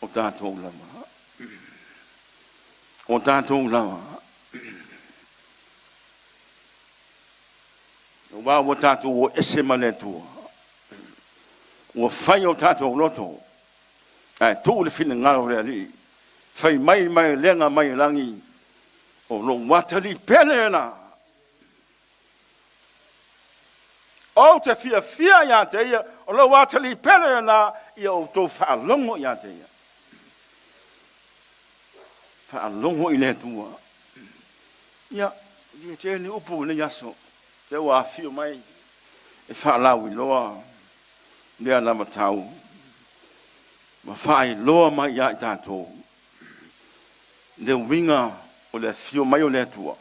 O tatou lava. O tatou lava. Aua ua tatou o ese ma le Atua. Ua fai o tatou loto, ae tuu le finagalo o le Alii. Fai mai malelega mai lagi, o lou atalii pele lena. Ou te fiafia ia te ia, o lou atalii pele lena, ia outou faalogo ia te ia. Faalogo i le Atua. Ia, e tele ni upu i lenei aso, lea ua afio mai e faalauiloa lea lava tau ma faailoa mai ia i tatou le uiga o le afio mai o le Atua.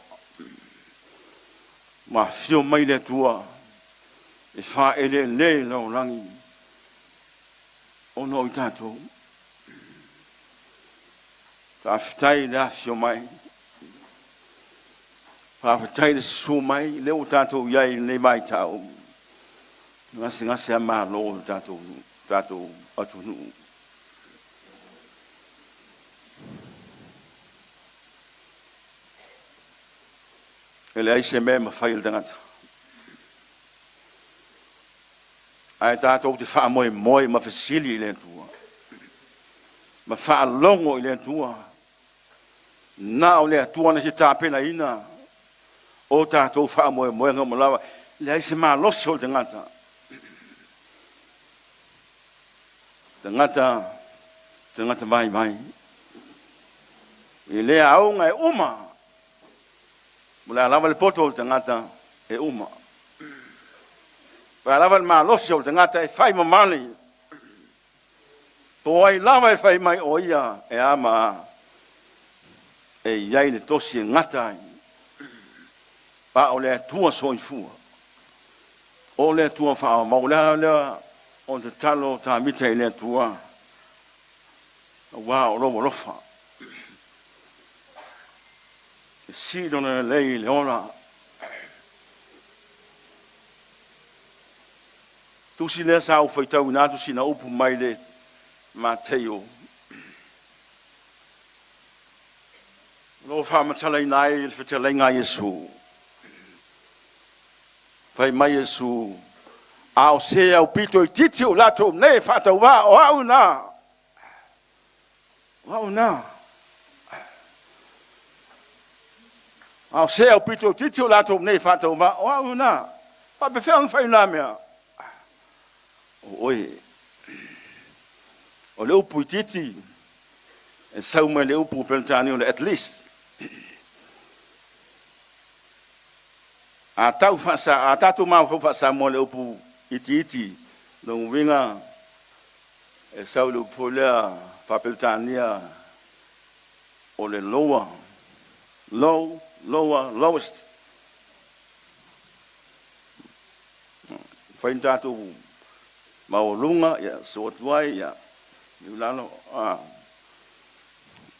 Ua afio mai le Atua e faaeleele i lalolagi ona o i tatou. Faafetai i le afio mai. Faafetai le susu mai, lea ua tatou i ai i lenei vaitau. Gasegase a malo le tatou atunuu. E leai se mea e mafai e le tagata. Ae tatou te faamoemoe ma fesili i le Atua, ma faalogo i le Atua. Na o le Atua na te tapenaina o tatou faamoemoega uma lava. E leai se malosi o le tagata. Tagata, tagata vaivai. E le auga e uma. O le a lava le poto o le tagata e uma. O le a lava le malosi o le tagata e fai mamale. Po ai lava e fai mai o ia e ama a. E i ai le tosi e gata ai. A o le Atua soifua. O le Atua faamau. O le a lea o le tatalo o Tavita i le Atua. Aua o lou alofa. E sili ona lelei le ola. Tusi lea sa ou faitauina atu sina upu mai le Mateio. O lo o faamatalaina ai le fetalaiga a Iesu. Fai mai Iesu, a o se aupito itiiti o latou nei e faatauvā, o au na. O au na. A o se aupito itiiti o latou nei e faatauvā, o au na. Faapefea ona fai na mea? O oe. O le upu itiiti, e sau mai le upu Peretania o le at least. A tau faasa, a tatou mafaufau faa-Samoa le upu itiiti, lona uiga e sau le upu foi lea faa-Peretania o le lower, low, lower, lowest. Fai ni tatou maualuga, ia sosoo atu ai, ia i lalo.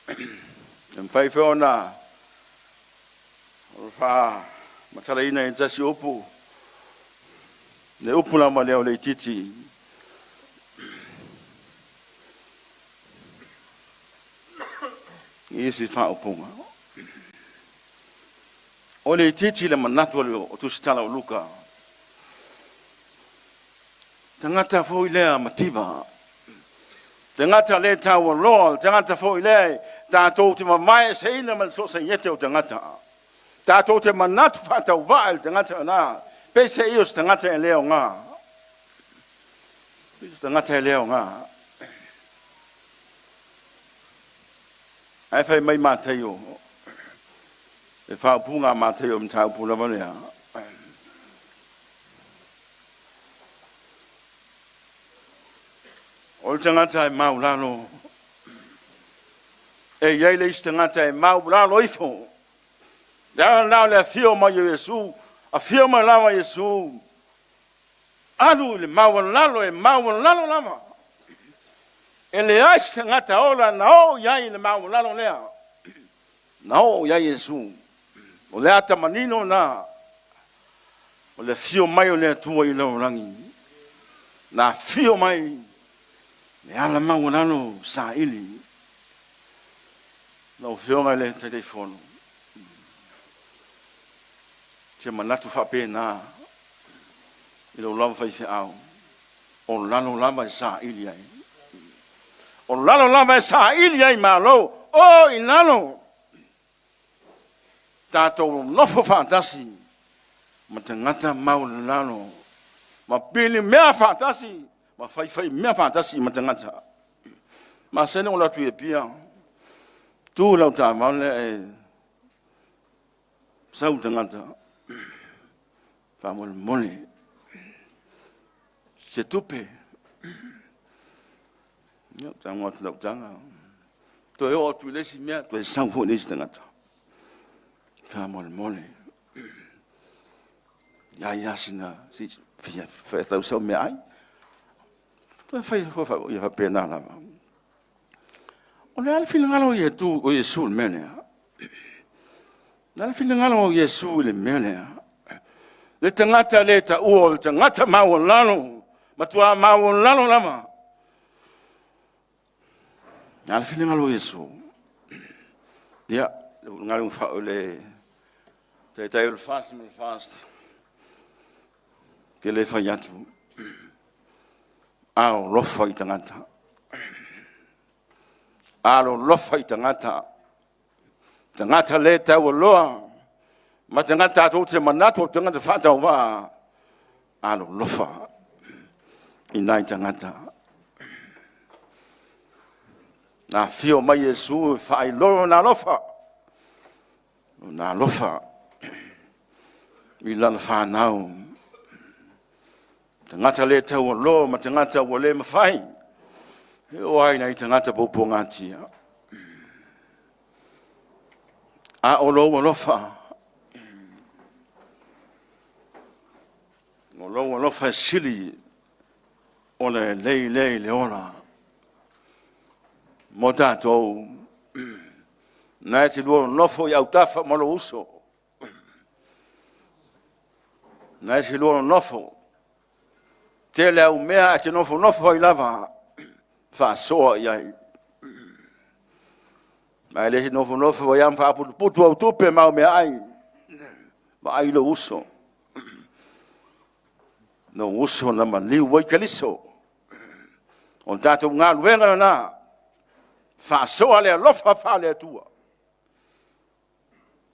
E mafai foi ona faamatalaina i tasi upu, le upu lava lea o le itiiti. I isi faaupuga. O le itiiti le manatu o Tusitala o Luka. Tagata foi lea mativa. Tagata le taualoa, tagata foi lea tatou te mamae eseina ma le soosaiete o tagata. Tatou te manatu faatauvaa i le tagata na, peiseai o se tagata e le aoga. Se tagata e le aoga. Ae fai mai Mateio, e faaupuga a Mateio mataupu lava lea. O le tagata e maulalo, e i ai le isi tagata e maulalo ifo. Le ala lena o le afio mai o Iesu, afio mai lava Iesu, alu i le maualalo e maualalo lava. E leai se tagata ola na oo i ai i le maualalo lea. Na oo i ai Iesu. O le ata manino na, o le afio mai o le Atua i lalolagi. Na afio mai Le ala maualalo saili. Lau Afioga i le Taitaifono, se manatu faapena i lou lava faifeau, o lalo lava e saili ai. O lalo lava e saili ai malo, o i lalo. Tatou nonofo faatasi ma tagata maualalo, ma pilimea faatasi, ma faifaimea faatasi ma tagata. Masani ona ou alu atu i Apia, tu lau taavale ae sau le tagata, faamolemole se tupe. Ia, ou tago atu i lau taga, toe oo atu i le isi mea, toe sau foi le isi tagata. Faamolemole, e leai lava sina, se i fia faatau sau meaai. Toe fai foi faapena lava. O le a le finagalo o Iesu i le mea lea? O le a le finagalo o Iesu i le mea lea? Le tagata le taua o le tagata maualalo, matua maualalo lava. O le a le finagalo o Iesu? Ia, le taitai o le FAST ma le FAST, ou te le fai atu, alolofa i tagata. Alolofa i tagata, tagata le taualoa, ma tagata tatou te manatu o tagata faatauvaa, alolofa i nai tagata. Na afio mai Iesu e faailoa Lona alofa, Lona alofa i lana fanau. Tagata le taualoa ma tagata ua le mafai, e oo lava i nai tagata puapuagatia. A o lou alofa, o lou alofa e sili ona lelei lea i le ola mo tatou. Na e te lua nonofo i autafa ma lou uso, na e te lua nonofo, tele au mea ae te nofonofo ai lava faasoa i ai. Ae le nofonofo ai lava ma faaputuputu au tupe ma au meaai, vaai lou uso, lou uso na maliu ai Keriso. O le tatou galuega lena, faasoa le alofa faale-Atua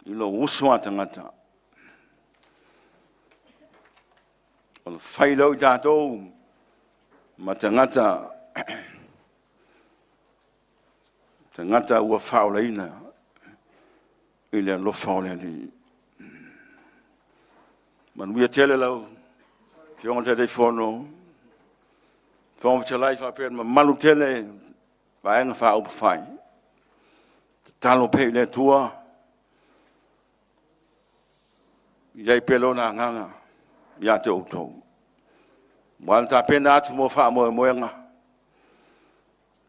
i lou uso a tagata. Ona fai lea o tatou ma tagata, tagata ua faaolaina i le alofa o le Alii. Manuia tele lau Afioga i le Taitaifono, Fofoga Fetalai faapea le mamalu tele Vaega Faaupufai. Tatalo pea i le Atua, ia i ai pea Lona agaga ia te outou, aua le tapena atu mo faamoemoega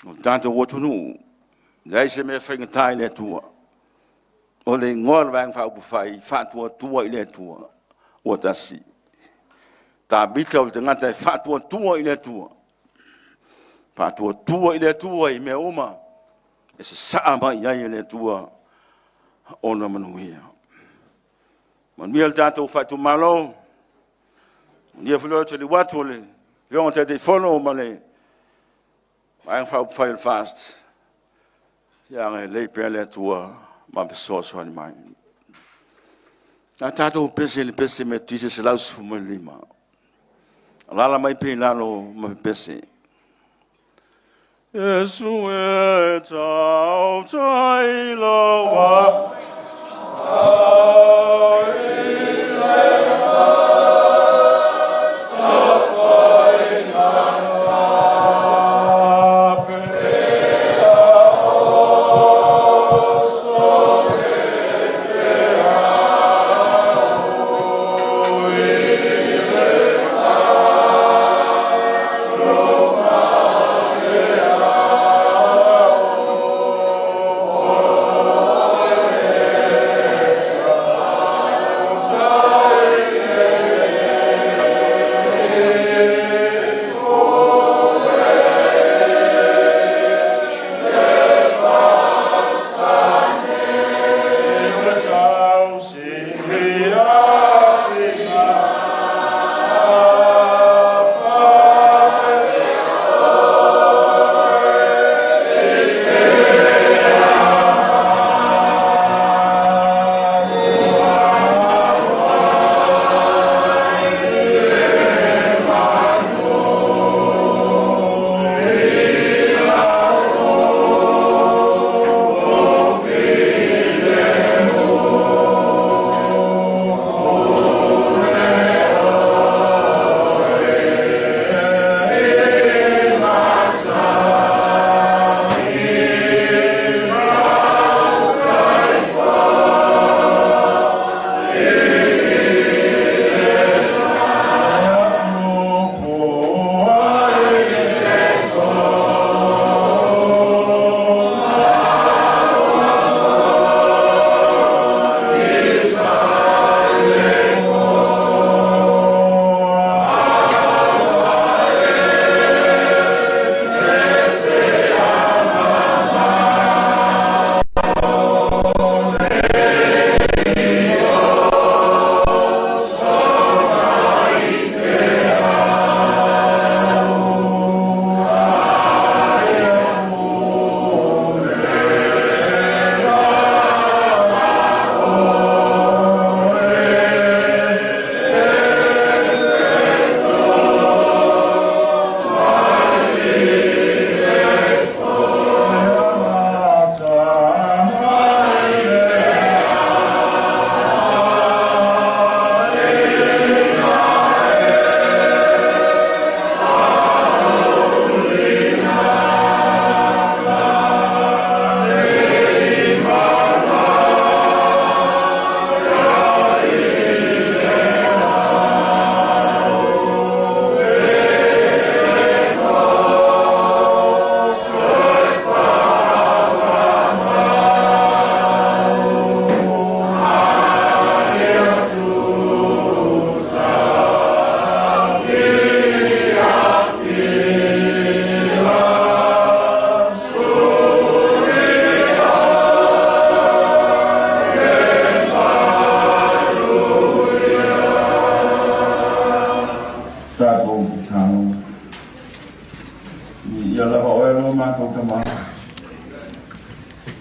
o le tatou atunuu. E leai se mea faigata i le Atua. O le igoa o le Vaega Faaupufai, Faatuatua i le Atua ua tasi. Tavita o le tagata e faatuatua i le Atua, faatuatua i le Atua i mea uma, e sasaa mai i ai e le Atua ona manuia. Manuia le tatou faitumalo, manuia foi le taliu atu o le Afioga i le Taitaifono ma le Vaega Faaupufai o le FAST. Ia agalelei pea le Atua ma fesoasoani mai. A tatou pese i le pese Metotisi 115, alaala mai pea i lalo ma pepese. Iesu e tautai loa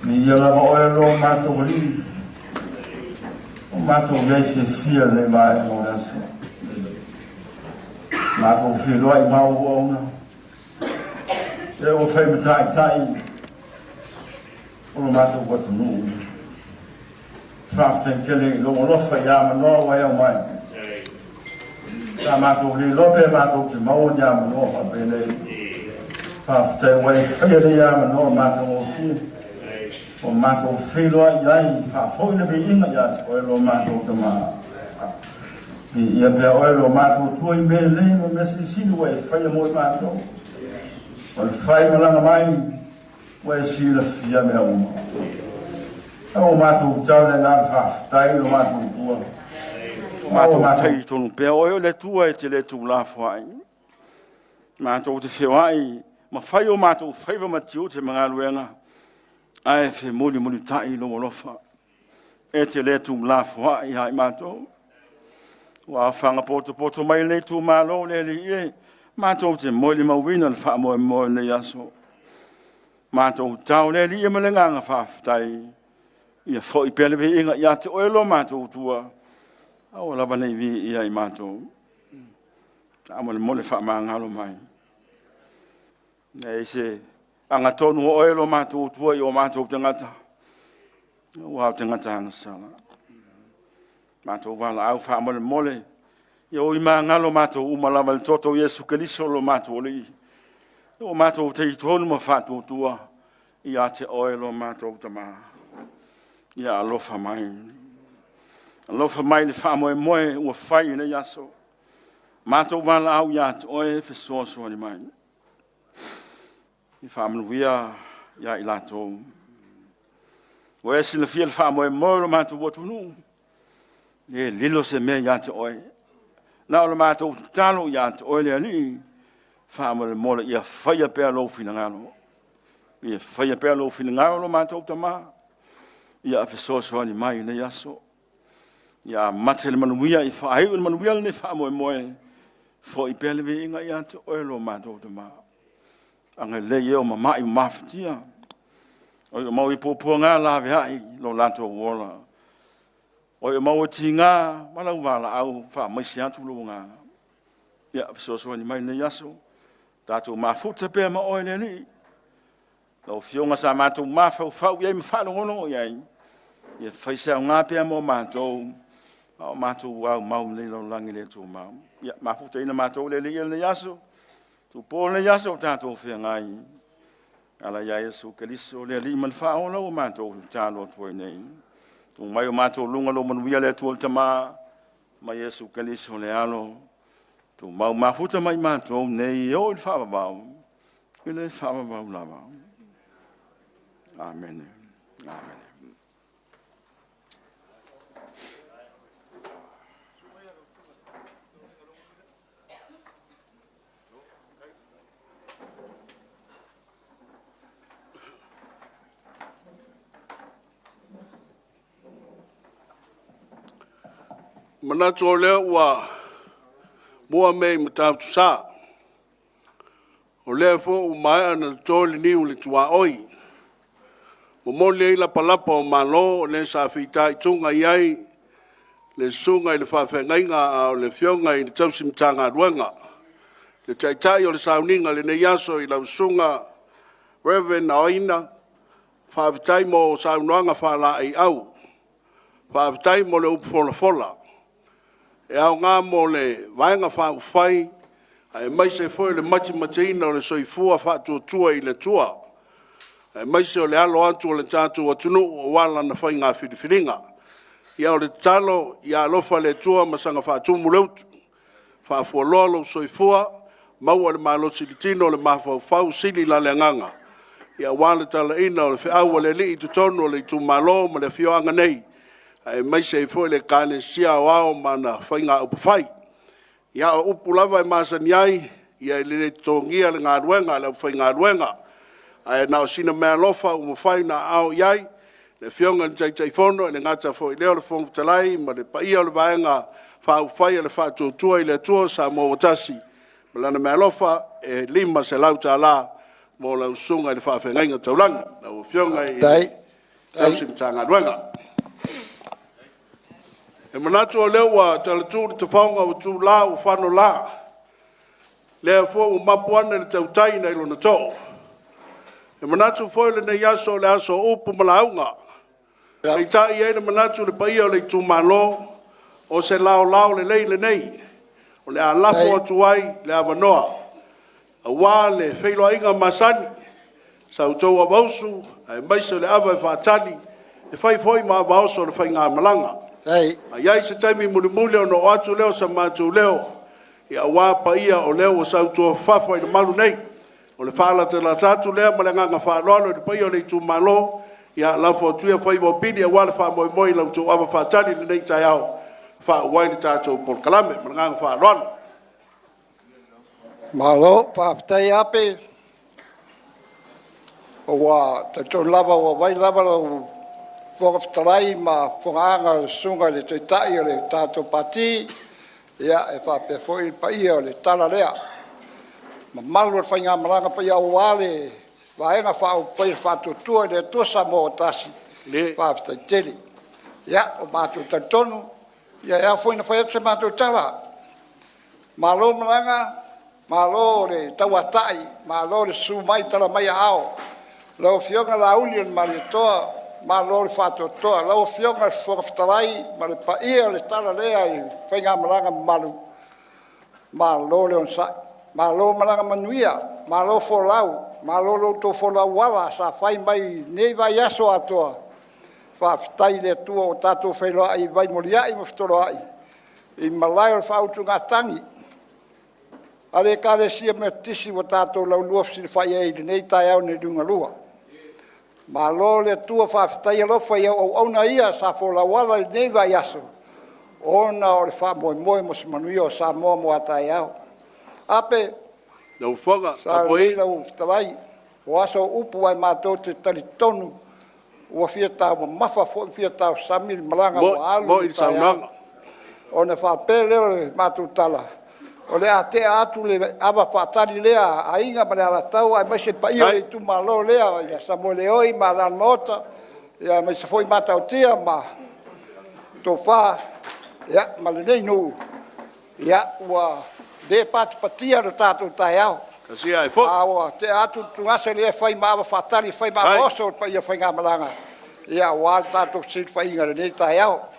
Viia lava oe lo matou Alii, o matou i ai fiafia i lenei vaega o le aso. Matou feiloai ma au auauna, e ua fai ma taitai o lo matou atunuu. Faafetai tele i lou alofa ia manoa ua e aumai. Sa matou le iloa pe matou te maua ni avanoa faapenei. Faafetai ua e faia nei avanoa matagofie ua matou feiloai ai, faafoi le viiga ia te oe lo matou Tama. Viia pea oe lo matou Atua i mea lelei ma mea silisili ua e faia mo i matou. O le faimalaga mai ua e silafia mea uma. Ua matou tau le agaga faafetai lo matou Atua. Matou talitonu pea o oe o le Atua e te le tuulafoai. Matou te feoai ma fai o matou faiva ma tiute ma galuega, ae femulimulitai lou alofa. E te le tuulafoai ia i matou. Ua aofaga potopoto mai lenei itumalo le Alii e, matou te molimauina le faamoemoe o lenei aso. Matou tau le Alii ma le agaga faafetai, ia foi pea le viiga ia te oe lo matou Atua, aua lava ne i viia i matou. Faamolemole faamagalo mai. E leai se agatonu o oe lo matou Atua i o matou tagata, aua o tagata agasala. Matou valaau faamolemole, ia ui magalo matou uma lava i le toto o Iesu Keriso lo matou Alii. Ua matou talitonu ma faatuatua ia te oe lo matou Tama. Ia alofa mai. Alofa mai i le faamoemoe ua fai i lenei aso. Matou valaau ia te oe e fesoasoani mai. Ia faamanuia ia i latou. Ua e silafia le faamoemoe o le matou atunuu, e le lilo se mea ia te oe. Na o le matou tatalo ia te oe le Alii, faamolemole ia faia pea lou finagalo. Ia faia pea lou finagalo lo matou Tama. Ia fesoasoani mai i lenei aso. Ia amata i le manuia, ia faaiu i le manuia lenei faamoemoe. Foi pea le viiga ia te oe lo matou Tama. Agalelei e o mamai ma mafatia, o e mau i puapuaga laveai lo latou ola. O e mau e tiga ma lauvalaau, faamaise atu lou agaga. Ia fesoasoani mai i lenei aso, tatou mafuta pea ma oe le Alii. Lau Afioga sa matou mafaufau i ai ma faalogologo i ai, ia fai se aoga pea mo matou, a o matou aumau nei i le lalolagi le tumau. Ia mafutaina matou le Alii i lenei aso, tupo lenei aso o tatou feagai. Ala ia Iesu Keriso le Alii ma le Faaola ua matou tatalo atu ai nei. Tuu mai o matou luga lou manuia le Atua le Tama, ma Iesu Keriso le Alo. Tumau mafuta mai matou nei e oo i le faavavau, i le faavavau lava. Amene. Amene. Manatu o lea ua mua mea i Matautusa, o lea foi ua maea ona toto le niu i le tuaoi, momoli ai lapalapa o malo, o le sa fitaituga i ai le susuga i le faafeagaiga a o le afioga i le tausi Matagaluega, le taitai o le sauniga i lenei aso i lau Susuga Rev. Aoina, faafetai mo saunoaga faalaeiau, faafetai mo le upu folafola e aoga mo le Vaega Faaupufai aemaise foi o le matimatiina o le soifua faatuatua i le Atua, aemaise o le alo atu o le tatou atunuu aua lana faiga filifiliga. Ia, o le tatalo, ia alofa le Atua ma saga faatumu le utu, faafualoa lou soifua, maua le malosi i le tino, le mafaufau, sili la le agaga aua le talaina o le feau a le Alii i totonu o le itumalo ma le afioaga nei, aemaise ai foi le Ekalesia Aoao ma ana faiga upufai. Ia, o upu lava e masani ai, ia e le totogia le galuega a le aufaigaluega, ae na o sina meaalofa ua mafai ona aao i ai le Afioga i le Taitaifono, e le gata foi i lea o le Fofoga Fetalai ma le paia o le Vaega Faaupufai a le Faatuatua i le Atua Samoa ua Tasi ma Lana meaalofa e $500 mo lau susuga i le faafeagaiga taulagi, lau Afioga i le Faafetai. Tausi Matagaluega. E manatu o lea ua talaatu le tafaoga ua tula ua fanola, lea foi ua mapu ane le tautai nai lona too. E manatu foi lenei aso o le aso o upu ma lauga. Peitai e i ai le manatu le paia o le itumalo, o se laolao lelei lenei o le a lafo atu ai le avanoa aua le feiloaiga masani sa outou avausu aemaise o le ava e faatali e fai foi ma avaoso o le faigamalaga. A i ai se taimi mulimuli ona oo atu lea o se matou leo, aua paia o lea ua sautuafafafa i le malu nei. O le faalatalata atu lea ma le agaga faaaloalo i le paia o le itumalo, ia lafo atu ia faiva o Pili aua le faamoemoe i la outou ava faatali i lenei taeao e faaauau ai le tatou polokalame. Ma le agaga faaaloalo. Malo faafetai Ape, ua talitonu lava ua aumai lava lou Fofoga Fetalai ma fofogaaga i le Susuga i le Taitai o le tatou Pati, e faapea foi le paia o le tala lea. Mamalu o le faigamalaga paia aua le Vaega Faaupufai o le Faatuatua i le Atua Samoa ua Tasi, faafetai tele. Ia, ua matou talitonu e ao foi ona fai atu se matou tala. Malo malaga, malo le tauatai, malo le susu mai tala mai aao. Lau Afioga Laaulialemalietoa, malo le faatoatoa. Lau Afioga i le Fofoga Fetalai ma le paia o le tala lea i le faigamalaga mamalu, malo le onosai, malo malaga manuia, malo folau, malo i lo outou folau ala sa fai mai i lenei vaiaso atoa. Faafetai i le Atua ua tatou feiloai i vai molia'i ma fetoloa'i i malae o le faautugatagi a le Ekalesia Metotisi ua tatou laulua fesilafai ai i lenei taeao na liugalua. Malo le Atua faafetai alofa i au auauna ia sa folau ala i lenei vaiaso ona o le faamoemoe mo se manuia o Samoa mo a taeao. Ape, Lau Afofoga sa lelei Tapuai. lau fetalai, o aso o upu ae matou te talitonu ua fia taumamafa foi ma fia tausami le malaga ua alu Mo'i i le le taeao. saunoaga. Ona faapea lea o le matou tala, o le a tea atu le ava faatali lea a Aiga ma le Alataua aemaise le paia o le itumalo lea ia Samoeleoi ma Alamaota, aemaise foi Matautia ma Tofa ma lenei nuu, ua le patipatia lo tatou taeao, Tasi ae foi. a ua tea atu le tugase lea e fai ma ava faatali e fai ma ava oso le paia o le faigamalaga aua le tatou fesilafaiga i lenei taeao.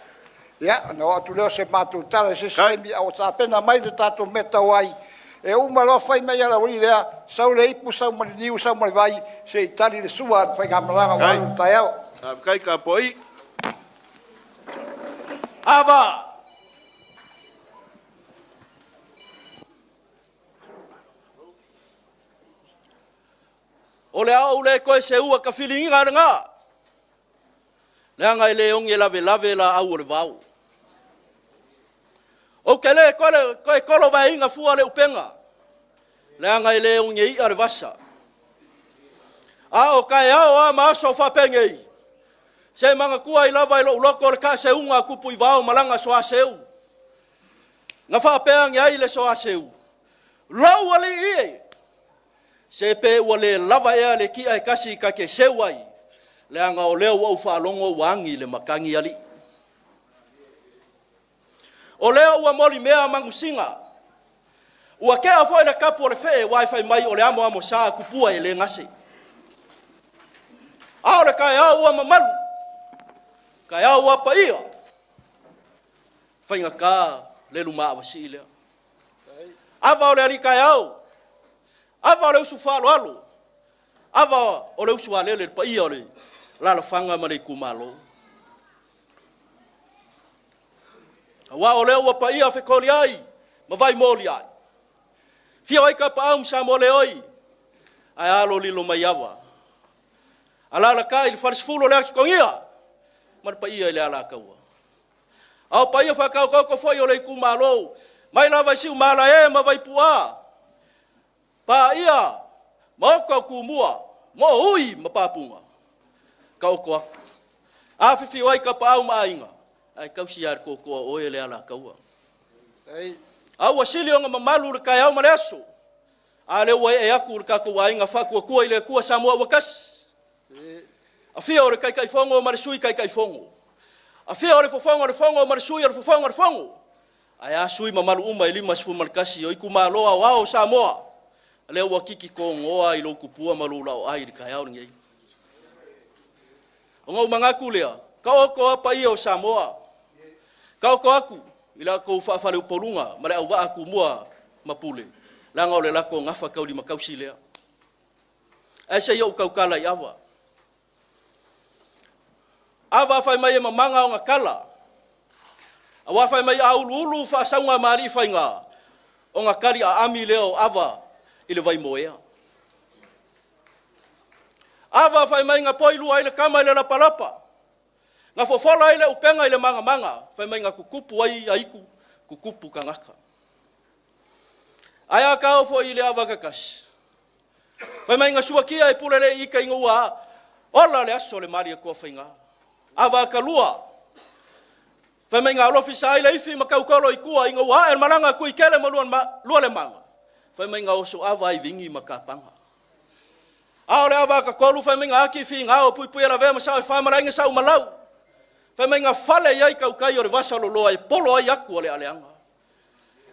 Ia, ona oo atu lea o se matou tala i se isi taimi a ua tapena mai le tatou mea e tau ai. E uma loa fai mai e le aualii lea, sau le ipu sau ma le niu sau ma le vai se i tali le sua a le faigamalaga ua alu i le taeao. Faafetai tapuai. Ava! O le a ou le toe seua tafiliga lena, leaga e le oge lavelave laau o le vao. Ou te le toe tolovaeina fua le upega, leaga e le oge i'a le vasa. A o taeao a ma aso faapenei, se manatua ai lava e lou loto le taaseuga a Tupu i vao ma lana soaseu. Na faapea ane ai le soaseu, “Lou alii e, se pe ua le lava ea le ti'a e tasi ta te seu ai, leaga o lea ua ou faalogo ua agi le matagi alii.” O lea ua molimea manusina, ua tea foi le tapu o le fee, aua fai mai o le amoamosa a tupua e le gase. A o le taeao ua mamalu, taeao ua paia, faigata le lumaavasii lea. Ava o le alii taeao, ava o le usu faaaloalo, ava o le usu a lele, le paia o le alalafaga ma le itumalo. Aua o lea ua paia fetoliai ma vaimoliai, afio ai Tapaau ma Samoeleoi, ae a le Lilomaiava? Alaalatai le falesefulu o le Atitogia ma le paia i le Alataua. A o paia faataotooto foi o le itumalo, mai lava i Siumaalae ma Vaipu'a, paia Maota o Tumua, Moui ma Papuga, taoto atu. Afifio ai Tapaau ma Aiga, ae tausi lava e le tootoo o oe le Alataua. A ua sili ona mamalu le taeao ma le aso, a lea ua ee atu le tatou aiga Faatuatua i le Atua Samoa ua tasi. Afio o le Taitaifono ma le Sui Taitaifono. Afio o le Fofoga o le Fono ma le Sui o le Fofoga o le Fono. Ae a sui usufono mamalu uma e 51 o itumalo aoao o Samoa, lea ua titi togoa i lou tupua ma lou laoai i le taeao lenei. Ona ou manatu lea, taoto a paia o Samoa, taoto atu i la outou faafaleupoluga ma le auvaa Tumua ma Pule, leaga o le latou gafataulimatausi lea. Ae se i ou tautala i ava. Ava fai mai e mamaga ona tala, aua fai mai a uluulu faasauga ma alii faiga, ona tali aami lea o ava i le vaimoea. Ava fai mai na poilua ai le tama i le lapalapa, na fofola ai le upega i le magamaga, fai mai na tutupu ai aitu, tutupu tagata. Ae a ta oo foi i le ava kakasi, fai mai na suatia e Puleleiita ina ua ola le aso o le Malietoa faiga. Ava atalua, fai mai na alofisa ai le ifi ma tautolo i tua ina ua ae le malaga a Tuitele ma Lualemaga, fai mai na osoava ai Vini ma Kapaga. A o le ava atatolu, fai mai na ati figao Puipuialavea ma Saoefa ma le Aiga Saumalau, fai mai na fale i ai tautai o le vasaloloa e polo ai atu o le aleaga.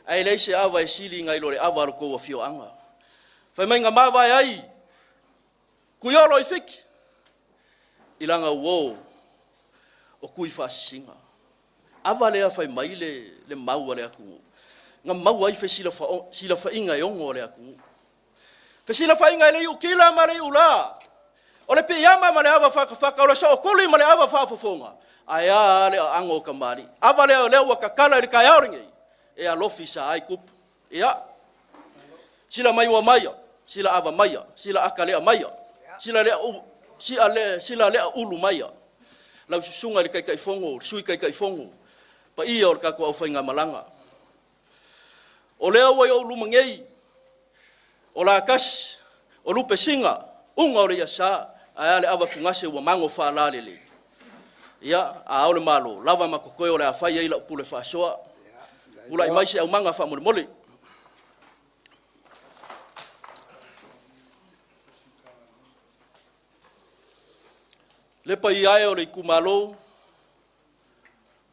Ae leai se ava e sili nai lo le ava a lo outou afioaga. Fai mai na mavae ai Tuiolo i Fiti i lana uo o Tui Faasisina. Ava lea fai mai le mau a le atunuu, na maua ai fesilafaiga e ono a le atunuu. Fesilafaiga e le iutila ma le iulā, o le piiama ma le ava fatafata, o le sootuli ma le ava faafofoga, ae a le aano o kamali'i. Ava lea o lea ua tatala i le taeao lenei, e alofi sa ai tupu. Ia, sila maimoa maia, sila ava maia, sila atalea maia, sila lea, sila lea, sila lea ulu maia. Lau susuga i le Taitaifono, le Sui Taitaifono, paia o le tatou aufaigamalaga. O lea ua i ou luma nei, o Latasi, o Lupesina, uga o le iasa, ae a le avatugase ua mago faalalelei. Ia, a ao le Malo, lava ma totoe o le a fai ai lau pule faasoa. Tulai mai se aumaga faamolemole. Le paia e o le itumalo,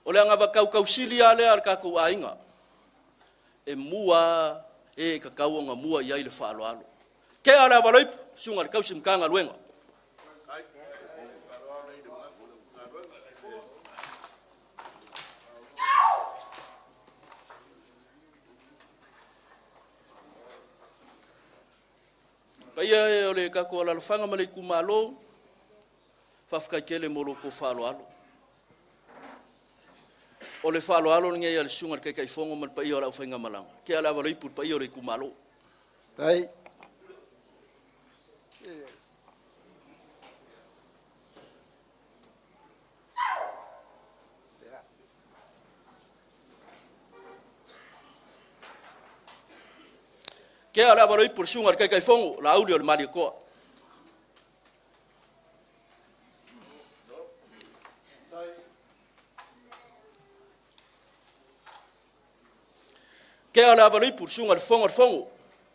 o le agavakau tausili lava lea a le tatou aiga, e mua e tatau ona mua i ai le faaaloalo. Tea le avaloipu, susuga i le tausi Matagaluega. Paia e o le tatou alalafaga ma le itumalo, faafetai tele mo lo outou faaaloalo. O le faaaloalo lenei a le susuga i le Taitaifono ma le paia o le aufaigamalaga. Tea le avaloipu i le paia o le itumalo. Ai. Tea le avaloipu i le susuga i le Taitaifono, Laauli o le Malietoa. Tea le avaloipu i le susuga i le Fofoga o le Fono,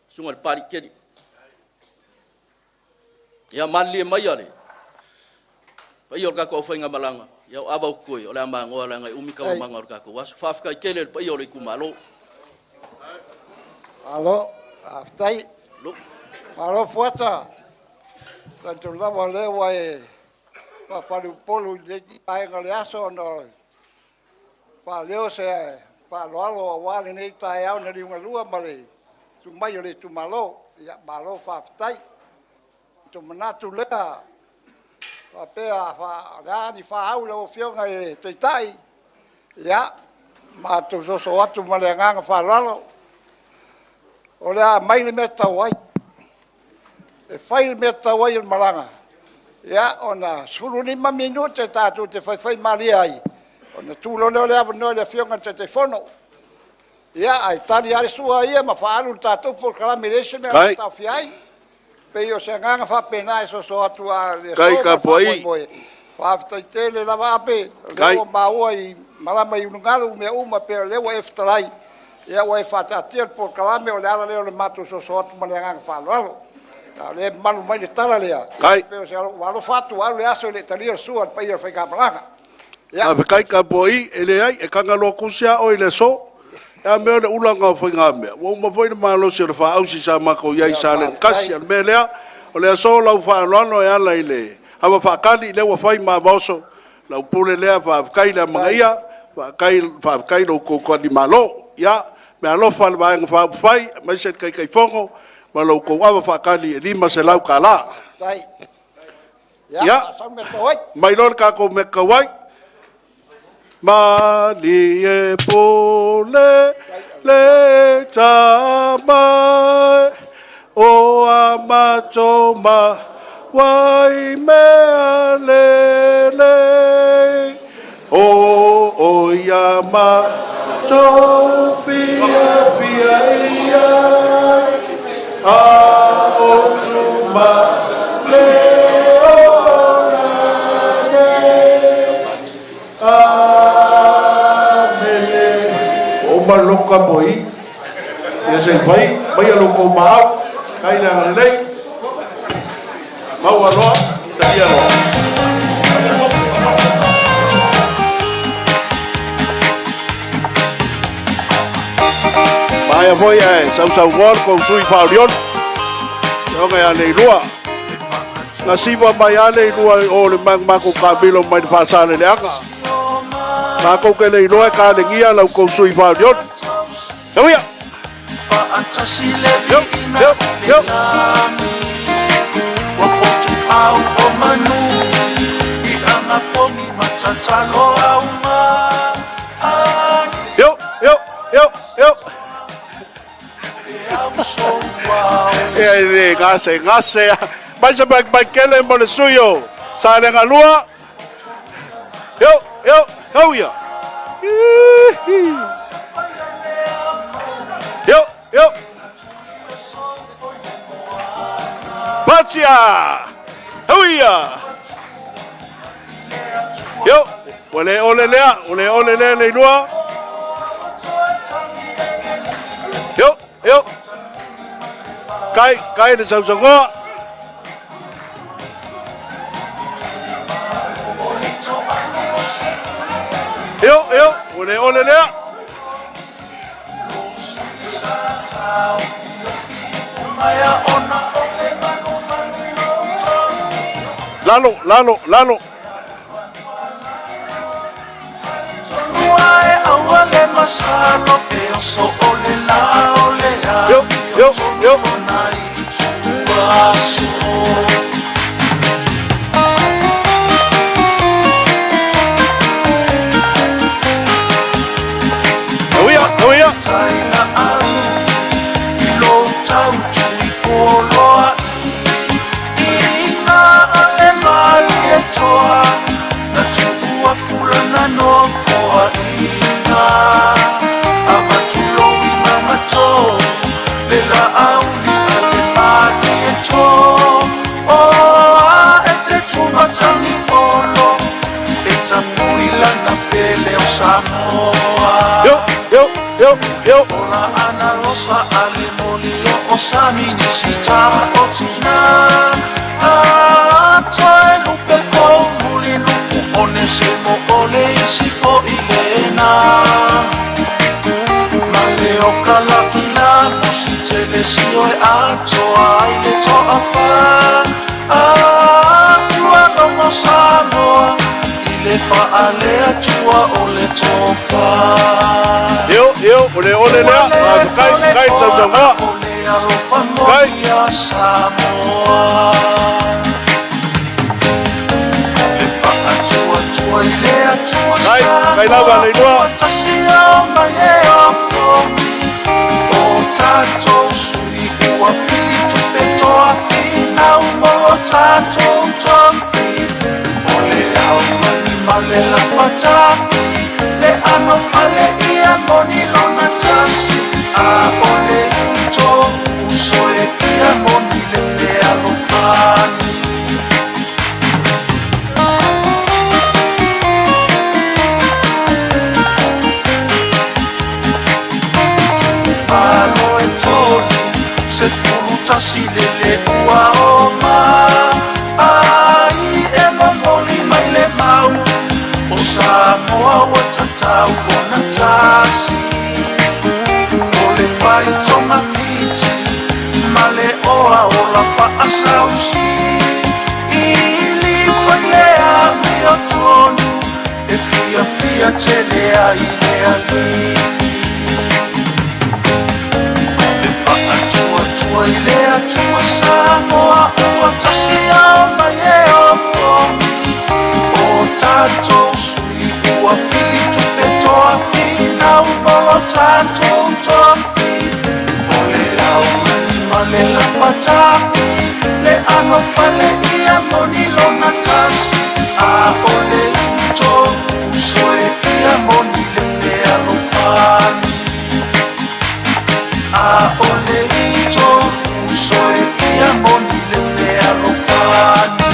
susuga i le Papalii Keli. Ia malilie maia le paia o le tatou aufaigamalaga, ia o ava o totoe, o le a magoa leaga e umi taualumaga o le tatou aso. Faafetai tele i le paia o le itumalo. Malo, faafetai. Malo Fuata. Talitonu lava o lea ua e faafaleupolu i lenei vaega o le aso ona faaleo se faaaloalo aua lenei taeao na liugalua ma le susu mai o le itumalo. Ia, malo faafetai. Ona manatu lea faapea, o le a ni faaau i lau Afioga i le Taitai, ia, matou soso atu ma le agaga faaaloalo, o le a aumai le mea e tatau ai. E fai le mea e tatau ai e le malaga, ia, ona 15 minute tatou te faifaimalie ai, ona tuu loa lea o le avanoa i le Afioga i le Taitaifono. Ia, ae tali lava le sua ia ma faaalu le tatou polokalame e leai se mea o le a taofia ai. E pei o se agaga faapena e soso atu a o le aso ma le faamoemoe. Faafetai tele lava Ape, o lea ua maua i malama i ulugalu mea uma pei o lea ua e fetalai, ia ua e faataatia le polokalame, o le ala lea o le matou soso atu ma le agaga faaaloalo. A o lea e malu mai le tala lea, Kai. pei o se ua alofa atu ua alu le aso e le i talia le sua a le paia o le faigamalaga. Ia, Faafetai tapuai, e leai, e taga loa tusi lava oe i le aso. E a mea o le ulaga o faigamea, ua uma foi le malosi o le faausi sa matou i ai i Salega 1. O le mea lea, o le aso lau faaaloalo e ala i le ava faatali lea ua fai ma ava oso, lau pule lea, faafetai le amanaia, faafetai i lo outou talimalo. Ia, meaalofa a le Vaega Faaupufai aemaise le Taitaifono ma la outou ava faatali e $500. Faafetai. Ia, Ia, sau le mea e tatau ai. mai loa le tatou mea e tatau ai. Malie pule le tama o a matou maua i mea lelei, o ia matou fiafia ia ai, a o tuma le ola nei. Amene. Ua uma le loto tapuai. Ia se i fai, maia lo outou maau, kai le agalelei, maua loa, talia loa. Maea foi ae sausaunoa le tou sui faaolioli, le afioga ia Leilua. Na siva mai lava Leilua i o le matou taamilo mai le Faasaleleaga. Matou te le iloa e kalenia la outou sui faaolioli. Tauia! Faatasi le Yo, viiga yo, i le yo. lagi. Ua fotuau o manu i agapogi ma tatalo auga ani. Yo, yo, yo, yo. Ausoua o le Ia e gase, gase. Mai se mai mai kele mo le sui o Salega 2. Yo, yo, tauia. Hihi. Yo, yo. Patia! Tauia! Yo, ua le ole lea, ua le ole lea le ilua. Yo, yo. Kai, kai le sausangoa. Yo, yo, ua le ole lea. Maia ona o le manumanu i lou tofi. Lalo, lalo, lalo. Tonua e aua le masalo e oso o le la o le Yo, yo, yo. Ona i tuaso. Tauia, tauia. Taina au i lou tau poloa i ina ale malie toa na tuua fulana nofoa ina avatuloi mamato le laauli ale malie to o a e te tumatangi olo e tapui lana pele o Samoa. Yo, yo, yo, yo. Ola ana rosa ale moli o o sami ni sita o tina a toe lupe o muli lupu o ne se mo o le isi fo i lena ma le o kalakila mo si tele si o e atoa ai le toa fa a tua longo Samoa i le faalea tua o le tofa. Yo, yo, ua le ole lea. Kai, kai sausangoa. O le alofa moni a Samoa. Le faatuatua i le Atua. Kai, kai lava le iloa. Tasi o mai e opogi o tatou sui ua fili tupe toa finau mo lo tatou tofi. O le au ma le lapata'i le ano fale ia moni lona tasi a o le to uso e ia moni le fealofani. Malo e tolu se fulu tasi le le ua. Samoa ua tatau ona tasi. O le faitoga Fiti ma le oa o la faasausi. Ili fai le amio tonu e fiafia tele ai le alii. E faatuatua i le Atua Samoa ua tasi ao mai e opogi. O tatou sui ua fili tupe toa finau mo lo tatou tofi. O le augani ma le lapatapi, le anofale ia moni lona tasi. A o le uto uso e ia moni le fealofani. A o le uto uso e ia moni le fealofani.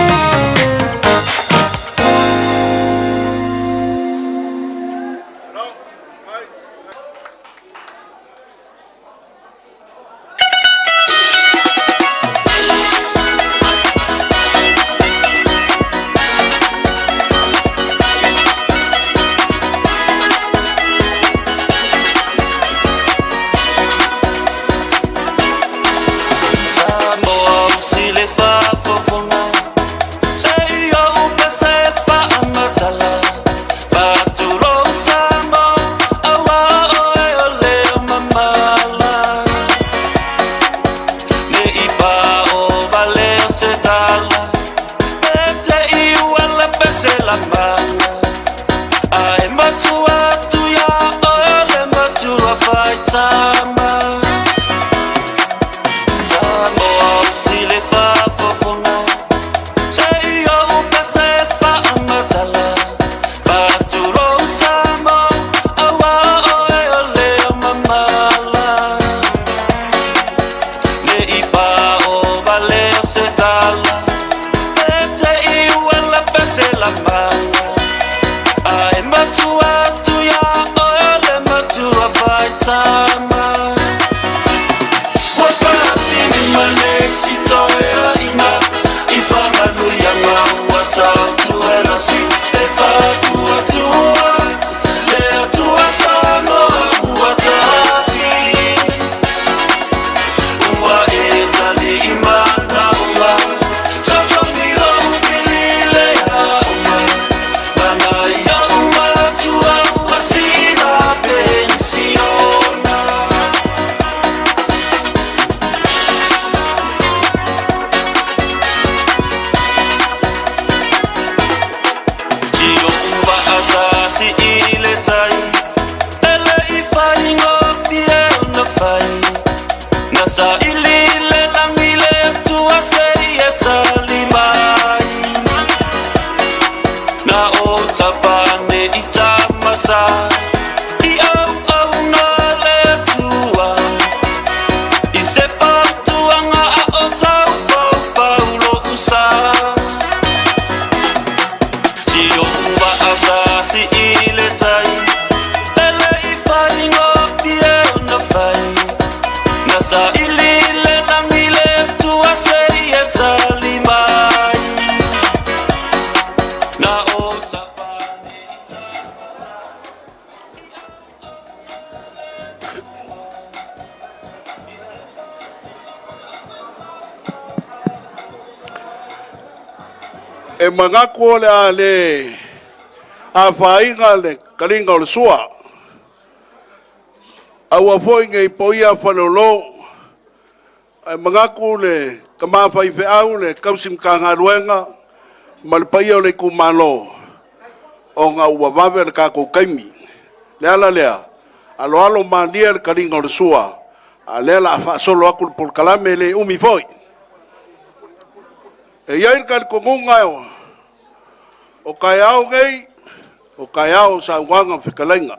E manatu o le a le afaina le taliga o le sua. Aua foi ne i poia Faleolo, ae manatu le tama faifeau le tausi Matagaluega ma le paia o le itumalo, ona ua vave le tatou taimi. O le ala lea, aloalo malie le taliga o le sua, a o lea o le a faasolo atu le polokalame, e le umi foi. E i ai le talitonuga o taeao nei, o taeao o saunoaga ma fetalaiga.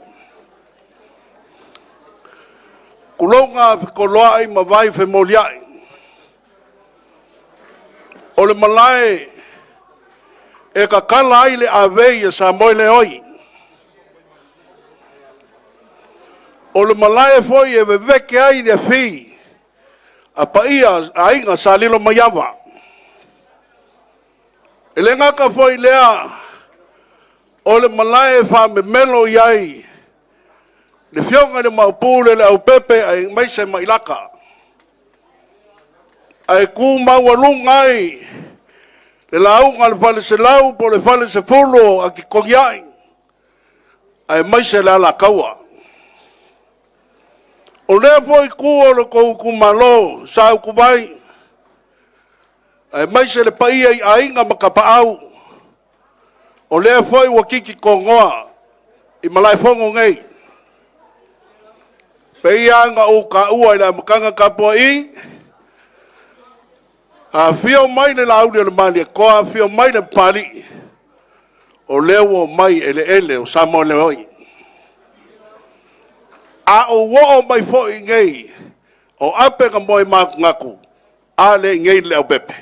Tulouna fetoloai ma vai femoliai. O le malae e tatala ai le avei a Samoeleoi. O le malae foi e vevete ai le afi a paia aiga Sa Lilomaiava. E le gata foi i lea, O le malae e faamemelo i ai le Afioga i le Maopu le Leaupepe aemaise Mailata, ae tu maualuga ai le lauga a le Faleselau po o le Falesefulu o Atitogiai, aemaise le Alataua. O lea foi itu o lo outou itumalo Sa Utuvai, aemaise le paia i Aiga ma Tapaau, o lea foi ua titi tonoa i Malaefono nei. E pei lava ona ou taua i le amataga, Tapuai, afio mai le Laaulialemalietoa, afio mai le Papalii, o lea ua omai i eleele o Samoeleoi. A ou oo mai foi i inei, o ape na moematunatu, a lea e i inei le Leaupepe?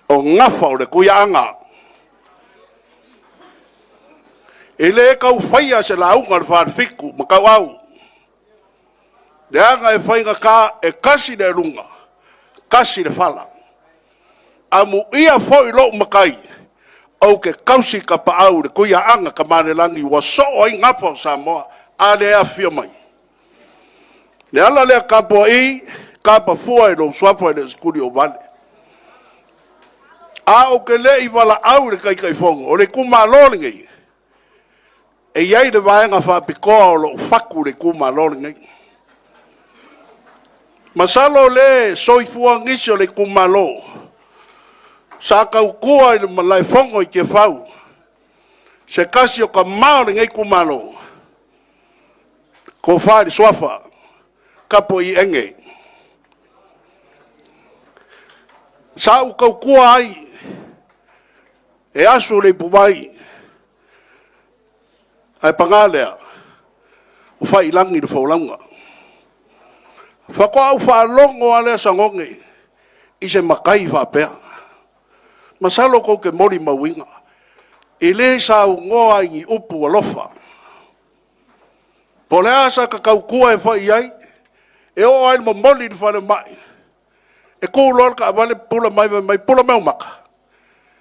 O gafa o le Tuiaana. E le tau faia se lauga a le Falefitu ma Tauau, leaga e faigata e tasi le aluga, tasi le fala. Amuia foi lou matai, ou te tausi tapaau i le Tuiaana Tamaalelagi ua soo ai gafa o Samoa. A lea e afifio mai? Le ala lea Tapuai, tapa fua i lou suafa e le o se tuliauvale. Ae ou te le i valaau i le Taitaifono, o le itumalo lenei, e i ai le vaega faapitoa o lo o fatu i le itumalo lenei. Masalo o lea e soifua nisi o le itumalo sa tautua i le malaefono i Tiafau, se tasi o tama o lenei itumalo, Tofa i le Suafa Tapuai Ege. Sa ou tautua ai e asu le ipuvai, ae paga lea, ua faiilagi le folauga. Faatoa ou faalogo lava lea Sagone i se matai faapea. Masalo tou te molimauina, e le saunoa i ni upu alofa. Po o le a sata tautua e fai i ai, e oo lava ina momoli i le falemai, e tu loa le taavale pupula mai fai mai, pupula mai ou mata.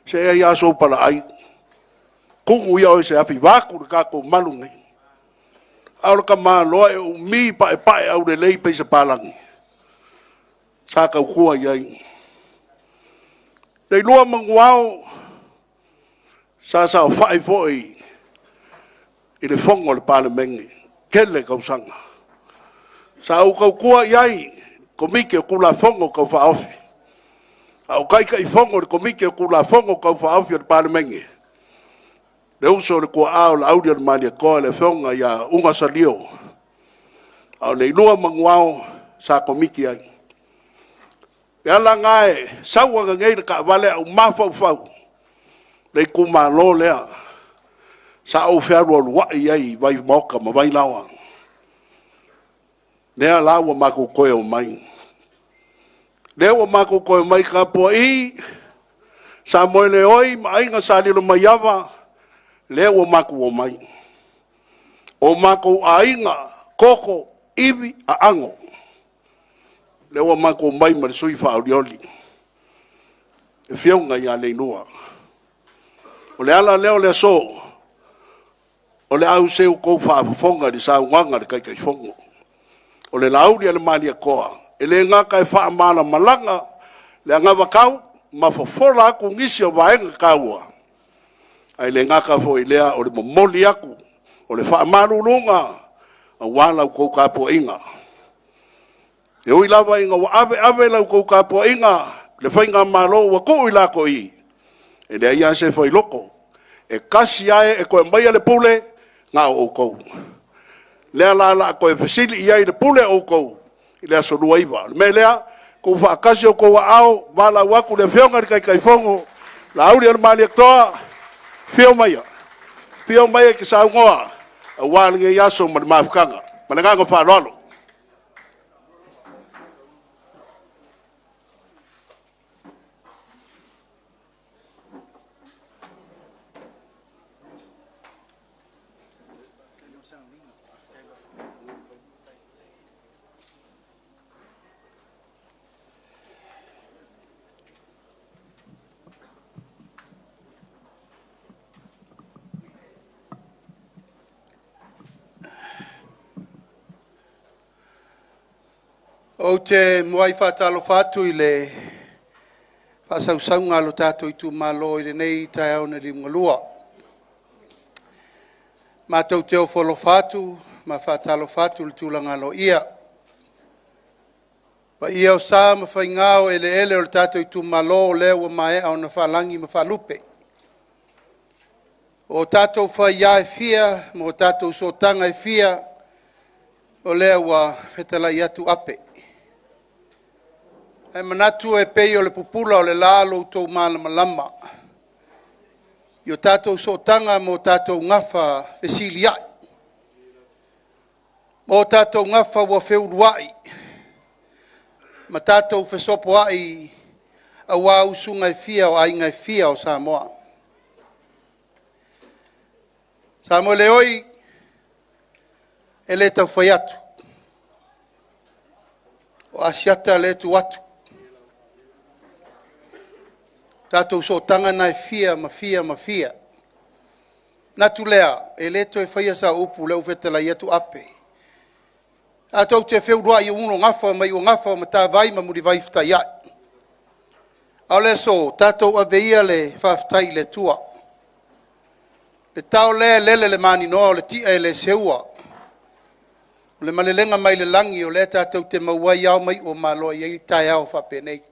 Se e ai lava sou palaai, tumu ia oe i se afi vaeatu le tatou malu nei. A o le tamaloa e uumi paepae aulelei pei se palagi. Sa tautua i ai. Leilua ma Muao, sa saofai foi i le fono a le Palemene, tele tausaga. Sa ou tautua i ai i le Komiti o Tulafono Tau Faaofi, a o Taitaifono i le Komiti o Tulafono Tau Faaofi a le Palemene, le uso i le tuaa o Laaulialemalietoa le Afioga ia Uga Salio, a o Leilua ma Muao sa komiti ai. O le ala lena e sau ananei le taavale ae ou mafaufau, le itumalo lea sa ou fealualuai ai i vaimaota ma vailaoa, lea la ua matou toe omai. Lea ua matou toe omai, Tapuai, Samoeleoi ma Aiga Sa Lilomaiava, lea ua matou omai, o matou aiga toto, ivi, aano. Lea ua matou omai ma le sui usufono faaolioli, le Afioga ia Leilua. O le ala lea o le aso, o le a se i outou faafofoga i le saunoaga a le Taitaifono. O le Lauli a le Malietoa, e le gata e faamalamalama le anavatau ma fofola atu nisi o vaega taua, ae le gata foi i lea o le momoli atu o le faamaluluga aua la outou tapuaiga. E ui lava ina ua ave ave la outou tapuaiga i le Faigamalo ua tuu i latou, e leai lava se failoto, e tasi lava e e toe aumaia le pule, na o outou. O lea la o le a toe fesili i ai i le pule a outou i le aso 29. O le mea lea, tuufaatasi o outou aao, valaau atu i le Afioga i le Taitaifono, Laaulialemalietoa, afio maia, afio maia e te saunoa aua lenei aso ma le mafutaga. Ma le agaga faaaloalo. Ou te muai faatalofa atu i le faasausauga a lo tatou itumalo i lenei taeao na liugalua. Matou te ofo alofa atu ma faatalofa atu i le tulaga aloaia. O paia o sa ma faiga o eleele o le tatou itumalo o lea ua maea ona faalagi ma faalupe. O tatou faia e fia ma o tatou sootaga e fia, o lea ua fetalai atu ape. Ae manatu e pei o le pupula o le la lo outou malamalama i o tatou sootaga ma o tatou gafa fesiliai, ma o tatou gafa ua feuluai ma tatou fesopoai aua usuga e fia o aiga e fia o Samoa. Samoeleoi, e le tau fai atu, o Asiata lea e tu atu, o tatou sootaga na e fia ma fia ma fia. E manatu lea, e le toe faia sau upu o lea ua fetalai atu Ape. Tatou te feuluai i ulugafa ma iugafa o Matavai ma Mulivai fetaiai. A o le aso, tatou ave ia le faafetai i le Atua. Le tao lea e lele i le maninoa o le ti'a e le seua, o le malelega mai le lagi o lea tatou te maua ai ao ma iu o Malo e i ai taeao faapenei.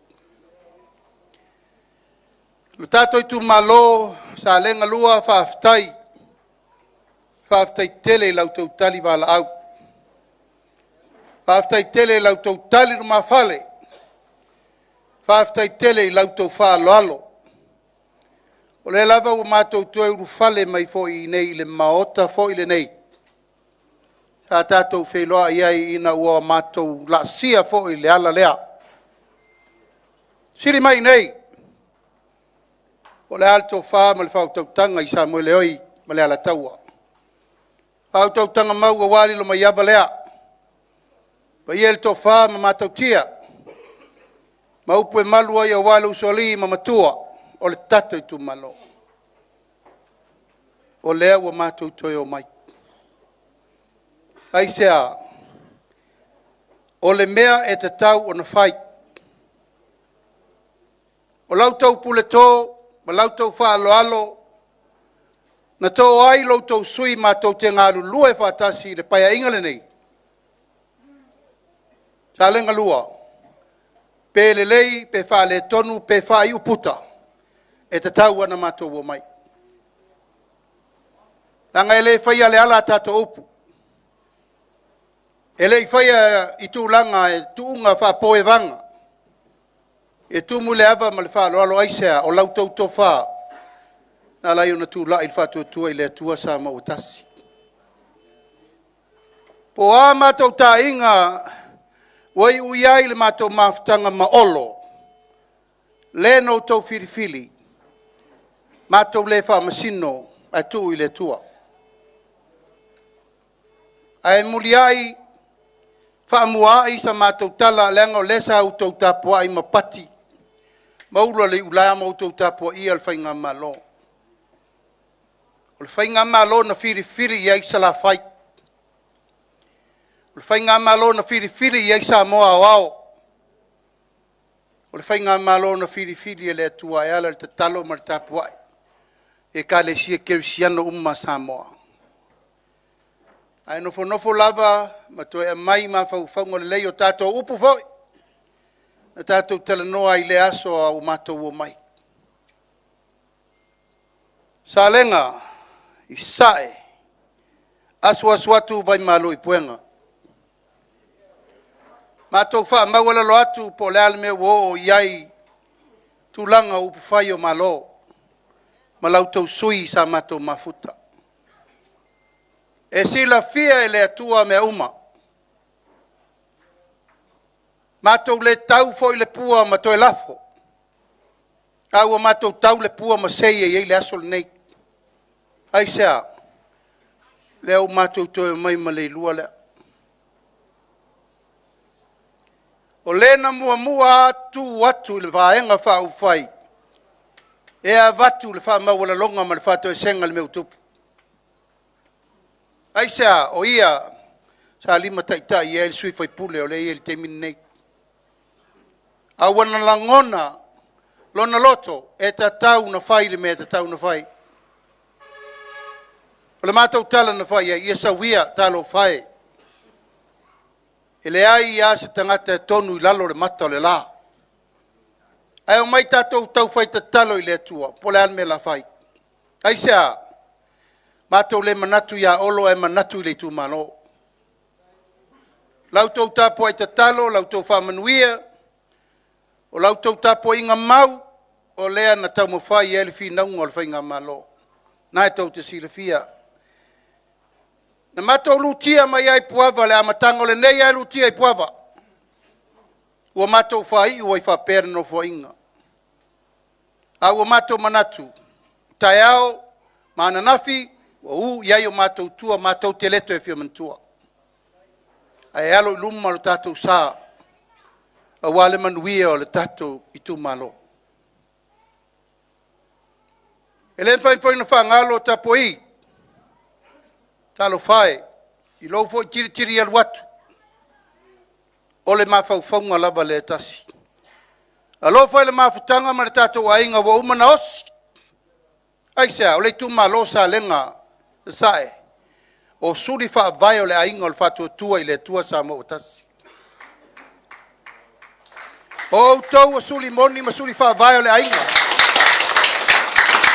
Lo tatou itumalo Salega 1, faafetai, faafetai tele i la outou tali valaau, faafetai tele i la outou tali lumafale, faafetai tele i la outou faaaloalo. O lea lava ua matou toe ulufale mai foi i inei i le Maota foi lenei sa tatou feiloai ai ina ua matou laasia foi le ala lea. Sili mai i inei po o le a le tofa ma le faautautaga i Samoeleoi ma le Alataua. Faautautaga mau aua Lilomaiava lea, le paia i le Toafa ma Matautia ma upu e malu ai aua le Usoalii ma Matua o le tatou itumalo. O lea ua matou toe omai. Aisea? O le mea e tatau ona fai. O la outou puleto ma la outou faaaloalo na to ai lo outou sui usufono matou te galulue faatasi i le Paeaiga lenei, Salega 1, pe lelei pe faaletonu pe faaiuputa, e tatau lava ona matou omai. Leaga e le faia e Leala a tatou upu, e le i faia i tulaga i tuuga faapoevaga. E tumu i le ava ma le faaaloalo. Aisea? O la outou tofa na ala ai ona tulai le Faatuatua i le Atua Samoa ua Tasi. Po o a matou taiga ua iu i ai le matou mafutaga ma Olo, le na outou filifili, matou le faamasino ae tuu i le Atua. Ae muliai faamuaai sa matou tala leaga o lea sa outou tapuai ma pati ma ula le iula ma outou tapuaia le faigamalo. O le faigamalo na filifili i ai Salafai. O le faigamalo na filifili i ai Samoa Aoao. O le faigamalo na filifili e le Atua e ala i le tatalo ma le tapuai i Ekalesia Kerisiano uma a Samoa. Ae nofonofo lava ma toe aumai mafaufauga lelei o tatou upu foi na tatou talanoa ai i lea aso a o matou omai. Salega, i Sasae, asuasu atu vai malu i puega. Matou faamaualalo atu po o le a le mea ua oo i ai tulaga o upufai o Malo ma la outou sui usufono sa matou mafuta. E silafia e le Atua mea uma. Matou le tau foi le pua ma toe lafo, a ua matou tau le pua ma sei e i ai le aso lenei. Aisea? Lea ua matou toe omai ma le iulua lea. O le na muamua tu atu i le Vaega Faaupufai e avatu le faamaualaloga ma le faatoesega i le mea ua tupu. Aisea? O ia sa limataitai i ai le sui usufono o lea e i ai i le taimi lenei. A ua na lagona lona loto e tatau na fai le mea e tatau na fai. O le matou tala na fai ai, ia sau ia, talofa e. E leai lava se tagata e tonu i lalo o le mata o le la. Ae omai tatou taufai tatalo i le Atua, po o le a le mea o le a fai. Aisea? Matou le manatu ia Olo ae manatu i le itumalo. La outou tapuai tatalo, la outou faamanuia, o la outou tapuaiga mau, o lea na taumafai ai le finauga o le Faigamalo. Na e tou te silafia. Na matou lutia mai lava i Puava i le amataga o lenei lava lutia i Puava, ua matou faaiu ai faapea le Nofoaiga. A ua matou manatu, o taeao ma ananafi ua u i ai o matou tua matou te le toe fia manatua. Ae alo i luma lo tatou sa aua le manuia o le tatou itumalo. E le mafai foi ona faagalo tapuai, talofa e, i lou foi tilitili alu atu, o le mafaufauga lava lea e tasi. Alofa i le mafutaga ma le tatou aiga ua uma ona osi. Aisea? O le itumalo o Salega Sasae, o suli faavae o le aiga o le Faatuatua i le Atua Samoa ua tasi. O outou o suli moni ma suli faavae o le aiga,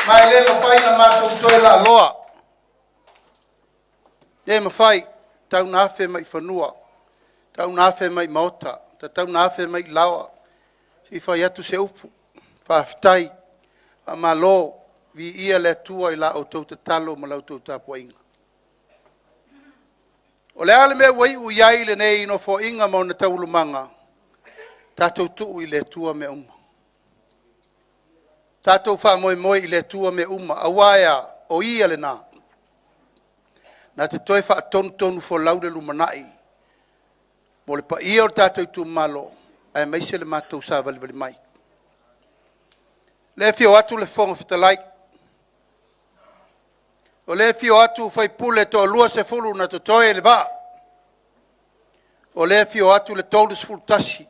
ma e le mafai ona matou toe laaloa. E le mafai, tau ina afe mai i fanua, tau ina afe mai i maota, tau ina afe mai i laoa se i fai atu se upu. Faafetai, faamalo, viia le Atua i la outou tatalo ma la outou tapuaiga. O le a le mea ua iu i ai lenei Nofoaiga ma ona taualumaga, tatou tuu i le Atua mea uma. Tatou faamoemoe i le Atua mea uma, aua e a? O Ia lena na te toe faatonutonufolau le lumanai mo le paia o le tatou itumalo, aemaise le matou savalivali mai. O lea e afio atu le Fofoga Fetalai, o lea e afio atu sui usufono e toa-20 na totoe i le vaa, o lea e afio atu le 31 sui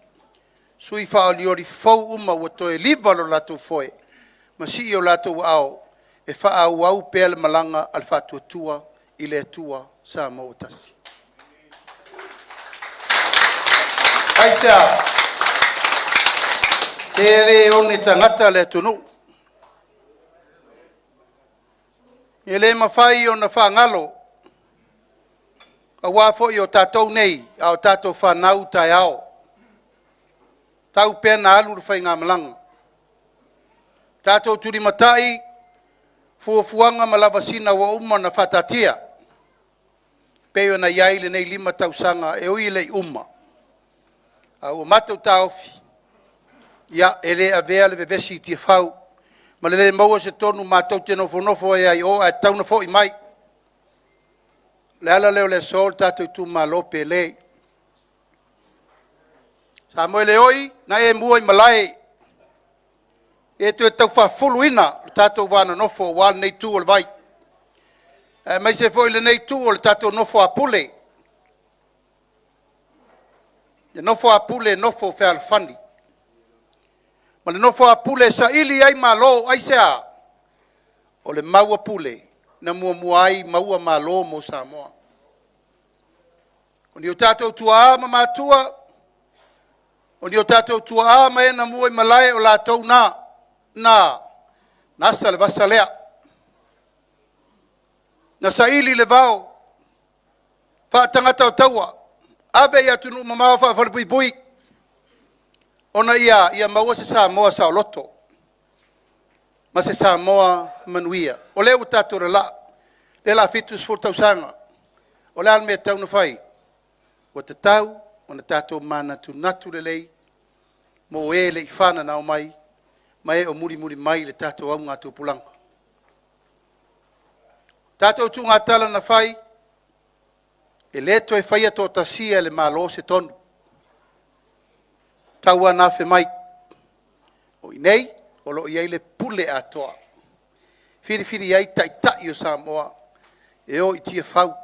usufono faaolioli fou uma ua toe liva lo latou foe ma sii o latou aao e faaauau pea le malaga a le Faatuatua i le Atua Samoa ua tasi. Aisea? E le one tagata le atunuu. E le mafai ona faagalo, aua foi o tatou nei, a o tatou fanau taeao. Tau pea ina alu le faigamalaga, tatou tulimatai fuafuaga ma lavasiga ua uma ona faataatia, e pei ona i ai lenei 5 tausaga, e ui e le i uma, ae ua matou taofi, ia, e le avea le vevesi i Tiafau ma le le maua se tonu matou te nofonofo ai lava i o, ae tatau ona foi mai. O le ala lea o le aso le tatou itumalo pele. Samoeleoi, na e mua i malae, e le toe tau faafuluina lo tatou va nonofo aua lenei itu o le vai, aemaise foi lenei itu o le tatou nofo a Pule, le nofo a Pule, e nofo fealofani, ma le nofo a Pule e saili ai malo. Aisea? O le mau a Pule na muamua ai maua malo mo Samoa. O ni o tatou tuaa ma matua, o ni o tatou tuaa ma e na mua i malae, o latou na, na asa le vasa lea, na saili le vao faatagata o taua, ave i atunuu mamao faa-falepuipui, ona ia maua se Samoa saoloto ma se Samoa manuia. O lea ua tatou lalaa, lea o le a 70 tausaga. O le a le mea e tatau ona fai? Ua tatau ona tatou manatunatu lelei mo e le i fananau mai ma e o mulimuli mai i le tatou augatupulaga. Tatou tuugatala na fai, e le toe faia toatasia e le Malo se tonu, tau lava ina afe mai. O i inei o lo o i ai le pule atoa, filifili ai taitai o Samoa e o i Tiafau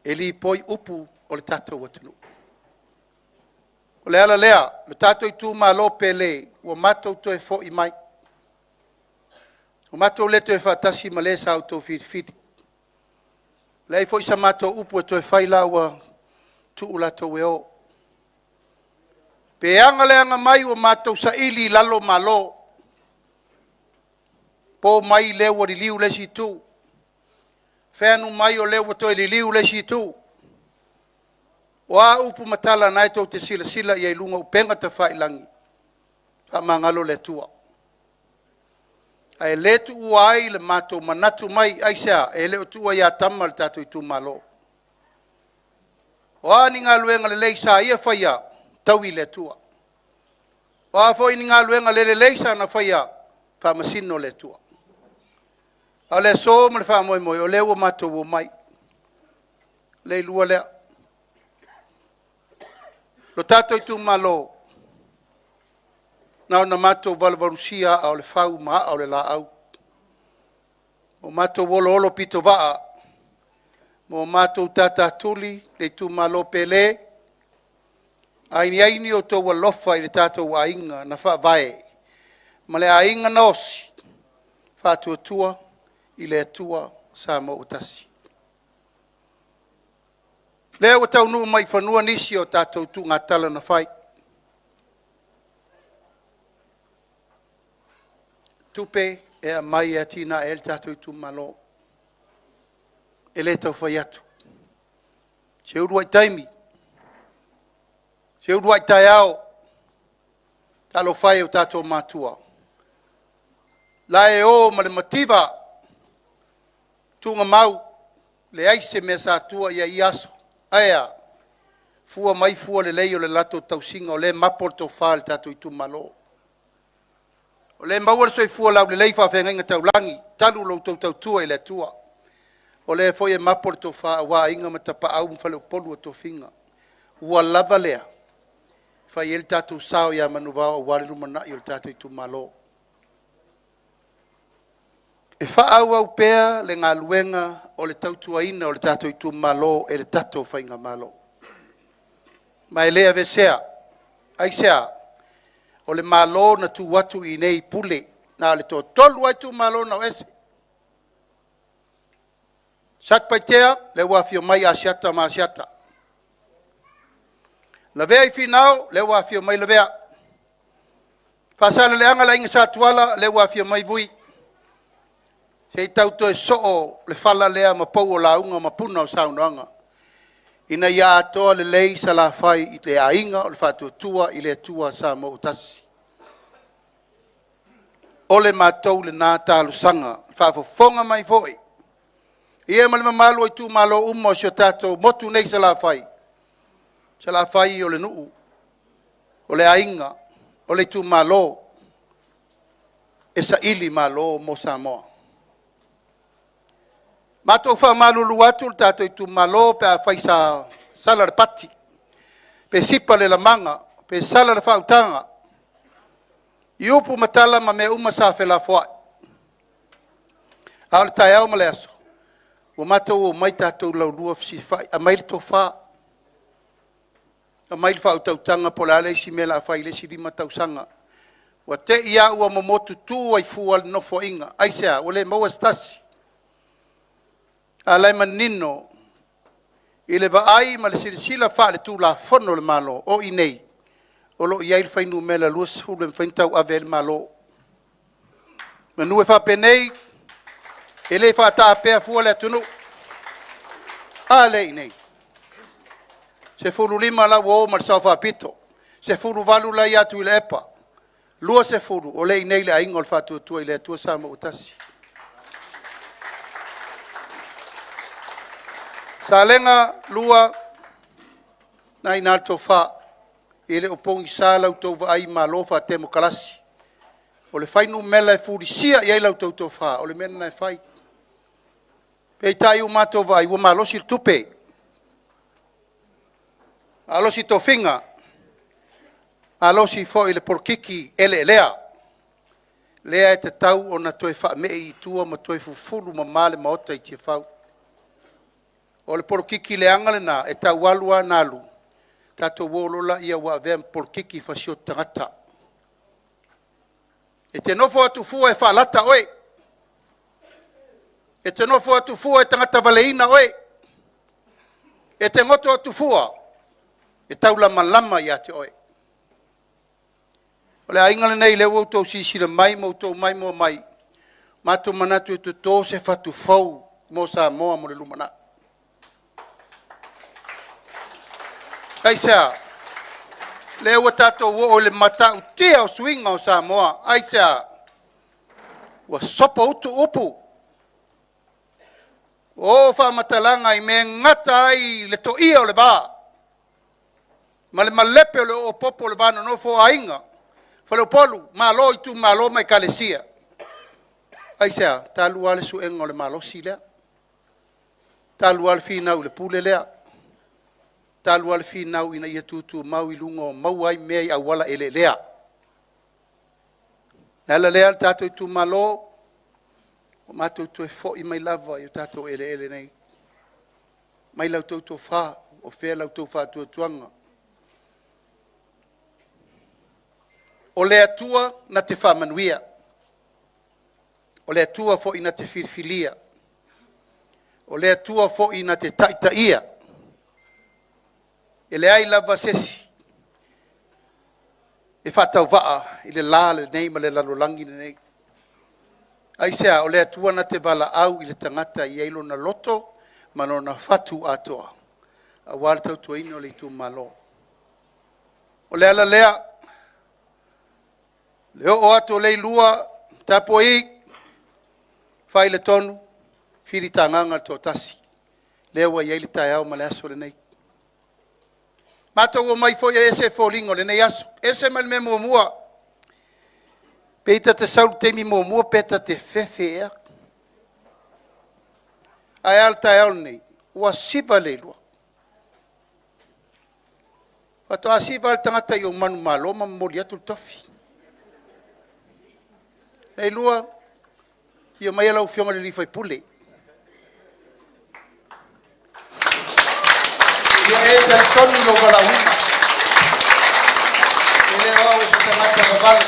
e lipoi upu o le tatou atunuu. O le ala lea, le tatou itumalo pele, ua matou toe foi mai. Ua matou le toe faatasi ma le sa outou filifili. E leai foi sa matou upu e toe fai la ua tuu latou e o. Pe aga le aga mai ua matou saili i lalo malo, po mai lea ua liliu le isi itu, feanu mai o lea ua toe liliu le isi itu. O a upu ma tala o lena tou te silasila i ai i luga o upega tafailagi, faamagalo le Atua. Ae le tuua ai le matou manatu mai, aisea? E le o tuua ia Tama le tatou itumalo. O a ni galuega lelei sa ia faia, taui i le Atua. O a foi ni galuega le lelei sa na faia, faamasino le Atua. A o le aso ma le faamoemoe, o lea ua matou omai, le lua lea. Lo tatou itumalo, na ona matou valuvalusia aa o le fau ma aa o le laau, ua matou oloolopitovaa ma matou tatatuli le itumalo pele, a i ai ni outou alofa i le tatou aiga na faavae ma le aiga na osi, Faatuatua i le Atua Samoa ua tasi. O lea ua taunuu mai i fanua nisi o tatou tuugatala na fai, tupe e aumai e atinae ai le tatou itumalo. E le tau fai atu, se uluai taimi, se uluai taeao, talofa e i o tatou matua, o la e o ma le mativa tuugamau, leai se mea sa tua i ai i ia aso. Ae a? Fua mai fua lelei o le latou tausiga o lea e mapo le tofa i le tatou itumalo. O lea e maua le soifua laulelei i faafeagaiga taulagi talu la outou tautua i le Atua. O lea foi e mapo le tofa aua Aiga ma Tapaau ma Faleupolu o tofiga. Ua lava lea e fai ai lo tatou sao ia Manuvao aua le lumanai o le tatou itumalo. E faaauau pea le galuega o le tautuaina o le tatou itumalo e le tatou faigamalo. Ma e le aveesea. Aisea? O le Malo na tuu atu i inei i pule, na o le toatolu lava itumalo na o ese. Satupaitea, lea ua afio mai Asiata ma Asiata. Lavea i Finao, lea ua afio mai Lavea. Faasaleleaga le Aiga Satuala, lea ua afio mai Vui. Se i tau toe soo le fala lea ma pou o lauga ma puna o saunoaga, ina ia atoa lelei Salafai i le aiga o le Faatuatua i le Atua Samoa ua tasi. O le matou lena talosaga, faafofoga mai foi, ia ma le mamalu o itumalo uma o si o tatou motu nei i Salafai, Salafai o le nuu, o le aiga, o le itumalo e saili malo mo Samoa. Matou faamalulu atu le tatou itumalo pe afai sa sala le pati, pe sipa le lamaga, pe sala le faautaga i upu ma tala ma mea uma sa felafoai. A o le taeao ma le aso, ua matou omai tatou laulua fesilafai, aumai le tofa, aumai le faautautaga po o le a le isi mea o le a fai i le isi 5 tausaga. Ua te i lava ua momotutu ai fua le Nofoaiga. Aisea? Ua le maua se tasi. A o la e manino i le vaai ma le silasila faale-Tulafono a le Malo, o i inei o lo o i ai le fuainumera 20 e mafai ona tauave ai le Malo. Manu e faapenei, e le faatapea fua le atunuu. A lea e i inei, 15 la ua o ma le Sao Faapito, 18 la e ia Tuilaepa, 20 o lea e i inei le Aiga o le Faatuatua i le Atua Samoa ua Tasi. Salega 1, lena e i ina le tofa, e le o pogisa la outou vaai i Malo faatemokarasi. O le fuainumera e fulisia i ai la outou tofa, o le mea lena e fai. Peitai ua matou vaai ua malosi le tupe, malosi tofiga, malosi foi le polokiki eleelea, lea e tatau ona toe faamei i tua ma toe fufulu mama le Maota i Tiafau. O le polokiki leaga lena, e tau alu lava alu, Tatou o loa laia ua avea ma polokiki fasioti tagata. E te nofo atu fua e faalata oe, e te nofo atu fua e tagata valeina oe, e te goto atu fua e taulamalama ia te oe. O le aiga lenei o lea ua outou silasila mai ma outou maimoa mai, matou manatu e toto se fatu fou mo Samoa mo le lumanai. Aisea? Lea ua tatou oo i le matautia o suiga o Samoa. Aisea? Ua sopoutu upu, ua oo faamatalaga i mea e gata ai le toia o le va ma le malepe o le oopopo o le va nonofo o aiga, faleupolu, malo, itumalo ma ekalesia. Aisea? Talu lava le suega o le malosi lea, talu lava le finau i le pule lea, talu lava le finau ina ia tutumau i luga o maua ai mea i auala eleelea. O le ala lea le tatou itumalo, ua matou toe foi mai lava i o tatou eleele nei. Aumai la outou tofa, o fea la outou faatuatuaga. O le Atua na te faamanuia, o le Atua foi na te filifilia, o le Atua foi na te taitaia. E leai lava se isi e faatauvaa i le la lenei ma le lalolagi lenei. Aisea? O le Atua na te valaau i le tagata e i ai lona loto ma lona fatu atoa aua le tautuaina o le itumalo. O le ala lea, le oo atu o Leilua, tapuai, fai le tonu, filitagaga le toatasi, lea ua i ai le taeao ma le aso lenei. Matou omai foi e ese foliga o lenei aso, e ese mai le mea muamua. Pe ta te sau i le taimi muamua pe ta te fefe ea. Ae a le taeao lenei? Ua siva le lua. Faatoa siva lava le tagata i ou manumalo ma momoli atu le tofi. Leilua, afio maia lau Afioga i le sui usufono. Ia e talitonu i lou valaauina. E le o au o se tagata vavale,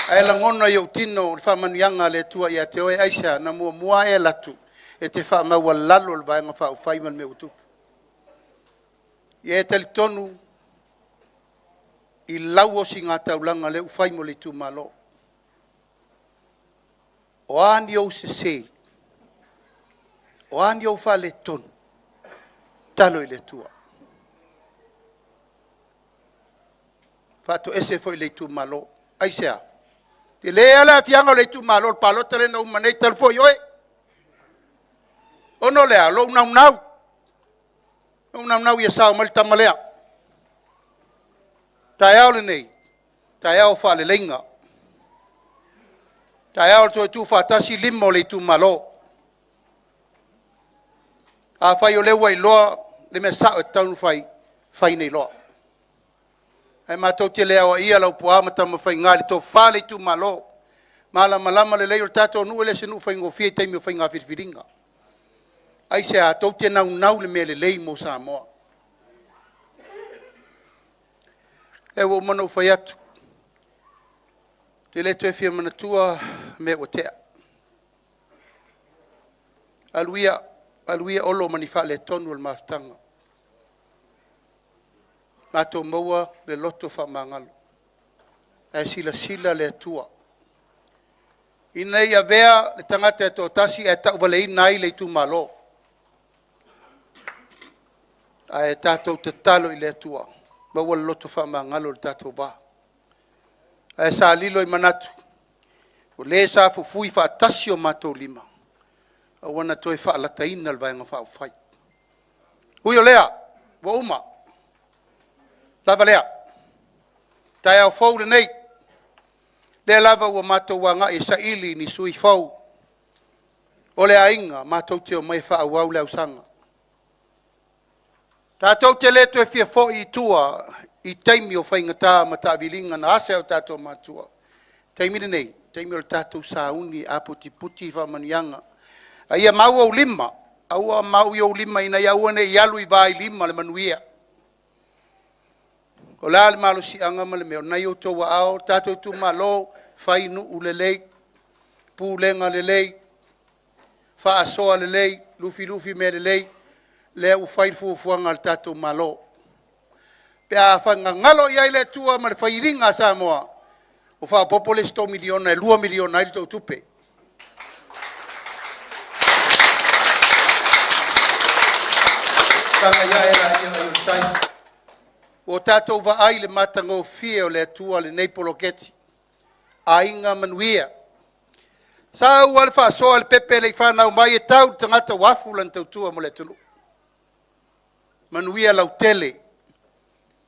ae lagona i ou tino le faamanuiaga a le Atua ia te oe. Aisea? Na muamua e alu atu e te faamaualalo le Vaega Faaupufai ma le mea ua tupu. Ia e talitonu i lau ositaulaga lea ua fai mo le itumalo. O a ni ou sese, o a ni ou faaletonu, tatalo i le Atua. Faatoese foi i le itumalo. Aisea? Tele lava le aafiaga o le itumalo i le palota lea na uma nei talu foi oe. Ona o le a? Lou naunau. Lou naunau ia sao mai le tama lea. Taeao lenei, taeao o faaleleiga. Taeao o le toe tuufaatasi lima o le itumalo. Afai o lea ua iloa le mea sao e tatau ona fai, fai nei loa. Ae matou te le aoaia Laupua ma Tamafaiga i le tofa a le itumalo. Malamalama lelei o le tatou nuu e le o se nuu faigofie i taimi o faiga filifiliga. Aisea? Tou te naunau i le mea lelei mo Samoa. Lea ua uma ona ou fai atu, ou te le toe fia manatua mea ua tea. Alu ia, alu ia Olo ma ni faaletonu o le mafutaga. Matou maua le loto faamagalo. Ae silasila le Atua ina ne i avea le tagata e toatasi ae tauvaleina ai le itumalo. Ae tatou tatalo i le Atua, maua le loto faamagalo i le tatou va. Ae sa lilo i manatu, o le sa fufui faatasi o matou lima, aua na toe faalataina le Vaega Faaupufai. Ui o lea, ua uma, lava lea. Taeao fou lenei, lea lava ua matou agai e saili ni sui fou o le aiga matou te omai e faaauau le ausaga. Tatou te le toe fia foi i tua i taimi o faigata ma taaviliga na ase ai o tatou matua. Taimi lenei, taimi o le tatou sauni e aputiputi faamanuiaga. A ia mau ou lima, aua mau i ou lima ina ia aua ne i alu i vailima le manuia. O le a le malosiaga ma le mea o lena e i outou aao le tatou itumalo, fai nuu lelei, pulega lelei, faasoa lelei, lufilufi mea lelei, lea ua fai le fuafuaga a le tatou Malo. Pe a gagalo i ai le Atua ma le failiga a Samoa, ua faaopoopo le isi $3 miliona e $2 miliona ai le tou tupe. Sagai ae laia o le tai. Ua tatou vaai i le matagofie o le Atua lenei poloketi. Aiga Manuia. Sau lava le faasoa a le pepe e le i fanau mai e tau i le tagata ua afu lana tautua mo le atunuu. Manuia lautele,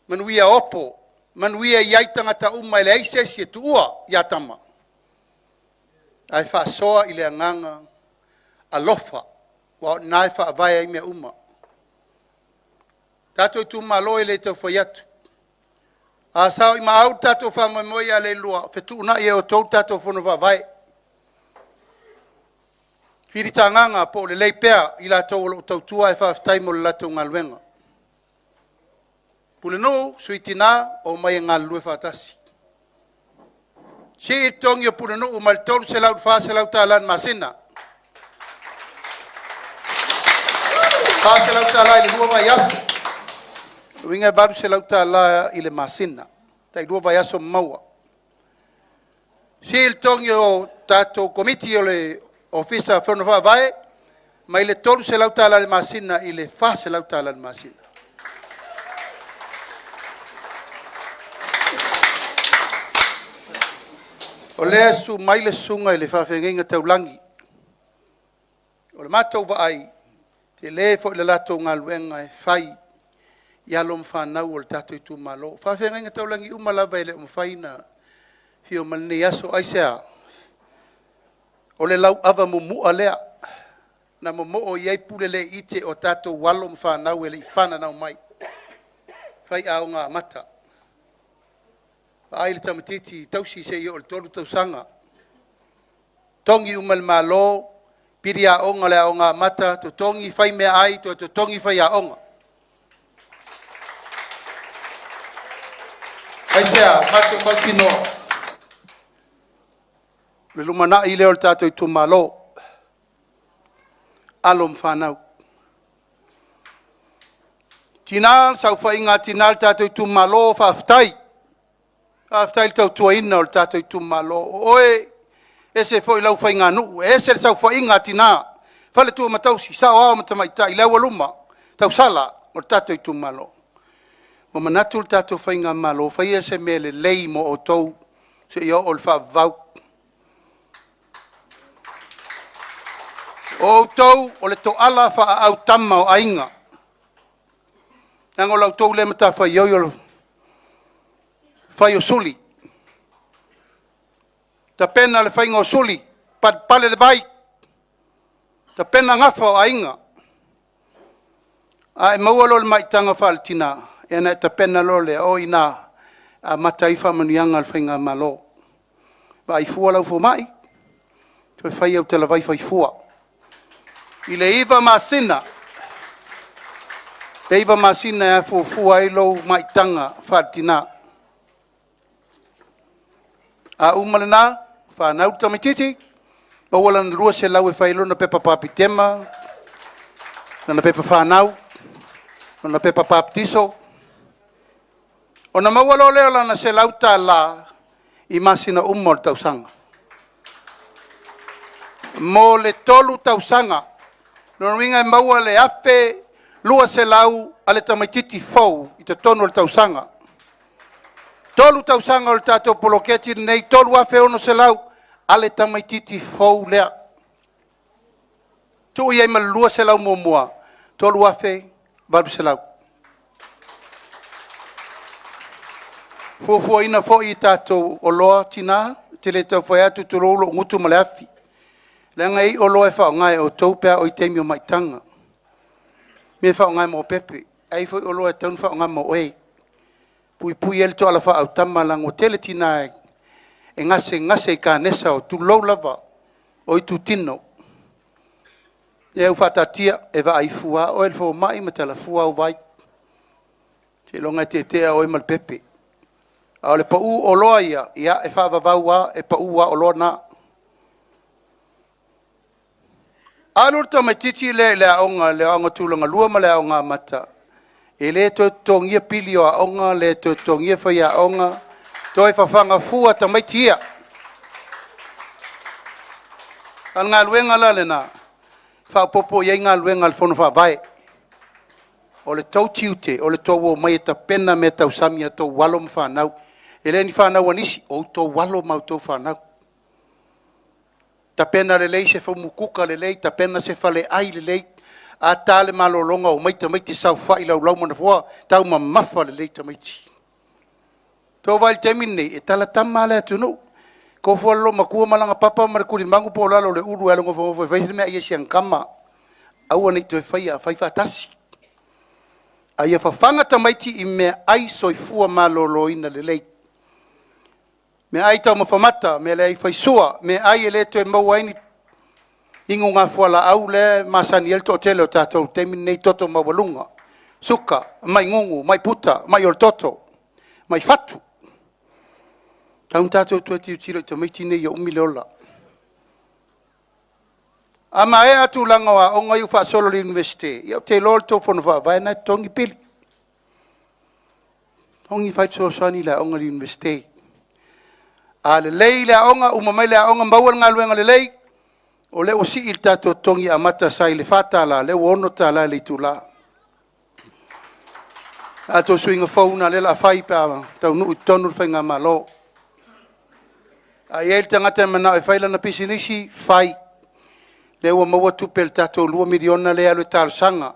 manuia opo, manuia e i ai tagata uma e leai se isi e tuua ia tama, ae faasoa i le agaga alofa, aua o i ina e faavae ai mea uma. Tatou itumalo e le tau fai atu, a sao i maau le tatou faamoemoe ia Leilua, fetuunai e outou le tatou Fono Faavae. Filitagaga po o lelei pea i latou o lo o tautua ae faafetai mo le latou galuega. Pulenuu, Sui Tina, omai e galulue faatasi. Sii le totogi o Pulenuu mai le $300 i le $400 i le masina. $400 i le 2 vaiaso. O lona uiga e $800 i le masina, tai 2 vaiaso ma maua. Sii le totogi o tatou Komiti o le Ofisa o Fono Faavae mai le $300 i le masina i le $400 i le masina. O lea e susu mai le susuga i le faafeagaiga taulagi. O le matou vaai, e tele foi le latou galuega e fai i alo ma fanau a le tatou itumalo. O faafeagaiga taulagi uma lava e le o mafai ona afio mai i lenei aso. Aisea? O le lauava mumua lea na momoo i ai Puleleiite o tatou alo ma fanau e le i fananau mai, faiaoga amata. Vaai le tamaitiiti tausi seia oo i le 3 tausaga, totogi uma e le Malo pili aoga o le aoga amata, totogi fai meaai, toe totogi faiaoga. Aisea? Matou te mautinoa o le lumanai lea o le tatou itumalo, alo ma fanau. Tina, le saofaiga a tina o le tatou itumalo, faafetai. Faafetai i le tautuaina o le tatou itumalo. O oe, e ese foi lau faiganuu, e ese le saofaiga a tina, faletua ma tausi, saoao ma tamaitai, le aualuma, tausala o le tatou itumalo. Ua manatu le tatou faigamalo, faia se mea lelei mo outou seia oo i le faavavau. O outou o le toala faaautama o aiga, leaga o la outou lea matafaioi o le fai o suli, tapena le faiga o suli, palepale le vai, tapena gafa o aiga. A e maua loa i le maitaga faaletina, ia ona e tapena loa lea, o i ina e amata ai faamanuiaga a le faigamalo. Vaai fua lau fomai, toe fai au talavai faifua. I le 9 masina, e 9 masina e afuafua ai lou maitaga faaletina. A uma lena, fanau le tamaitiiti, maua lana $200 e fai ai lona pepa papitema, lana pepa fanau, lona pepa papatiso. Ona maua loa lea o lana $100 i masina uma o le tausaga. Mo le 3 tausaga. O lona uiga e maua le $1,200 a le tamaitiiti fou i totonu o le tausaga. 3 tausaga o le tatou poloketi lenei, $3,600 a le tamaitiiti fou lea. Tuu i ai ma le $200 muamua, $3,800. Fuafuaina foi tatou oloa tina, ou te le tau fai atu tulou lou gutu ma le afi, leaga e i oloa e faaaoga e outou pe a oo i taimi o maitaga, mea e faaaoga mo pepe, ae i ai foi oloa e tatau ona faaaoga mo oe, puipui ai le toala faaautama leaga ua tele tina e gasegase i kanesa, tulou lava, o itutino. Ia ua faataatia e vaai fua lava oe e le fomai ma tala fua au vai. Seiloga e tietie oe ma le pepe. A o le pau o oloa ia, ia e faavavau lava, e pau lava oloa na. Alu le tamaitiiti lea i le aoga, le aoga tulagalua ma le aoga amata, e le toe totogia pili o aoga, le toe totogia faiaoga, toe fafaga fua tamaiti ia. A o le galuega la lena, e faaopoopo i ai galuega a le Fono Faavae. O le tou tiute, o le tou omai e tapena meatausami a outou alo ma fanau. E le o ni fanau a nisi, o outou alo ma a outou fanau. Tapena lelei se fumu kuka lelei, tapena se faleai lelei, a ta le malologa, omai tamaiti saofai i laulau ma nofoa, taumamafa lelei tamaiti. Ua outou vaai i le taimi lenei, e talatama lava le atunuu. E tofu lava le loomatua ma lana papa ma le tulimagu po o lalo i le ulu e alu nofonofo e fai le meaai a si ana tama. Aua ne i toe faia, fai faatasi. A ia fafaga tamaiti i meaai soifua maloloina lelei, meaai taumafa mata, meaai faisua, meaai e le toe maua ai ni inugafualaau lea e masani ai le toatele o tatou i le taimi lenei, toto maualuga, suka, mai gugu, mai puta, mai o le toto, mai fatu. E tatau ona tatou toe tilotilo i tamaiti nei ia umi le ola. A maea tulaga o aoga ia ua faasolo i le Iunivesite, ia ou te iloa o le tou fono faavae lena e totogi pili. Totogi, fai fesoasoani i le aoga i le Iunivesite. A lelei le aoga, uma mai le aoga maua le galuega lelei, o lea ua sii le tatou totogi amata sa i le $4, lea ua $6 i le itula. O le tatou suiga fou lena o lea o le a fai pe a taunuu i totonu le faigamalo. A i ai le tagata e manao e fai lana pisinisi, fai. O lea ua maua tupe i le tatou $2 miliona lea e alu e talosaga.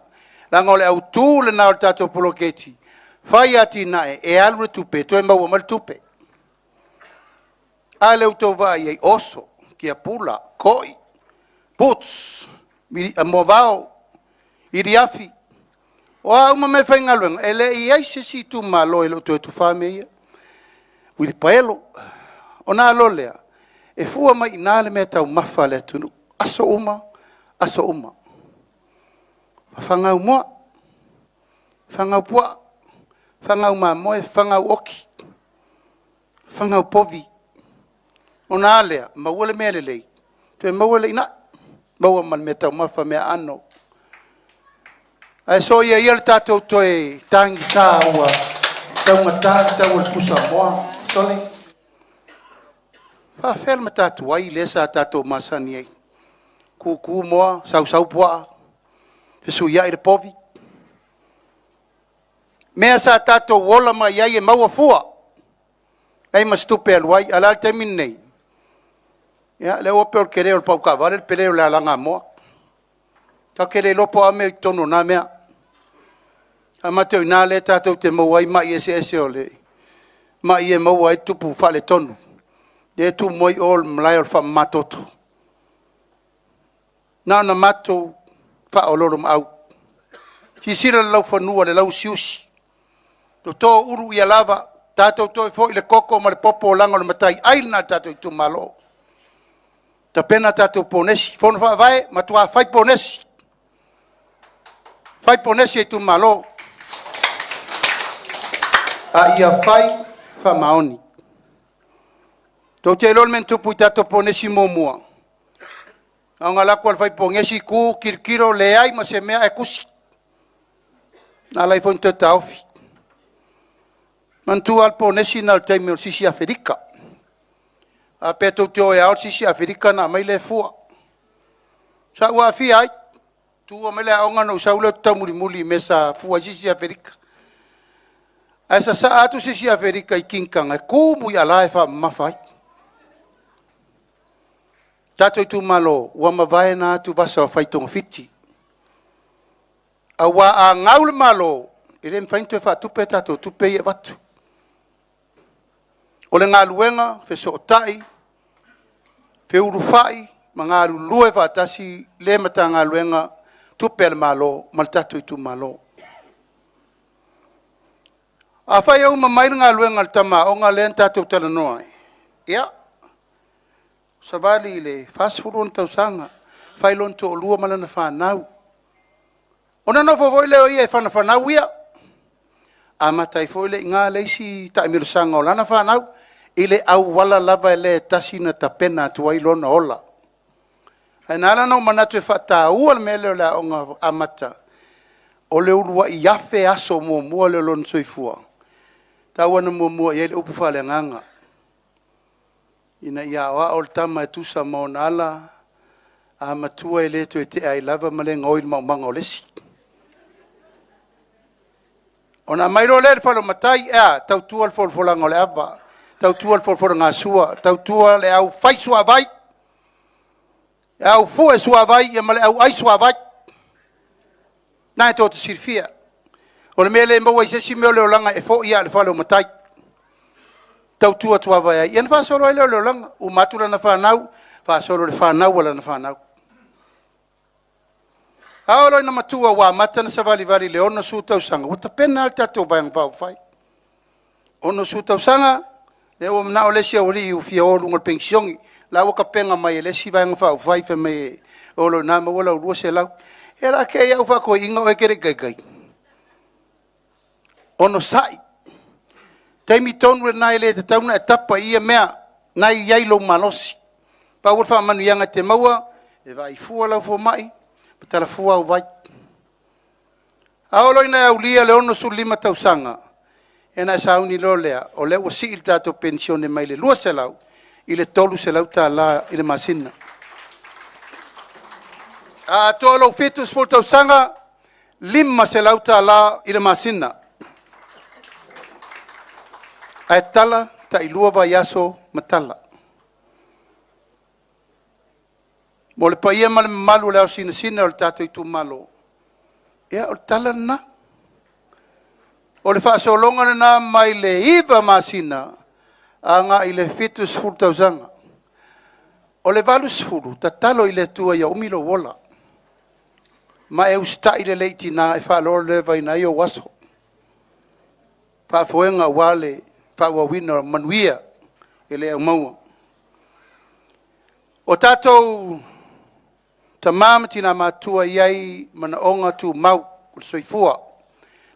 Leaga o le autu lena o le tatou poloketi, fai atinae e alu le tupe toe maua mai le tupe. A lea ua outou vaai i ai, oso, tiapula, toi, boots, moavao, iliafi, o a uma meafaigaluega, e le i i ai se isi itumalo e le o toe tufaina mea ia. Uilipaelo. Ona alu loa lea, e fua mai i ina le meataumafa a le atunuu, aso uma, aso uma. Fafaga au moa, fafaga au puaa, fafaga au mamoe, fafaga au otiki, fafaga au povi. Ona a lea? Maua le mea lelei, toe maua le inai, maua ma le meataumafa, meaaano. Ae soia ia le tatou toe tagisa ua taugata le tau o le pusamoa. Sole, e faapefea le matatuai lea sa tatou masani ai? Tutu moa, sausau puaa, fesuiai le povi. Mea sa tatou ola mai ai e maua fua, leai ma se tupe e alu ai. A o le a le taimi lenei? Ia, o lea ua pei o le tele o le pau taavale le pele o le alagamoa. Tatou te le iloa po o a mea i totonu o na mea. E mate o i ina lea tatou te maua ai mai eseese o le mai e maua ai le tupu faaletonu, lea e tumu ai o i le malae o le faamamatoto. Na ona matou faaoloolomaau. Silasila i le laufanua i le lauusiusi, toto ulu ia lava, tatou toe foi i le koko ma le popo leaga o le mataiai lena a le tatou itumalo. Tapena tatou ponesi, Fono Faavae, matua fai ponesi, fai ponesi a itumalo, a ia fai faamaoni. Tou te iloa le mea na tupu i tatou ponesi muamua, na ona alu atu lava o le fai ponesi tu tilotilo, leai ma se mea ae tusi. Na ala ai foi ona toe taofi. Manatua lava le ponesi lena o le taimi o le sisi Afelika. A faapea tou te o e ao le sisi Afelika ona aumai lea e fua. Sa ou aafia ai, tuua mai le aoga ona ou sau lea ou te taumulimuli i mea sa fua ai sisi Afelika. Ae sasaa atu sisi Afelika i kina e tumu i ala e faamamafa ai. Tatou itumalo, ua mavae na atuvasa o fai togafiti, aua a gau le Malo, e le mafai ona toe faatupe a tatou tupe ia e avatu. O le galuega, fesootai, feulufai ma galulue faatasi le Matagaluega o Tupe a le Malo ma le tatou itumalo. Afai e uma mai le galuega a le tama aoga lea na tatou talanoa ai, ia, savali i le 40 ona tausaga, fai lona toalua ma lana fanau, ona nofo foi lea o ia e fanafanau ia. Amata ai foi lea i ina le isi taamilosaga o lana fanau i le auala lava lea e tasi na tapena atu ai lona ola. Ae na ala ona ou manatu e faataua le mea lea o le Aoga Amata, o le uluai 1,000 aso muamua lea o lona soifua, e tatau lava ona muamua i ai le upu faaleagaga, ina ia aoao le tama e tusa ma ona ala, a matua e le toe tea ai lava ma le gaoi i le maumaga o le isi. Ona aumai loa lea i le fale o matai, e a? Tautua le folafolaga o le ava, tautua le folafolagasua, tautua le aufaisuavai, le aufue suavai ma le auai suavai. O lena tou te silafia. O le mea e le maua ai i se isi mea o le olaga, e foi lava i le fale o matai. Tautua tuavae ai. Ia ona faasolo ai lea o le olaga, uma atu lana fanau, faasolo i le fanau a lana fanau. A oo loa ina matua ua amata ona savalivali i le 60 tausaga, ua tapena lava le tatou Vaega Faaupufai. 60 tausaga, lea ua manao le isi aualii e fia o i luga o le penisione, la ua tapena mai e le isi Vaega Faaupufai fai mai e o loa i ina maua lau $200. Ia o le a tea ai au faatoeaina oe e te le i taitai? Onosai. O le taimi tonu lena e le tatau ona e tapa i ia mea, o lena e i ai lou malosi. Pau le faamanuiaga e te maua, e vaai fua lau fomai ma tala fua au vai. A oo loa ina e aulia le 65 tausaga, ia ona e sauni loa lea o lea ua sii le tatou penisione mai le $200 i le $300 i le masina. A atoa lou 70 tausaga, $500 i le masina, ae tala tailua vaiaso ma tala. Mo le paia ma le mamalu o le ao sinasina o le tatou itumalo, ia o le tala lena. O le faasologa lena mai le 9 masina agai le 70 tausaga. O le 80, tatalo i le Atua ia umi lou ola ma e usitai lelei i tina e faalelevaina ai ou aso, faafoega aua le faaauauina o manuia e le au maua. O tatou tama ma tina matutua e i ai manaoga tumau o le soifua. O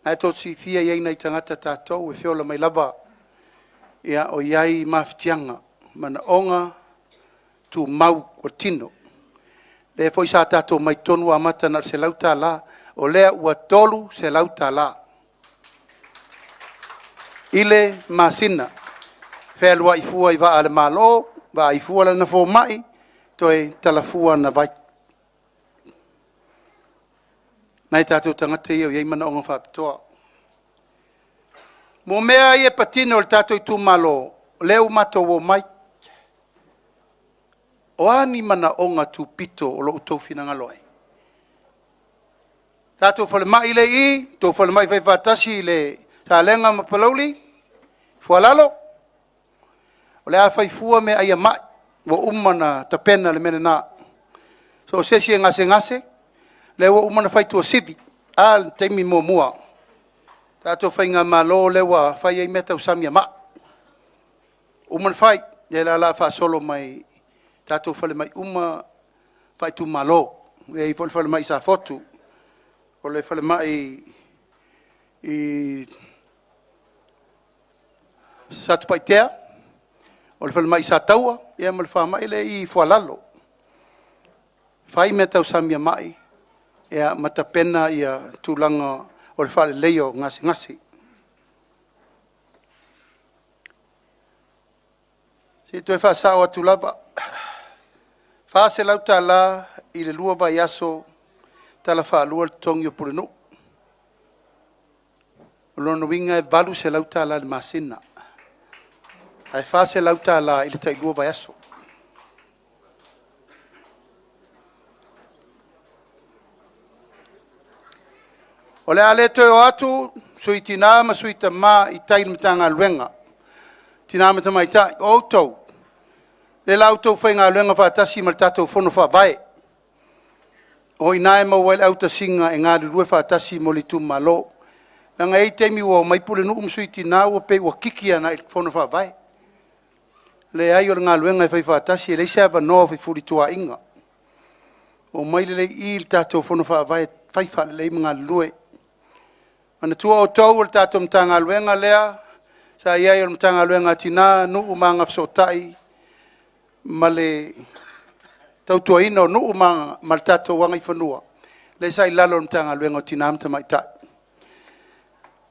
lena e tou te silafia e i ai nai tagata tatou e feola mai lava o i ai mafatiaga, manaoga tumau o le tino. Lea foi sa tatou omai tonu amata na o le $100, o lea ua $300 i le masina, fealuai fua i vaa a le Malo, vaai fua lana fomai, toe tala fua ana vai. Nai o tatou tagata ia e i ai manaoga faapitoa. Mo mea ia e patino i le tatou itumalo, o lea ua matou omai. O a ni manaoga tupito o lo o outou finagalo ai? Tatou falemai lea e i i, le tou falemai faifaatasi i Salega ma Palauli, Foalalo, o le a fai fua meaai a mai, ua uma ona tapena le mea lena. So o se isi e gasegase, o lea ua uma ona fai tuasivi. A le taimi muamua? Tatou faigamalo lea ua fai ai mea tau sami a mai. Uma ona fai, lea la o le a faasolo mai i tatou falemai uma faaitumalo. E i ai foi le falemai i Safotu, o le falemai i Satupaitea, o le falemai i Sataua, ia ma le falemai lea i Foalalo. Fai mea tau sami a mai ma tapena tulaga o le faaleleia o gasegase. Se i toe faasao atu lava, e $400 i le 2 vaiaso tala faalua le totogi o Pulenuu. O lona uiga e $800 i le masina, ae $400 i le tai 2 vaiaso. O le a le toe o atu Sui Tina ma Sui Tama i tai i le Matagaluega, Tina ma Tamaitai, o outou, o lea o le a outou faigaluega faatasi ma le tatou Fono Faavae. O i ina e maua ai le autasiga e galulue faatasi mo le itumalo. Leaga e i ai taimi ua omai Pulenuu ma Sui Tina ua pei ua kiki agai i le Fono Faavae. Leai o le galuega e faifaatasi, e leai se avanoa o fefulituaaiga. Omai lelei i i i le tatou Fono Faavae e fai faalelei ma galulue. Manatua outou o le tatou Matagaluega lea sa i ai o le Matagaluega a Tina, Nuu ma Agafesootai ma le Tautuaina o Nuu ma le tatou Agaifanua, lea sa i lalo o le Matagaluega o Tina ma Tamaitai.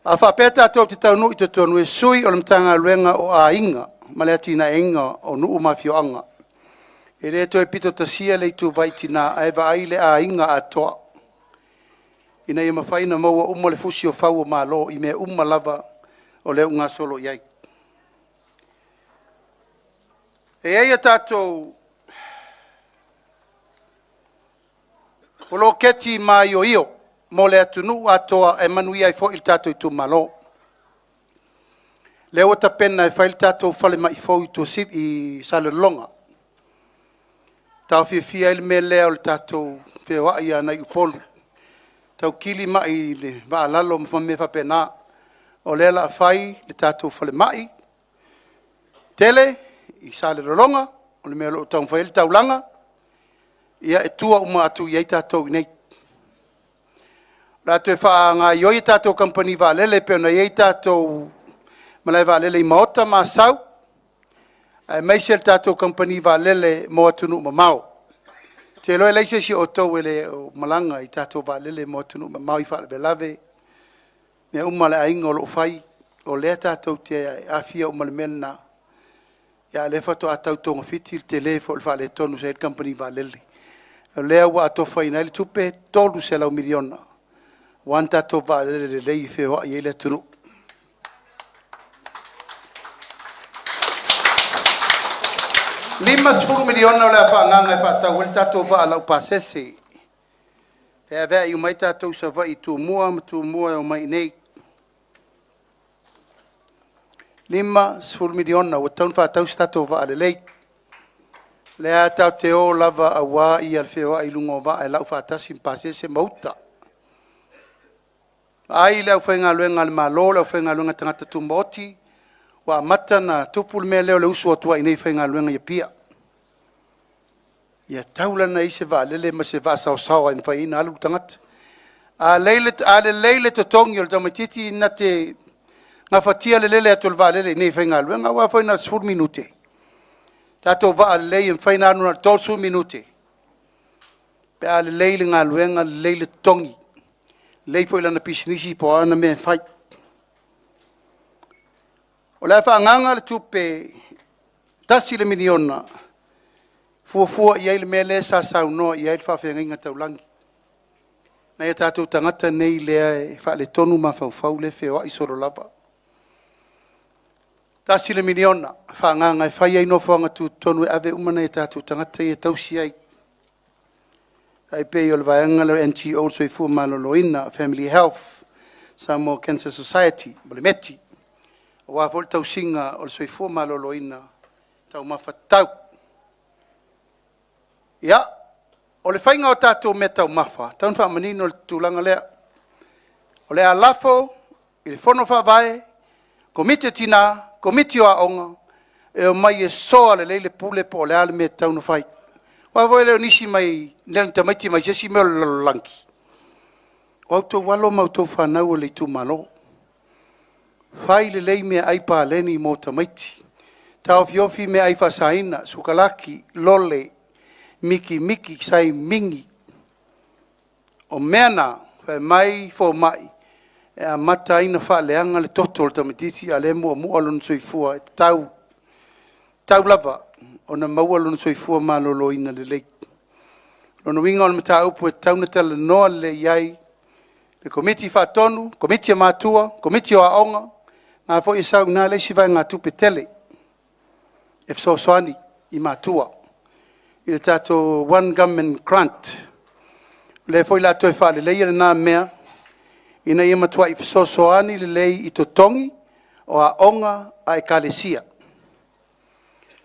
A faapea tatou te taunuu i totonu, e sui o le Matagaluega o Aiga ma le Atinaeina o Nuu ma Afioaga. E le toe pitotasia le ituvai tina, ae vaai le aiga atoa, ina ia mafai ona maua uma le fusi o fau o Malo i mea uma lava o lea ua gasolo i ai. E i ai a tatou poloketi maioio mo le atunuu atoa e manuia ai foi le tatou itumalo. O lea ua tapena e fai le tatou falemai fou i Tuasivi i Salelologa. E taofiofia ai le mea lea o le tatou feoai agai i Upolu, taukili mai i le vaa a lalo ma mea faapena. O lea o le a fai le tatou falemai tele i Salelologa, o le mea o lo o taumafai ai le taulaga, e tua uma atu i ai tatou i inei. O le a toe faagaoioi a tatou kamupani vaalele e pei ona i ai tatou malaevaalele i Maota ma Asau, aemaise le tatou kamupani vaalele mo atunuu mamao. Ou te iloa e leai se isi o outou e le o malaga i tatou vaalele mo atunuu mamao i faalavelave, mea uma a le aiga o lo o fai, o lea tatou te aafia uma i le mea lena, a o lea faatoa tau togafiti le tele foi o le faaletonu sa i ai le kamupani vaalele. O lea ua atofaina ai le tupe e $300 miliona aua ni tatou vaalele lelei e feoai ai le atunuu. E $50 miliona o le a faaagaaga e faatau ai le tatou vaa laupasese e feaveai uma ai tatou i Savaii i Tumua ma Tumua e omai i inei. $50 miliona ua tatau ona faatau se tatou vaa lelei. O lea lava tatou te o lava aua le feoai i luga o vaa e lau faatasi ma pasese ma uta. Vaai le aufaigaluega a le Malo, le aufaigaluega a tagata tumaoti, ua amata ona tupu le mea lea o le usu atu ai i inei e faigaluega i Apia. Ia tatau la ona i ai se vaalele ma se vaa saosaoa e mafai ai ona alu le tagata. A lelei le totogi o le tamaitiiti na te gafatia le lele atu o le vaalele i inei e faigaluega, aua foi na o le 10 minute. Tatou vaa lelei e mafai ona alu na o le 30 minute pe a lelei le galuega lelei le totogi, lelei foi i lana pisinisi po o a ana mea e fai. O le a faaagaaga le tupe $1 miliona e fuafua i ai le mea lea sa saunoa i ai le faafeagaiga taulagi, nai o tatou tagata nei lea e faaletonu mafaufau lea e feoai solo lava. $1 miliona e faaagaaga e fai ai nofoaga tutotonu e ave uma nai o tatou tagata ia e tausi ai, tai pei o le vaega lea o le NGO a le Soifua Maloloina, Family Health, Samoa Cancer Society ma le METI, aua foi le tausiga o le soifua maloloina, taumafa tatau. Ia, o le faiga o tatou meataumafa, e tatau ona faamanino le tulaga lea. O le a lafo i le Fono Faavae, Komiti o Tina, Komiti o Aoga, e omai e soa lelei le pule po o le a le mea e tatau ona fai. Aua foi e le o nisi mai, le o ni tamaiti mai se isi mea o le lalolagi, o a outou alo ma a outou fanau a le itumalo. Fai lelei meaai paleni mo tamaiti, taofiofi meaai faasaina, sukalaki, lole, mikimiki, saimini. O mea na, fai mai fomai, e amata ai ona faaleaga le toto o le tamaitiiti a o lea e muamua lona soifua, e tatau lava ona maua lona soifua maloloina lelei. O lona uiga o le mataupu e tatau ona talanoa lelei i ai le Komiti Faatonu, Komiti o Matua, Komiti o Aoga, o lena foi e sau i ina le isi vaegatupe tele e fesoasoani i matua i le tatou One Government Grant. O lea foi o le a toe faaleleia lena mea ina ia matuai fesoasoani lelei i totogi o aoga a ekalesia.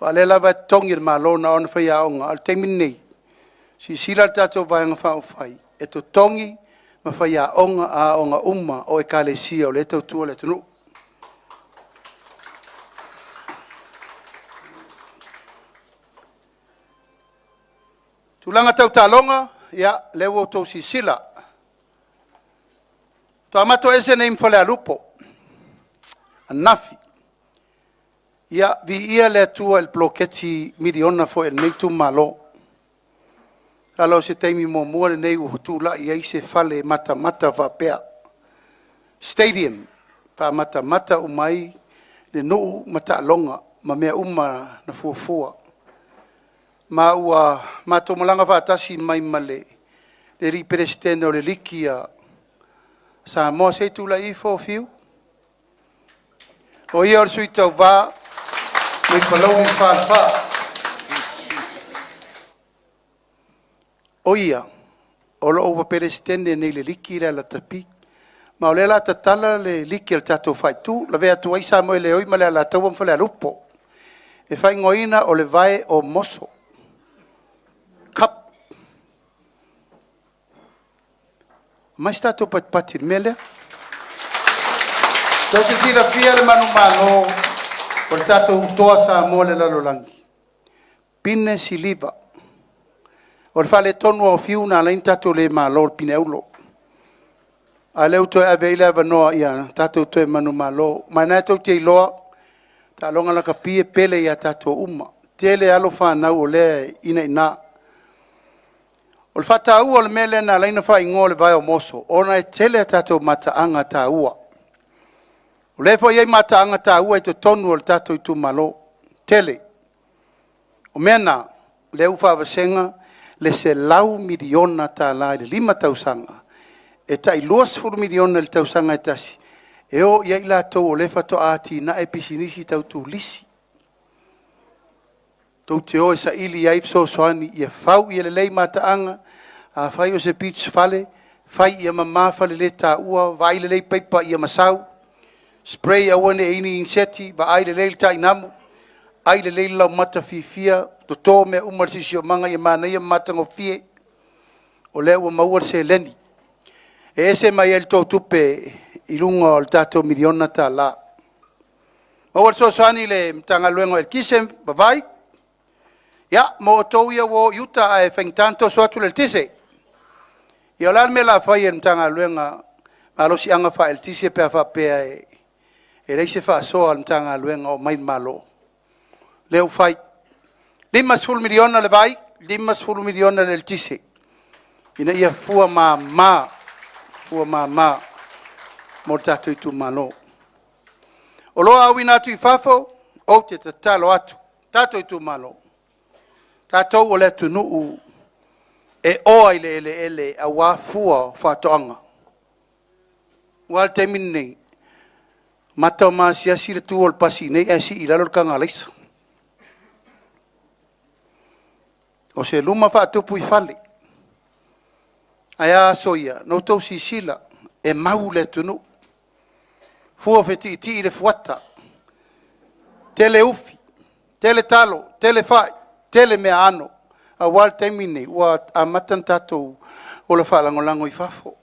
Aua o lea lava e totogi e le Malo na ona faiaoga, a o le taimi lenei, silasila le tatou Vaega Faaupufai e totogi ma faiaoga a aoga uma o ekalesia o lea e tautua le atunuu. O tulaga tau taaloga, ia, o lea ua outou silasila. Faatoa matou ese nei ma Falealupo ananafi. Ia, viia le Atua i le poloketi miliona foi a lenei itumalo. Masalo o se taimi muamua lenei ua tulai ai se fale matamata faapea, stadium, faamatamata uma ai le nuu ma taaloga ma mea uma na fuafua. Ma ua matou malaga faatasi mai ma le alii Peresetene o le Liki a Samoa. Se i tulai ifo Fiu. O ia o le sui tauva mai Palauli le Falefa. O ia o lo o ua Peresetene nei i le Liki lea a Lakapi. Ma o lea o le a tatala le liki a le tatou faaitu, lavea atu ai Samoeleoi ma le Alataua ma Falealupo. E faaigoaina o le Vai o Moso Cup. Aumai se tatou patipati i le mea lea. Tou te silafia le manumalo o le tatou Toa Samoa i le lalolagi, pine siliva. O le faaletonu lava o Fiu na ala ai ona tatou le malo i le pine auro. A o lea ua toe ave i ai le avanoa ia tatou toe manumalo. Ma o lena tou te iloa, taaloga lakapi e pele ia tatou uma. E tele alo ma fanau o lea e ina i ina. O le faataua o le mea lea na ala ai ona faaigoa o le Vai o Moso, ona e tele a tatou mataaga taua. O lea foi e i ai mataaga taua i totonu o le tatou itumalo, tele. O mea na, lea ua faavasega le $100 miliona i le 5 tausaga, e tai $20 miliona i le tausaga e tasi, e o i ai latou o lea faatoa atinae pisinisi tau turisi. Tou te o e saili ai fesoasoani ia fau ia lelei mataaga, afai o se beach fale, fai ia mama faleletaua, vaai lelei paipa ia masau, spray aua ne i i ai ni iniseti, vaai lelei le tainamu, ai lelei le laumata fiafia, toto mea uma i le siosiomaga ia manaia ma matagofie. O lea ua maua le seleni e ese mai ai i le tou tupe i luga o le tatou $1 miliona. Maua le fesoasoani i le Matagaluega o le Eletise ma Vai, ia, mo outou ia ua o i uta ae faigata ona toso atu le eletise. Ia o le a le mea o le a fai e le Matagaluega o Malosiaga Faaeletise pe a faapea e leai se faasoa a le Matagaluega o aumai i le Malo? Lea ua fai, $50 miliona le vai, $50 miliona le eletise, ina ia fua mama, fua mama mo le tatou itumalo. O oloa auina atu i fafo, ou te tatalo atu, tatou itumalo, tatou o le atunuu e oa i le eleele aua fua o faatoaga. Aua o le taimi lenei, mata o maasiasi le tu a le pasi i inei ae sii i lalo le taga alaisa. O se luma faatupu i fale. Ae a aso ia? Na outou silasila, e mau le atunuu, fua fetiitii le fuata, tele ufi, tele talo, tele fai, tele meaano. Aua le taimi lenei, ua amata ona tatou ola faalagolago i fafo.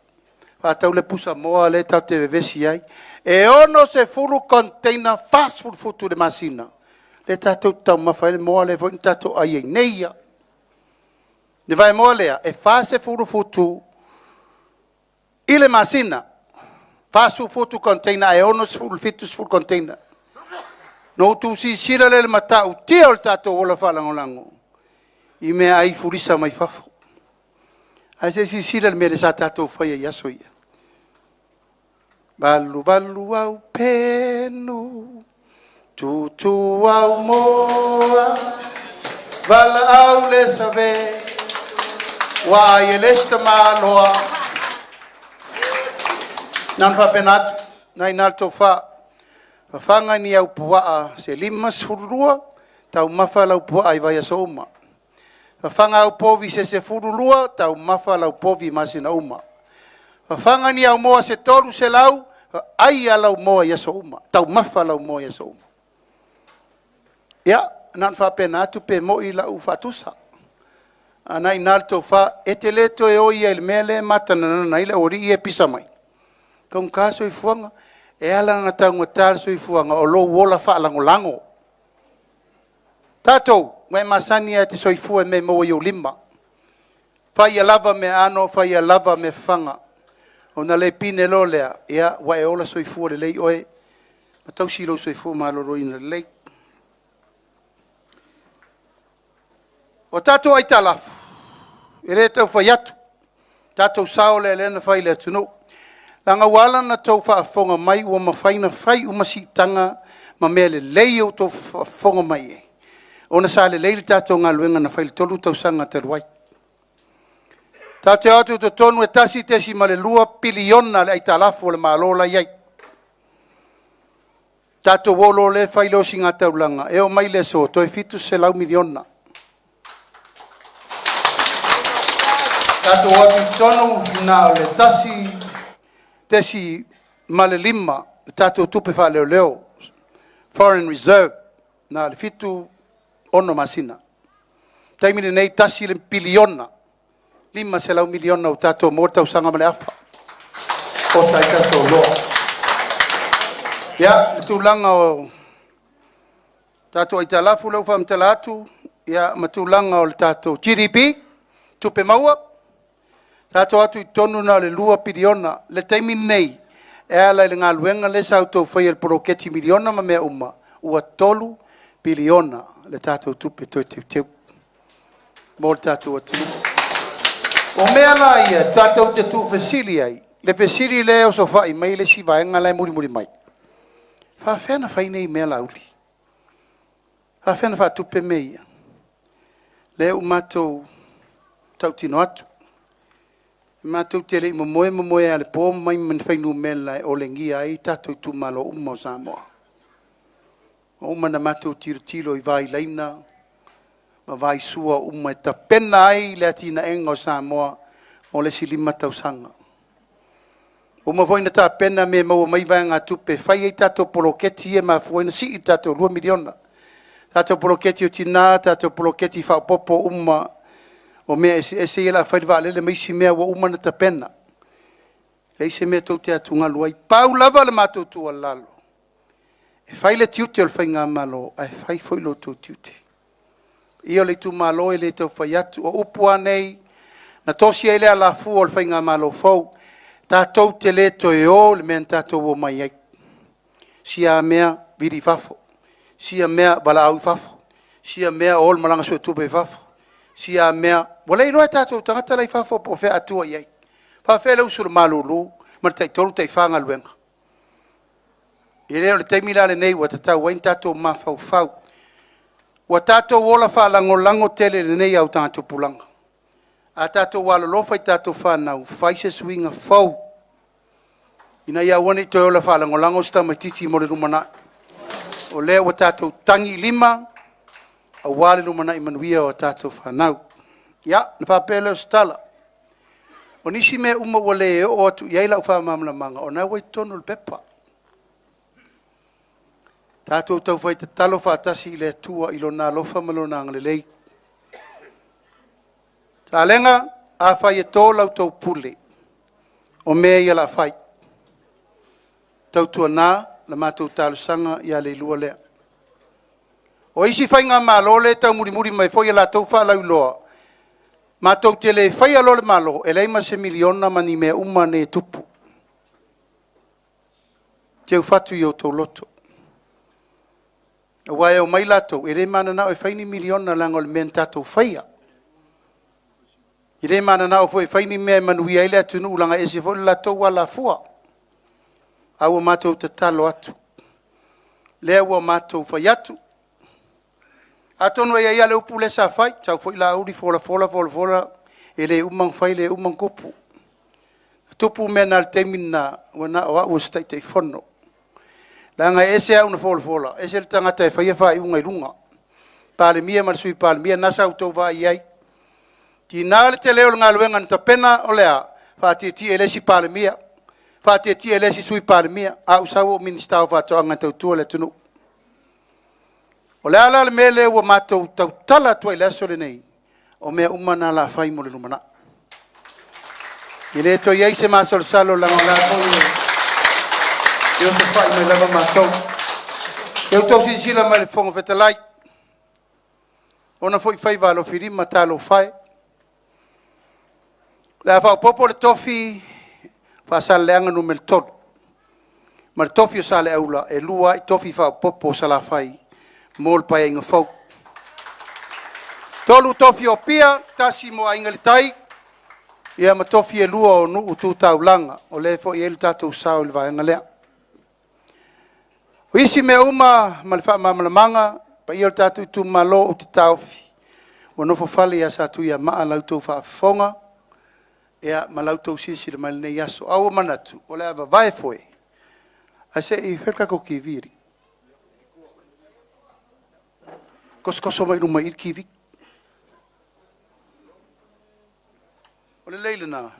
Faatau le pusamoa lea tatou te vevesi ai. E 60 container 40 futu i le masina lea tatou te taumafa ai le moa lea foi na tatou ai ai nei lava. Le vaemoa lea, e 40 futu i le masina, 40 futu container ae 60 i le 70 container. Ona outou silasila lea i le matautia o le tatou ola faalagolago i meaai fulisa mai fafo. Ae se i silasila i le mea lea sa tatou faia i aso ia. Valuvalu au penu, tutu au moa, valaau le save, ua ai e le isi tamaloa. Na ona faapena atu, na i ina le tofa. Fafaga ni au puaa se 52, taumafa lau puaa i vaiaso uma. Fafaga au povi se 12, taumafa lau povi i masina uma. Fafaga ni au moa se 300, ai lava lau moa i aso uma, taumafa lau moa i aso uma. Ia, na ona faapena atu pe moni lau faatusa. A o lena e i ina le tofa. E te le toe o ia i le mea lea e matananana ai le aualii ia e pisa mai. E taugata le soifuaga. E ala ona taugata le soifuaga, o lou ola faalagolago. Tatou, ua e masani lava e te soifua i mea e maua i ou lima. Fai ia lava meaano, fai ia lava mea fafaga. Ona le pine loa lea, ia, ua e ola soifua lelei oe ma tausi lou soifua maloloina lelei. O tatou aitalafu, e le tau fai atu, tatou sao lea lea na fai i le atunuu. Leaga ua ala ona outou faafofoga mai ua mafai ona fai uma siitaga ma mea lelei ia ua outou faafofoga mai i ai, ona sa lelei le tatou galuega na fai i le 3 tausaga talu ai. Tatou te o atu i totonu e $1.2 piliona le aitalafu a le Malo la e i ai. Tatou o loa lea fai le ositaulaga, e oo mai i le aso, toe $700 miliona. Tatou o atu i totonu na o le 1.5 le tatou tupe faaleoleo, foreign reserve, na o le 7, 6 masina. O le taimi lenei, $1 piliona, $500 miliona ua tatou maua le tausaga ma le afa. Oka ai tatou oloa. Ia, le tulaga o tatou aitalafu lea ua faamatala atu, ia ma tulaga o le tatou GDP, tupe maua, tatou o atu i totonu na o le $2 piliona. O le taimi lenei, e ala i le galuega lea sa outou faia i le poloketi miliona ma mea uma, ua $3 piliona le tatou tupe toe teuteu mo le tatou atunuu. O mea la ia tatou te tuufesili ai, le fesili lea e osofai mai le isi vaega la e mulimuli mai, e faapefea ona fai nei mea Laauli? E faapefea ona faatupe mea ia? Lea ua matou tautino atu, matou te le i momoe momoe lava i le po ma omai ma ni fuainumera e olegia ai tatou itumalo uma o Samoa. Ua uma ona matou tilotilo i vailaina ma vaisua uma e tapena ai le atinaeina o Samoa mo le isi 5 tausaga. Ua uma foi ona tapena mea e maua mai ai vaegatupe e fai ai tatou poloketi ia e mafua ai ona sii le tatou $2 miliona. Tatou poloketi o tina, tatou poloketi faaopoopo uma o mea eseese ia o le a fai le vaalele ma isi mea ua uma ona tapena. E leai se mea tou te atugalu ai. Pau lava le matou tuualalo, e fai le tiute o le faigamalo, ae fai foi lo outou tiute. Ia o le itumalo e le tau fai atu, o upu lava nei na tosi ai le alafua o le faigamalo fou, tatou te le toe o i le mea na tatou omai ai. Sia mea vili i fafo, sia mea valaau i fafo, sia mea o le malaga suetupe i fafo, sia mea... Ua le iloa e tatou tagata la e i fafo po o fea a tua i ai. E faapefea le usu i le malulu ma le tai 3 tai 4 galuega? E le o le taimi la lenei ua tatau ai ona tatou mafaufau. Ua tatou ola faalagolago tele i lenei augatupulaga. A tatou alolofa i tatou fanau, fai se suiga fou ina ia aua ne i toe ola faalagolago se tamaitiiti mo le lumanai. O lea ua tatou tagi i lima aua le lumanai manuia o a tatou fanau. Ia, ona faapea lea o se tala, o nisi mea uma ua le oo atu i ai lau faamalamalamaga, o lena ua i totonu o le pepa. Tatou taufai tatalo faatasi i le Atua i Lona alofa ma Lona agalelei. Salega, afai e to la outou pule, o mea ia o le a fai, tautuana la matou talosaga ia Leilua lea. O isi faigamalo lea e taumulimuli mai foi a latou faalauiloa, matou te le faia loa le Malo, e leai ma se miliona ma ni mea uma nei e tupu. Teufatu i o outou loto. Aua e omai latou, e le mananao e fai ni miliona leaga o le mea na tatou faia. E le mananao foi e fai ni mea e manuia ai le atunuu leaga e ese foi le latou alafua. A ua matou tatalo atu, lea ua matou fai atu. Atonu e i ai lava le upu lea sa fai, sau foi Laauli folafola folafola, e le uma ona fai le uma ona tupu. E tupu mea na i le taimi lena, ua na o au o se Taitaifono. Leaga e ese au na folafola, ese le tagata e faia faaiuga i luga. Palemia ma le Sui Palemia, lena sa outou vaai i ai. Tiga le tele o le galuega na tapena, o le a? Faatietie i le isi Palemia, faatietie i le isi Sui Palemia, a ua sau o Minisita o Faatoaga e tautua le atunuu. O le a la le mea lea ua matou tautala atu ai i le aso lenei? O mea uma na o le a fai mo le lumanai. E le toe i ai se masalosalo leaga o la foi e osofai mai lava matou. Ia outou silasila mai i le Fofoga Fetalai, o ona foi faiva alofilima, talofa e. O le a faaopoopo le tofi Faasaleleaga Nu.3, ma le tofi o Saleaula, e 2 ai tofi faaopoopo o Salafai mo le Paeaiga fou. 3 tofi o Apia, 1 mo Aiga i le Tai, ia ma tofi e 2 o Nuu Tu Taulaga, o lea foi e i ai le tatou sao i le vaega lea. O isi mea uma ma le faamalamalamaga, paia o le tatou itumalo, ou te taofi, ua nofofale ia Satuiamaa la outou faafofoga ma la outou silasila mai i lenei aso. Ae ua manatu, o le a vavae foe, ae se i fai le tatou TV alii. Tosotoso mai luma i i le TV. O le lelei lena,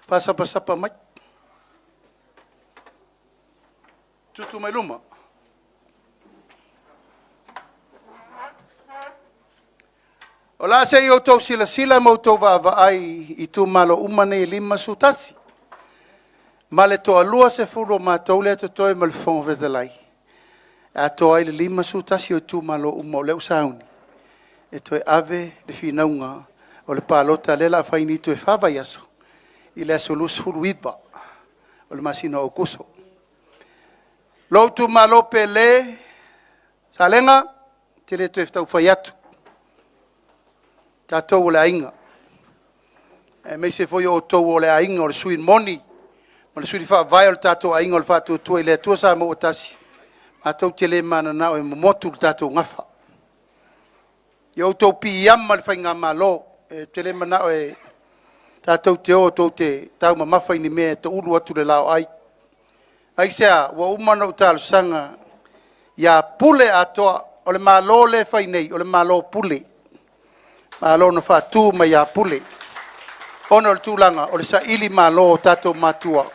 faasapasapa mai. Tutu mai luma. O le a se i outou silasila ma outou vaavaai i itumalo uma nei e 51, ma le toa 20 o matou lea e totoe ma le Fofoga Fetalai, e atoa ai le 51 o itumalo uma o lea ua sauni e toe ave le finauga o le palota lea o le a fai nei toe 4 vaiaso i le aso 29 o le masina o Aokuso. Lou itumalo pele, Salega, ou te le toe tau fai atu, tatou o le aiga, aemaise foi o outou o le aiga o le sui usufono moni ma le sui usufono faavae o le tatou aiga o le Faatuatua i le Atua Samoa ua Tasi, matou te le mananao e momotu le tatou gafa. Ia outou piiama i le faigamalo, ou te le manao tatou te o tou te taumamafa i ni mea e toulu atu i le laoai. Aisea? Ua uma ona ou talosaga ia pule atoa. O le Malo lea e fai nei, o le Malo pule, Malo na faatu mai ia Pule, ona o le tulaga o le sailimalo o tatou matua,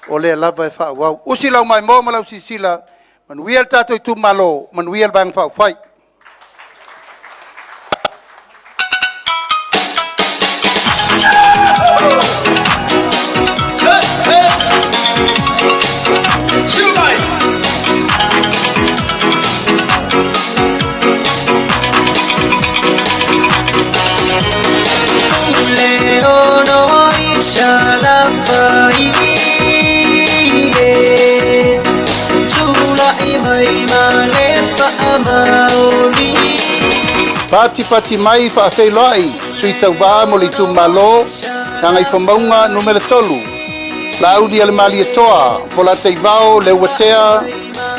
o lea lava e faaauau. Usi lau maimoa ma lau silasila, manuia le tatou itumalo, manuia le Vaega Faaupufai. Patipati mai faafeiloai sui tauva mo le itumalo Gagaifomauga Nu.3, Laauli Alemalietoa, Polataivao Leuatea,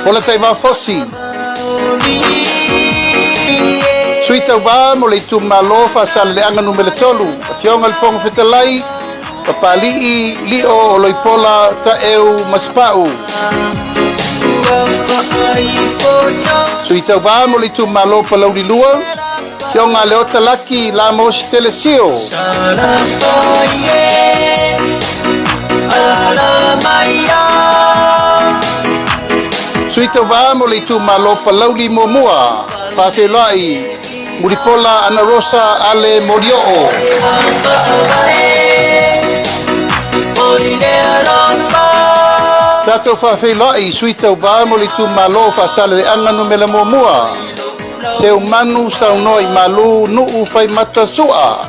Polataivao Fosi. Sui tauva mo le itumalo Faasaleleaga Nu.3, Afioga i le Fofoga Fetalai, Papali'i Lio Oloipola Taeu Masepau. Sui tauva mo le itumalo Palauli 2, Afioga Leota Laki Lamos Telesio. Sui tauva mo le itumalo Palauli Muamua, Faafeiloai Mulipola Ana Rosa Ale Molioo. Tatou faafeiloai sui tauva mo le itumalo Faasaleleaga Nu.1, Seumanu Saunoa i Malu Nuu Faimata Sua.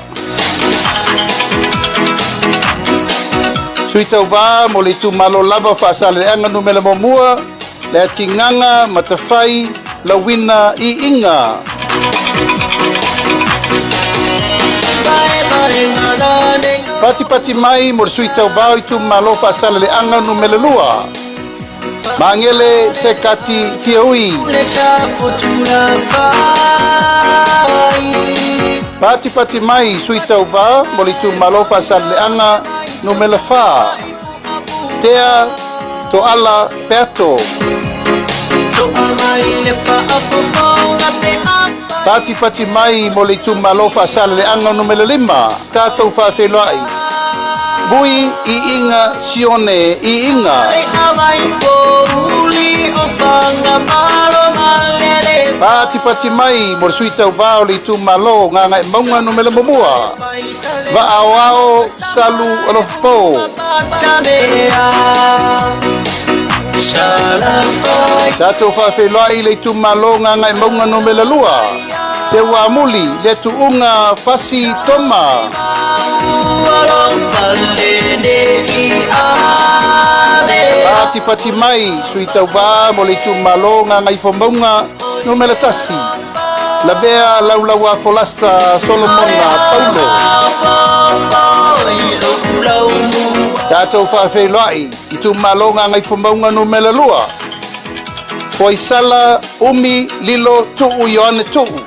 Sui tauva mo le itumalo lava Faasaleleaga Nu.1, Le Atigana Matafai Lauina Iiga. Patipati mai mo le sui tauva o itumalo Faasaleleaga Nu.2, Magele Sekati Fiaui. Patipati mai sui tauva mo le itumalo Faasaleleaga Nu.4, Tea Toala Peato. Patipati mai mo le itumalo Faasaleleaga Nu.5, tatou faafeiloai Bui Iiga Sione Iiga. Patipati mai mo le sui tauva o le itumalo Gagaemauga Nu.1, Vaaoao Salu Alofapo. Tatou faafeiloai le itumalo Gagaemauga Nu.2, Seuamuli le Tuuga Fasi Toma. Patipati mai sui tauvā mo le itumalo Gagaifomauga 1, Lavea Laulaua Folasa Solomona Paulo. Tatou faafeiloai itumalo Gagaifomauga 2, Foaisala Umi Lilo Tuu Ioane Tuu.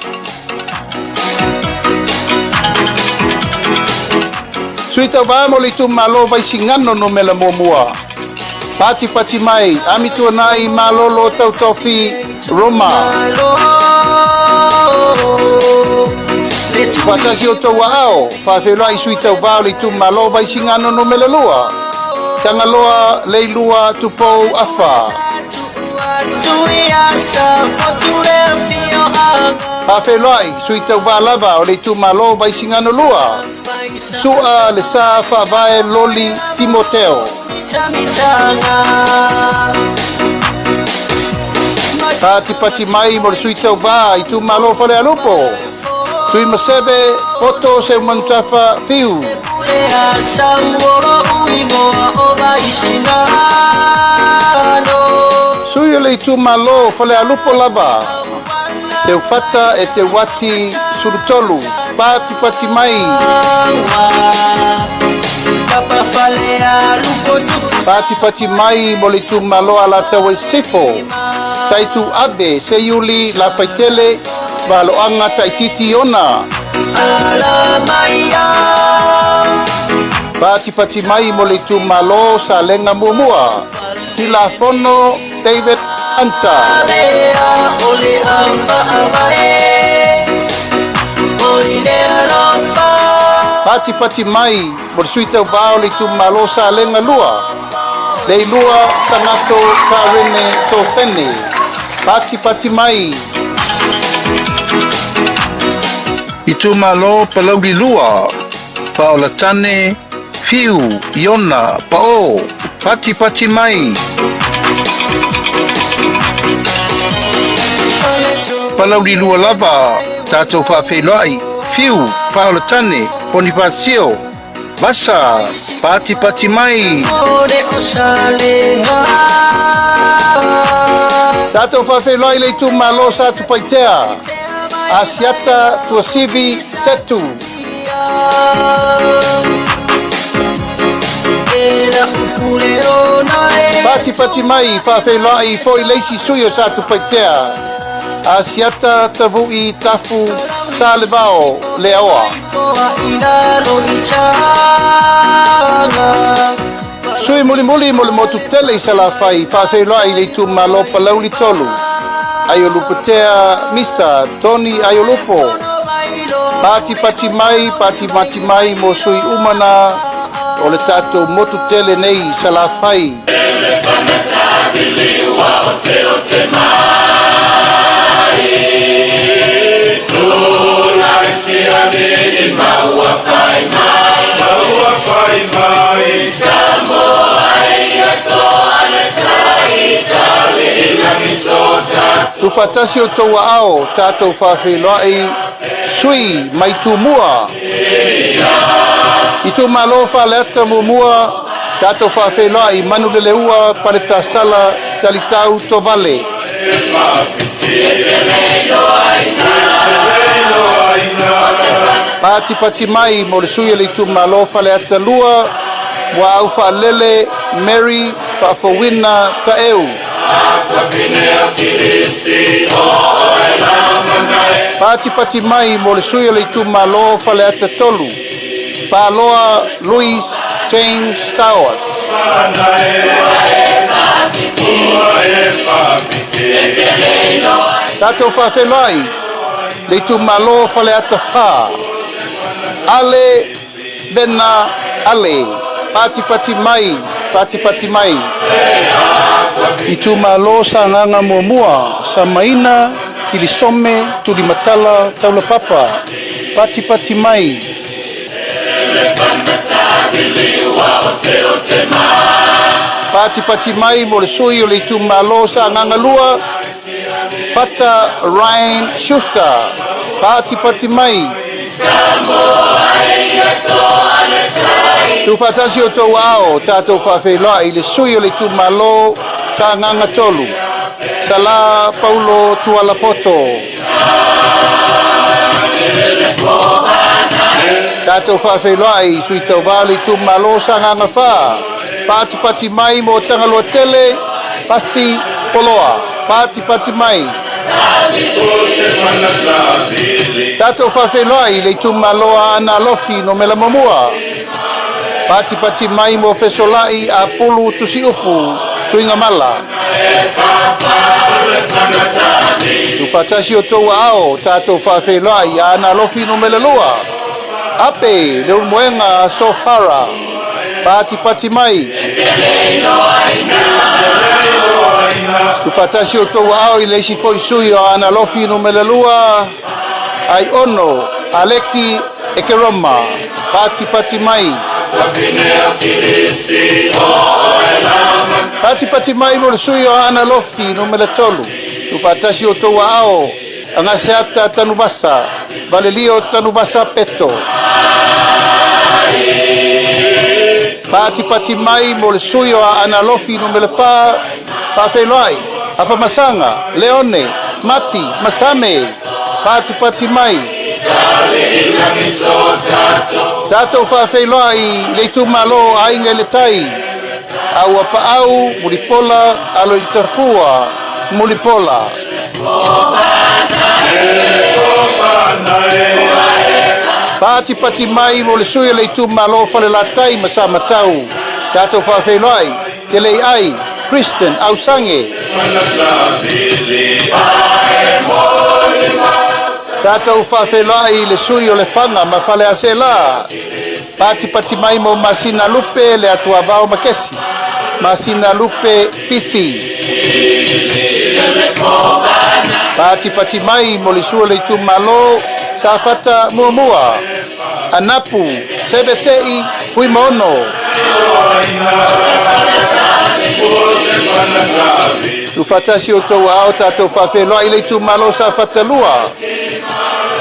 Sui tauvā mo le itumalo Vaisigano 1, Patipati mai Amituanai Malolo Tautofi Roma. Faatasi o tou aao, faafeiloai sui tauvā o le itumalo Vaisigano 2, Tagaloa Leilua Tupou Afa. Faafeiloai sui tauvā lava o le itumalo Vaisigano 2, Sua Le Sa Faavae Loli Timoteo. Patipati mai mo le sui tauvā itumalo Falealupo, Tui Maseve Poto Seumanutafa Fiu. Sui o le itumalo Falealupo lava, Seufata e te wati Sulutolu. Patipati mai. Patipati mai mo le itumalo Alataua i Sisifo, Taitu Abe Seiuli Lafaitele Valoanga Taititi Ona. Patipati mai mo le itumalo Salega Muamua, Tilafono David Hunter. Patipati mai mo le sui tauvā o le itumalo Salega 2, Leilua Sagato Karene Sofene. Patipati mai. Itumalo Palauli 2, Paolatane Fiu Iona Pao. Patipati mai. Palauli 2 lava, tatou faafeiloai Fiu Paolatane Bonifasio Vasa. Patipati mai. Tatou faafeiloai le itumalo Satupaitea, Asiata Tuasivi Setu. Patipati mai faafeiloai foi leisi sui o Satupaitea, Asiata Tavu'i Tafu Salevao Leaoa. Sui mulimuli mo le motu tele i Salafai, faafeiloai le itumalo Palauli 3, Aiolupotea Misa Tony Aiolupo. Patipati mai, patipati mai mo sui umana o le tatou motu tele nei i Salafai. Tufatasi o tou aao, tatou faafeiloai sui mai Tumua. Itumalo Faleata Muamua, tatou faafeiloai Manuleleua Paletasala Talitau Tovale. Patipati mai mo le sui o le itumalo Faleata 2, Muaau Faalele Mary Faafouina Taeu. Patipati mai mo le sui o le itumalo Faleata 3, Paloa Louis James Stowers. Tatou faafeiloai le itumalo Faleata 4, Ale Vena Ale. Patipati mai, patipati mai. Itumalo Sagaga Muamua, Samaina Kilisome Tulimatala Taulapapa. Patipati mai. Patipati mai mo le sui o le itumalo Sagaga 2, Fata Ryan Schuster. Patipati mai. Tuufaatasi outou aao, tatou faafeiloai i le sui o le itumalo Sagaga 3, Sala Paulo Tualapoto. Tatou faafeiloai i sui tauva o le itumalo Sagaga 4, patipati mai mo Tagaloa Tele, Pasi Poloa, patipati mai. Tatou faafeiloai i le itumalo Aana Alofi Numera 1, patipati mai mo Fesolai Apulu Tusiupu Tuigamala. Tuufaatasi outou aao, tatou faafeiloai Aana Alofi Numera 2, Ape Leulumoega Sofara, patipati mai. Tuufaatasi outou aao i le isi foi sui o Aana Alofi Numera 2, Aiono Aleki Ekeroma, patipati mai. Patipati mai mo le sui o Aana Alofi Numera 3, tuufaatasi outou aao, Agaseata Tanuvasa, Valelio Tanuvasa Peto. Patipati mai mo le sui o Aana Alofi Numera 4, faafeiloai, Afamasaga, Leone, Mati, Masame, patipati mai. Tatou faafeiloai i le itumalo Aiga i le Tai, Auapaau, Mulipola, Aloitafua, Mulipola. Patipati mai mo le sui o le itumalo Falelatai ma Samatau, tatou faafeiloai, Teleiai, Kristen Ausange. Tatou faafeiloai i le sui o Lefaga ma Faleaseela, patipati mai mo Masina Lupe le Atuavao Makesi, Masina Lupe Pisi. Patipati mai mo le sui o le itumalo Safata Muamua, Anapu Sebetei Fuimaono. Tuufaatasi outou aao, tatou faafeiloai i le itumalo Safata 2,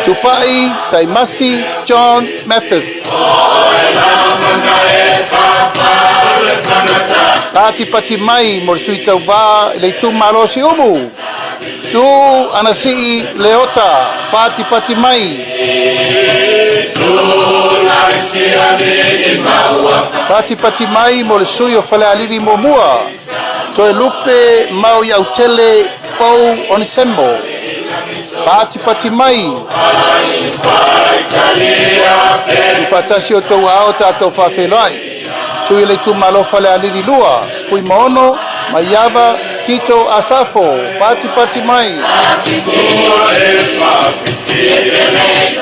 Tupai Saimasi John Mathis. Patipati mai mo le sui tauva i le itumalo Siumu, Tu Anasii Leota, patipati mai. Patipati mai mo le sui o Falealili Muamua, Toelupe Mau Autele Pau Onisemo, patipati mai. Tuufaatasi outou aao, tatou faafeiloai, sui o le itumalo Falealili 2, Fuimaono Maiava Tito Asafo, patipati mai.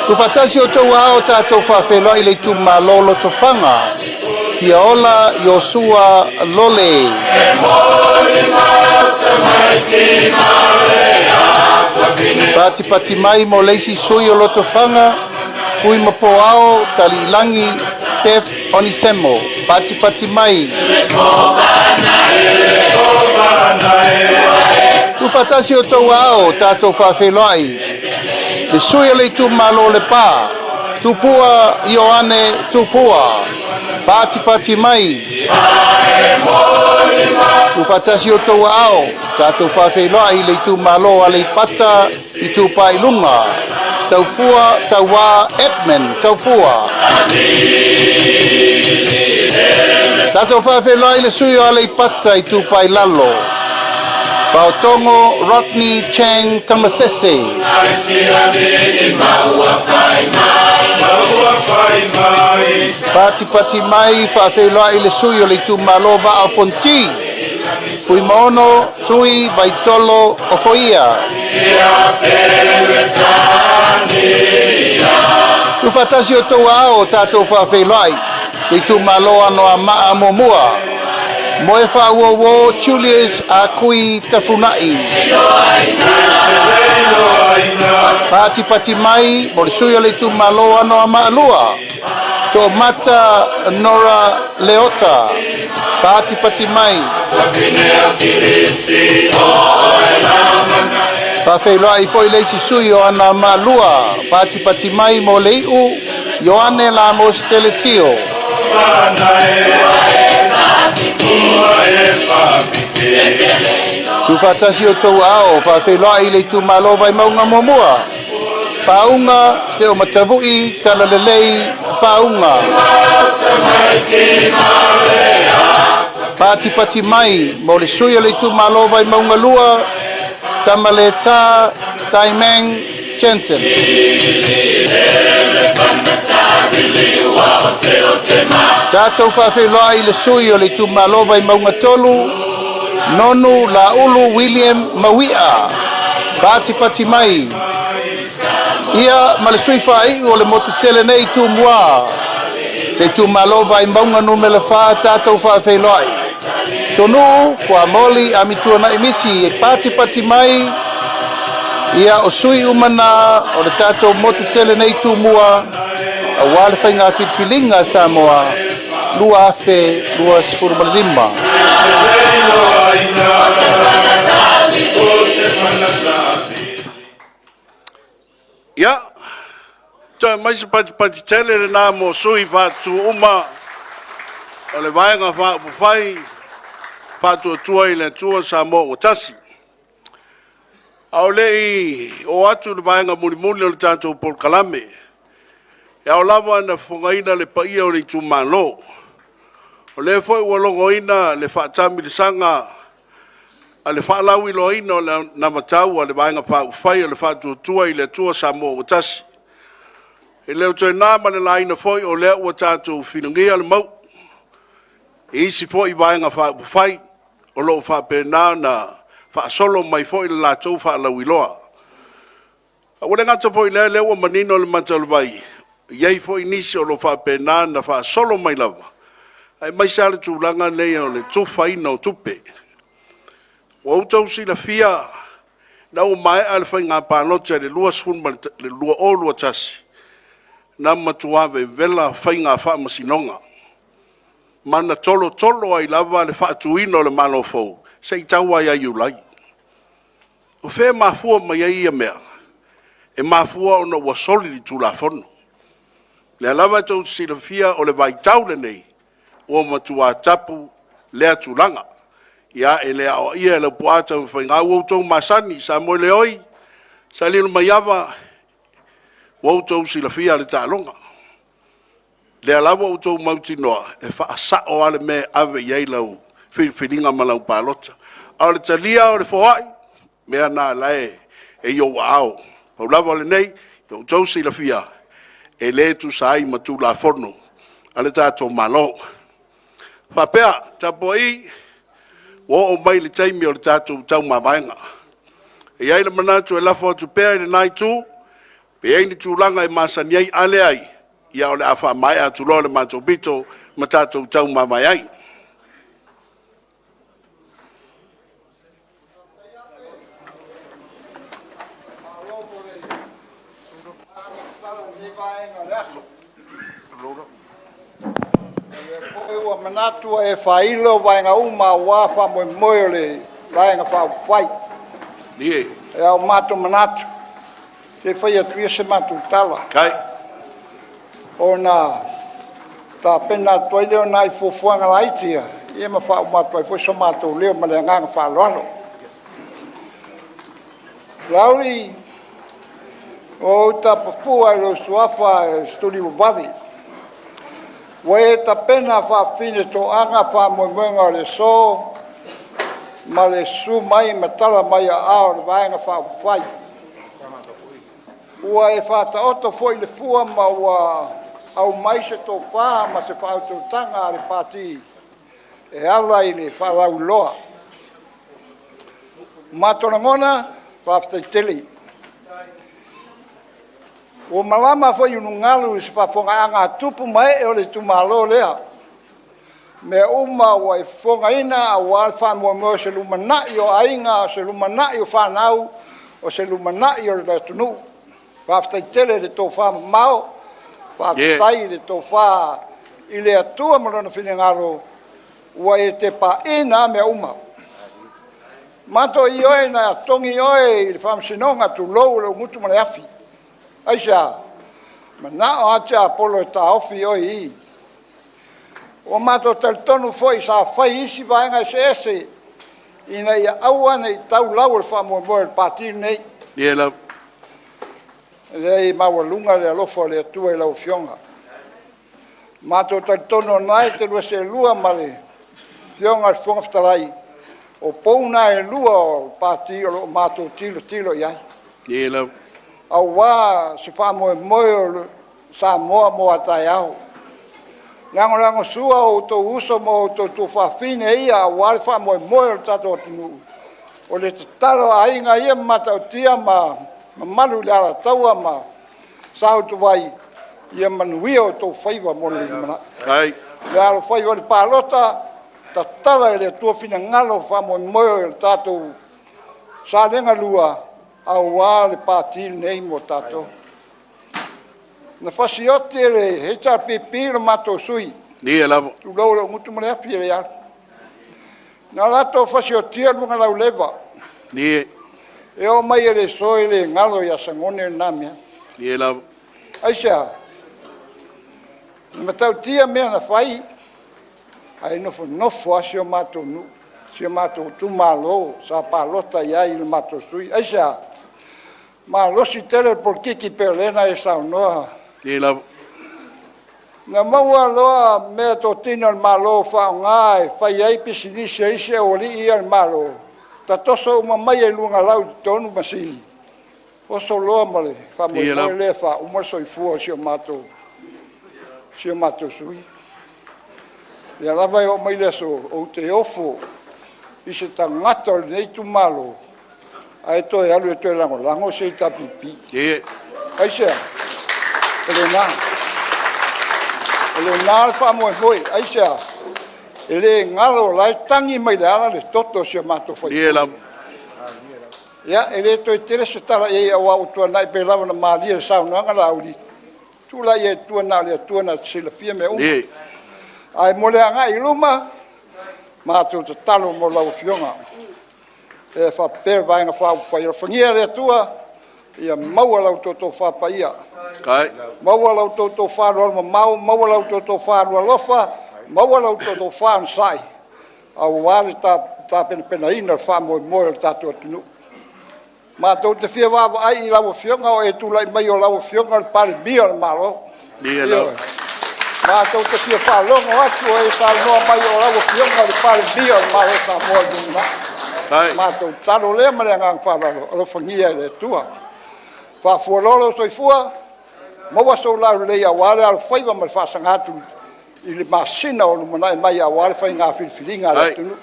Tuufaatasi outou aao, tatou faafeiloai i le itumalo Lotofaga, Fiaola Iosua Lole. Patipati mai mo le isi sui o Lotofaga, Fuimapoao Taliilangi Beth Onisemo, patipati mai. Tuufaatasi outou aao, tatou faafeiloai, le sui o le itumalo Lepa, Tupua Ioane Tupua, patipati mai. Tuufaatasi outou aao, tatou faafeiloai i le itumalo Aleipata Itupa i Luga, Taufua Tauā Edmund Taufua. Tatou faafeiloai i le sui o Aleipata Itupa i Lalo, Paotogo Rodney Chang Tamasese. Patipati mai faafeiloai i le sui o le itumalo Vaa o Fonoti, Fuimaono Tui Vaitolo Ofoia. Tuufaatasi outou aao, tatou faafeiloai le itumalo Anoamaa Muamua, Moe Faauouo Julius Akui Tafunai. Patipati mai mo le sui o le itumalo Anoamaa 2, Toomata Nora Leota, patipati mai. Faafeiloai foi le isi sui o Anoamaa 2, patipati mai mo Leiu Ioane Lamos Telesio. Tuufaatasi outou aao faafeiloai le itumalo Vaimauga 1. Pauga Teomatavu'i Talalelei Pauga. Patipati mai mo le sui o le itumalo Vaimauga 2, Tamaleta Taimang Jensen. Tatou faafeiloai le sui o le itumalo Vaimauga 3, Nonu Laulu William Mauia. Patipati mai ia ma le sui faaiu o le motu tele nei Tumua, le itumalo Vaimauga 4, tatou faafeiloai. Tonuu Fuamoli Amituanai Misi e patipati mai ia o sui umana o le tatou motu tele nei Tumua, auā le faiga filifiliga a Samoa 2025. Ia, toe aumai se patipati tele lena mo sui faatu uma o le Vaega Faaupufai Faatuatua i le Atua Samoa ua Tasi. A o le i oo atu i le vaega mulimuli o le tatou polokalame, e ao lava ona fofogaina le paia o le itumalo. O lea foi ua logoina le faatamilosaga a le faalauiloaina o le anavatau a le Vaega Faaupufai o le Faatuatua i le Atua Samoa ua Tasi. E le o toe na ma le laina foi o lea ua tatou filigia le mau'u i isi foi Vaega Faaupufai o lo o faapena ona faasolo mai foi le latou faalauiloa. A ua le gata foi i lea, o lea ua manino le mata o le vai, e i ai foi nisi o lo o faapena ona faasolo mai lava, aemaise lava le tulaga lea o le tufaina o tupe. Ua outou silafia ina ua maea le faiga palota i le 2021, na matua vevela faiga faamasinoga, ma na tolotolo ai lava le faatuina o le Malo fou se i tau lava ia Iulai. O fea e mafua mai ai ia mea? E mafua ona ua soli le Tulafono. O lea lava tou te silafia o le vaitau lenei, ua matua tapu lea tulaga. Ia, e le aoaia e Laupua Tamafaiga, ua outou masani, Samoeleoi, Saleuluamaiava, ua outou silafia le taaloga. O lea lava ua outou mautinoa, e faasao lava le mea e ave i ai lau filifiliga ma lau palota. A o le talia o le foai, o mea na o la e i ou aao. Pau lava o lenei, ia outou silafia, e le tusa ai ma Tulafono a le tatou Malo. E faapea, tapuai, ua oo mai le taimi o le tatou taumavaega. E i ai le manatu e lafo atu pea i lena Itu, pe i ai ni tulaga e masani ai, a leai, ia o le a faamaea atu loa le matou pito ma tatou taumavae ai. Ua manatu ua e faailo vaega uma aua faamoemoe o le Vaega Faaupufai. Ae ua matou manatu, se i fai atu ia se matou tala, ona tapena atu ai lea o nai fuafuaga laiti ia ma faauma atu ai foi so matou leo ma le agaga faaaloalo. Laauli, ua ou tapafua i lou suafa e Satuimauvale, ua e tapena faafafine toaga faamoemoega o le aso ma le susu mai ma tala mai aao o le Vaega Faaupufai. Ua e faataoto foi le fua ma ua aumai se tofa ma se faautautaga a le Pati e ala i le faalauiloa. Ua matou lagona, faafetai tele. Ua malama foi ulugalu i se faafofogaaga a tupu ma ee o le itumalo lea. Mea uma ua e fofogaina aua le faamoemoe o se lumanai o aiga, o se lumanai o fanau, o se lumanai o le atunuu. Faafetai tele i le tofamamao, faafetai i le tofa i le Atua ma Lona finagalo ua e tepaina lava mea uma. Mato ioe na togi oe i le faamasinoga, tulou lou gutu ma le afi. Aisea? Manao lava Tiapolo e taofi oe i i. Ua matou talitonu foi sa fai isi vaega eseese ina ia aua ne i tau lau o le faamoemoe o le Pati lenei. Ia lava. E leai, e maualuga le alofa o le Atua i lau Afioga. Matou talitonu o lena e te lua seelua ma le Afioga i le Fofoga Fetalai, o pou na e lua o le Pati o lo o matou tilotilo i ai. Ia lava. Aua se faamoemoe o Samoa mo a taeao. Lagolagosua o outou uso ma outou tuafafine ia aua le faamoemoe o le tatou atunuu. O le tatalo a aiga ia ma Matautia ma mamalu i le Alataua ma Sa Utuvai, ia manuia outou faiva mo le lumanai. Ai. Le alofaiva i le palota, tatala e le Atua finagalo o faamoemoe o le tatou Salega 1 aua le Pati lenei mo tatou. Na fasioti e le HRPP lo matou sui, Ia lava. tulou lou gutu ma le afi e le alu. Na latou fasiotia luga lauleva. Ia. E oo mai i le aso e le galo ia Sagone lena mea. Ia lava. Aisea? E matautia mea na fai, ae nofonofo lava si o matou nuu, si o matou itumalo sa palota i ai i le matou sui. Aisea? Malosi tele le polokiki pei o lea na e saunoa. Ia lava. Na maua loa mea totino a le Malo faaaoga e fai ai pisinisi a isi aualii ia a le Malo, tatoso uma mai i lugalau i totonu masini, oso loa ma le faamoemoe lea e faauma le soifua o si o matou sui. O lea lava e oo mai le aso, ou te ofo i se tagata o lenei itumalo ae toe alu e toe lagolago se HRPP. Ia. Aisea? O lena. O lena le faamoemoe. Aisea? E le galo, o la e tagi mai le ala le toto o si o matou sui Ia usufono. lava. Ia, e le toe tele se tala i ai aua ua tuanai pei lava ona malie i le saunoaga a Laauli, tulai ai i tua na o le Atua na te silafia mea uma. Ia. Ae mo le agai i luma, matou tatalo mo lau Afioga e faapea le Vaega Faaupufai. Alofagia e le Atua ia maua la outou tofa paia, Kai. maua la outou tofa alualumamao, maua la outou tofa alualofa, maua la outou tofa onosai aua le tapenapenaina o le faamoemoe o le tatou atunuu. Matou te fia vaavaai i lau Afioga o e tulai mai o lau Afioga o le Palemia o le Malo. Ia lava. Matou te fia faalogo atu o e saunoa mai o lau Afioga o le Palemia o le Malo o Samoa i le lumanai. Kai. Matou tatalo lea ma le agaga faaaloalo, alofagia e le Atua. Faafualoa lou soifua, maua sou laulelei aua le alofaiva ma le faasaga atu i le masina o lumanai mai aua le faiga filifiliga a le atunuu.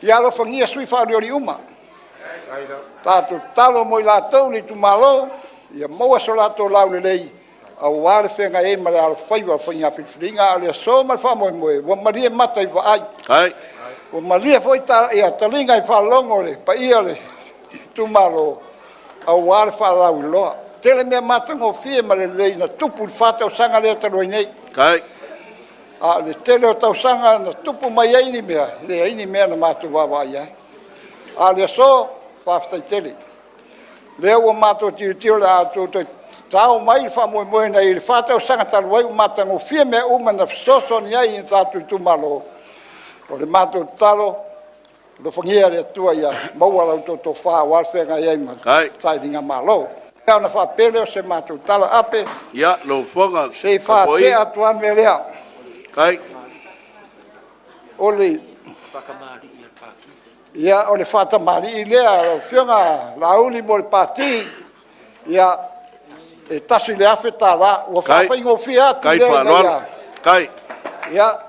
Ia alofagia sui faaolioli uma. Tatou tatalo mo i latou le itumalo, ia maua so latou laulelei aua le feagai ai ma le alofaiva o faiga filifiliga. A o le aso ma le faamoemoe, ua malie mata i vaai, Kai. ua malie foi taliga i faalogo le paia o le itumalo aua le faalauiloa. Tele mea matagofie ma lelei na tupu i le 4 tausaga lea talu ai nei. Kai. A o le tele o tausaga na tupu mai ai ni mea, e leai ni mea na matou vaavaai i ai. A o le aso, faafetai tele. O lea ua matou tilotilo o le a outou toe tatao mai le faamoemoe na i ai i le 4 tausaga talu ai, ua matagofie mea uma na fesoasoani ai i tatou itumalo. O le matou tatalo, alofagia e le Atua ia maua la outou tofa aua le feagai ai ma Kai. sailigamalo. Ona faapea lea o se matou tala ape, Ia, lau Afioga. se i faatea atu lava le mea lea. Kai. O le Ia, o le faatamalii lea lau Afioga Laauli mo le Pati, ia, e $1,000. Ua Kai. faafaigofie atu Kai lea ina faaaloalo. ia... Kai. Ia,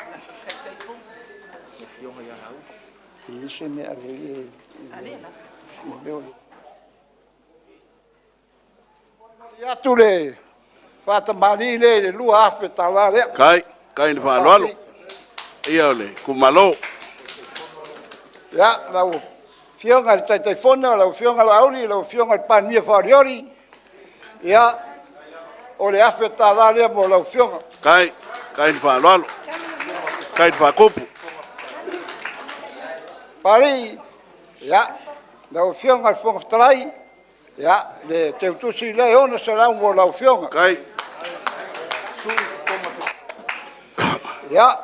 e i ai se mea e ave ai e atu le faatamalii lea i le $2,000 lea. Kai. Kai le faaaloalo. Ia o le itumalo. Ia, lau Afioga i le Taitaifono, lau Afioga Laauli, lau Afioga i le Palemia faaolioli, ia, o le $1,000 lea mo lau Afioga. Kai. Kai le faaaloalo. Kai le faatupu. Papalii, ia, lau Afioga i le Fofoga Fetalai, ia, le teutusi lea e $600 mo lau Afioga. Kai. Ia,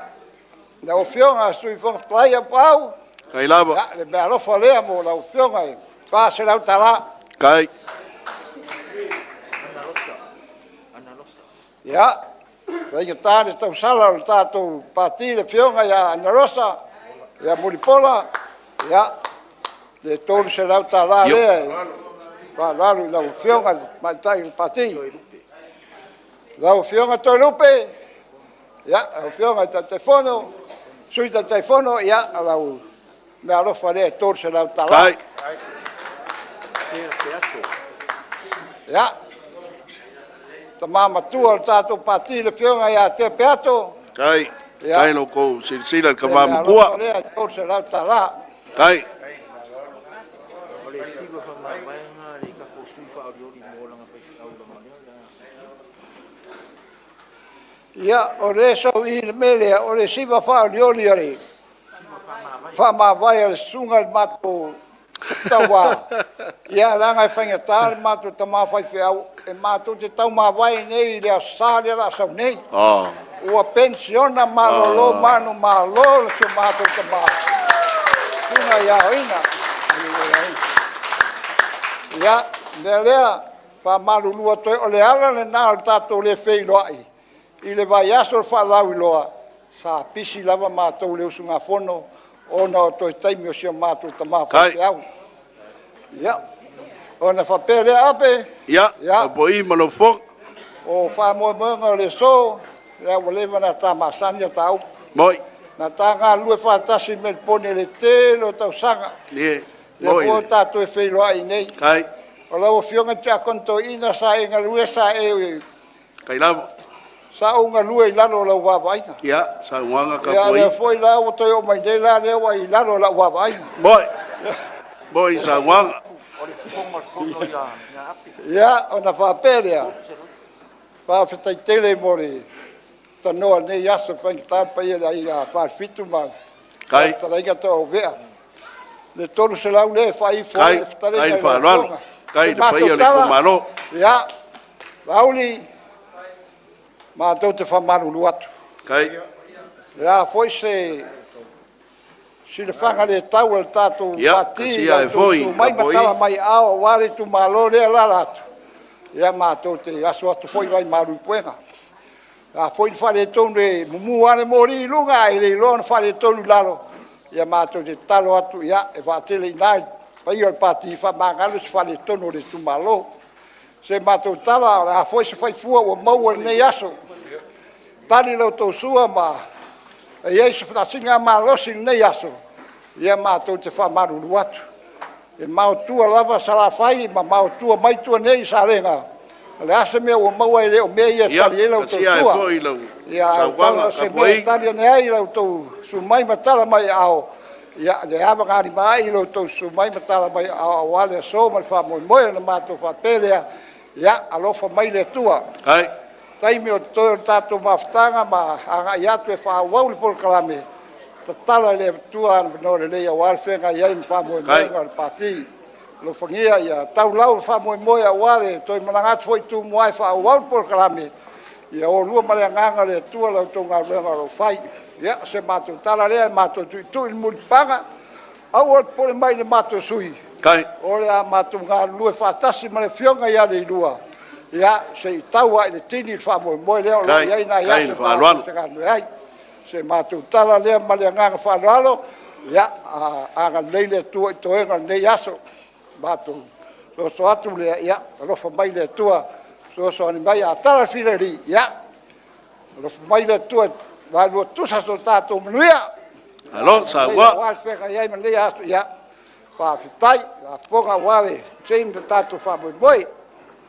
Lau Afioga i le Sui Fofoga Fetalai Aupaau, Kai lava. Ia, le meaalofa lea mo lau Afioga e $400. Kai. Ia, faigata le tausala o le tatou Pati le Afioga ia Ana Rosa ia Mulipola, ia, le $300 lea e faaaloalo i lau Afioga i le Tamaitai o le Pati. Lau Afioga Toelupe, ia, lau Afioga i le Taitaifono, Sui Taitaifono, ia, o lau meaalofa lea e $300. Kai. Ia, tama matua o le tatou Pati le Afioga ia Tea Peato. Kai. Ia. Kai lo kou silasila i le Le tama meaalofa matua. lea e $300. Kai. Ia, o lea e sau i i le mea lea, o le siva faaolioli a le faamavae a le susuga i le matou tauva, ia leaga e faigata le matou tama faifeau, e matou te taumavae nei i le Aso Sa lea o le a sau nei. Oh. Ua penisiona malolo manumalo si o matou tama, susuga ia Aoina. Ia, o le mea lea, faamalulu atu ai, o le ala lena o le tatou le feiloai i le vaiaso o le faalauiloa, sa pisi lava matou i le usugafono ona o toe taimi o si o matou tama faifeau. Ia, ona faapea lea, Ape. Ia, Ia. tapuai ma lou fofoga. O faamoemoega o le aso, ia ua leva ona ta masani a ta upu. Moi. Na ta galulue faatasi i Melepone i le tele o tausaga. Ie. Lea Moi. foi ua tatou feiloai nei. Kai. O lau Afioga i le Tiakono Toeaina sa e galue, sa e Kai lava. sa ou galue i lalo o lau vaavaaiga. Ia, saunoaga Ia, lea tapuai. foi la ua toe oo mai nei la lea ua i lalo o lau vaavaaiga. Moi. Moi saunoaga. Ia, ona faapea lea, faafetai tele mo le tanoa i lenei aso, faigata le paia i le Aiga Falefitu ma Kai. fetalaiga Toauvea. Le 300 lea e faaifo ai Kai. le fetalaiga Kai i le lau faaaloalo. Afioga. Kai Se le paia matou o le tala, itumalo. Ia, Laauli, matou te faamalulu atu. Kai. O le a foi se silafaga le tau a le tatou Ia, Pati i kasia la ai outou foi, susu mai ma tapuai. tala mai aao aua le itumalo lea e alaala atu, ia matou te aso atu foi vaimalu i puega. O le a foi le faaletonu e mumu lava le moli i luga ae le iloa ona faaletonu i lalo, ia matou te tatalo atu, ia, e vaatele i ina i le paia o le Pati, faamagalo se faaletonu o le itumalo. Se matou tala, o le a foi se faifua ua maua i lenei aso, tali la outou sua ma e i ai se faasiligamalosi i lenei aso, ia matou te faamalulu atu. E maotua lava Salafai ma maotua mai tua nei i Salega, o le a se mea ua maua, e le o mea ia e Ia, tali ai la outou kasia ai sua. foi lau Ia, ae saunoaga o se mea e tapuai. tali ane ai la outou susu mai ma tala mai aao, ia, le avagalimaai i lo outou susu mai ma tala mai aao aua le aso ma le faamoemoe. Ona matou faapea lea, ia alofa mai le Atua. Kai. Taimi o totoe o le tatou mafutaga ma agai atu e faaauau le polokalame, tatala e le Atua avanoa lelei aua le feagai ai ma faamoemoega o le Pati. Alofagia ia tau lau o le faamoemoe aua le toe malaga atu foi i Tumua e faaauau le polokalame, ia oulua ma le agaga o le Atua la outou galuega o lo o fai. Ia, o se matou tala lea, matou tuitui le mulipapaga, aua le popole mai i le matou sui usufono, Kai. o le a matou galulue faatasi ma le Afioga ia Leilua, ia, se i tau lava i le tini le faamoemoe lea o lo o Kai. i ai nai Kai aso le faaaloalo. tatou te galulue ai. Se matou tala lea ma le agaga faaaloalo, ia, agalelei le Atua i toega o lenei aso. Matou soso atu lea, ia alofa mai le Atua, fesoasoani mai. A tala le fileli, ia alofa mai le Atua ia luatusa so tatou manuia. Malo saunoa. Aua le feagai ai ma lenei aso, ia, faafetai, faafofogaaga aua le team le tatou faamoemoe.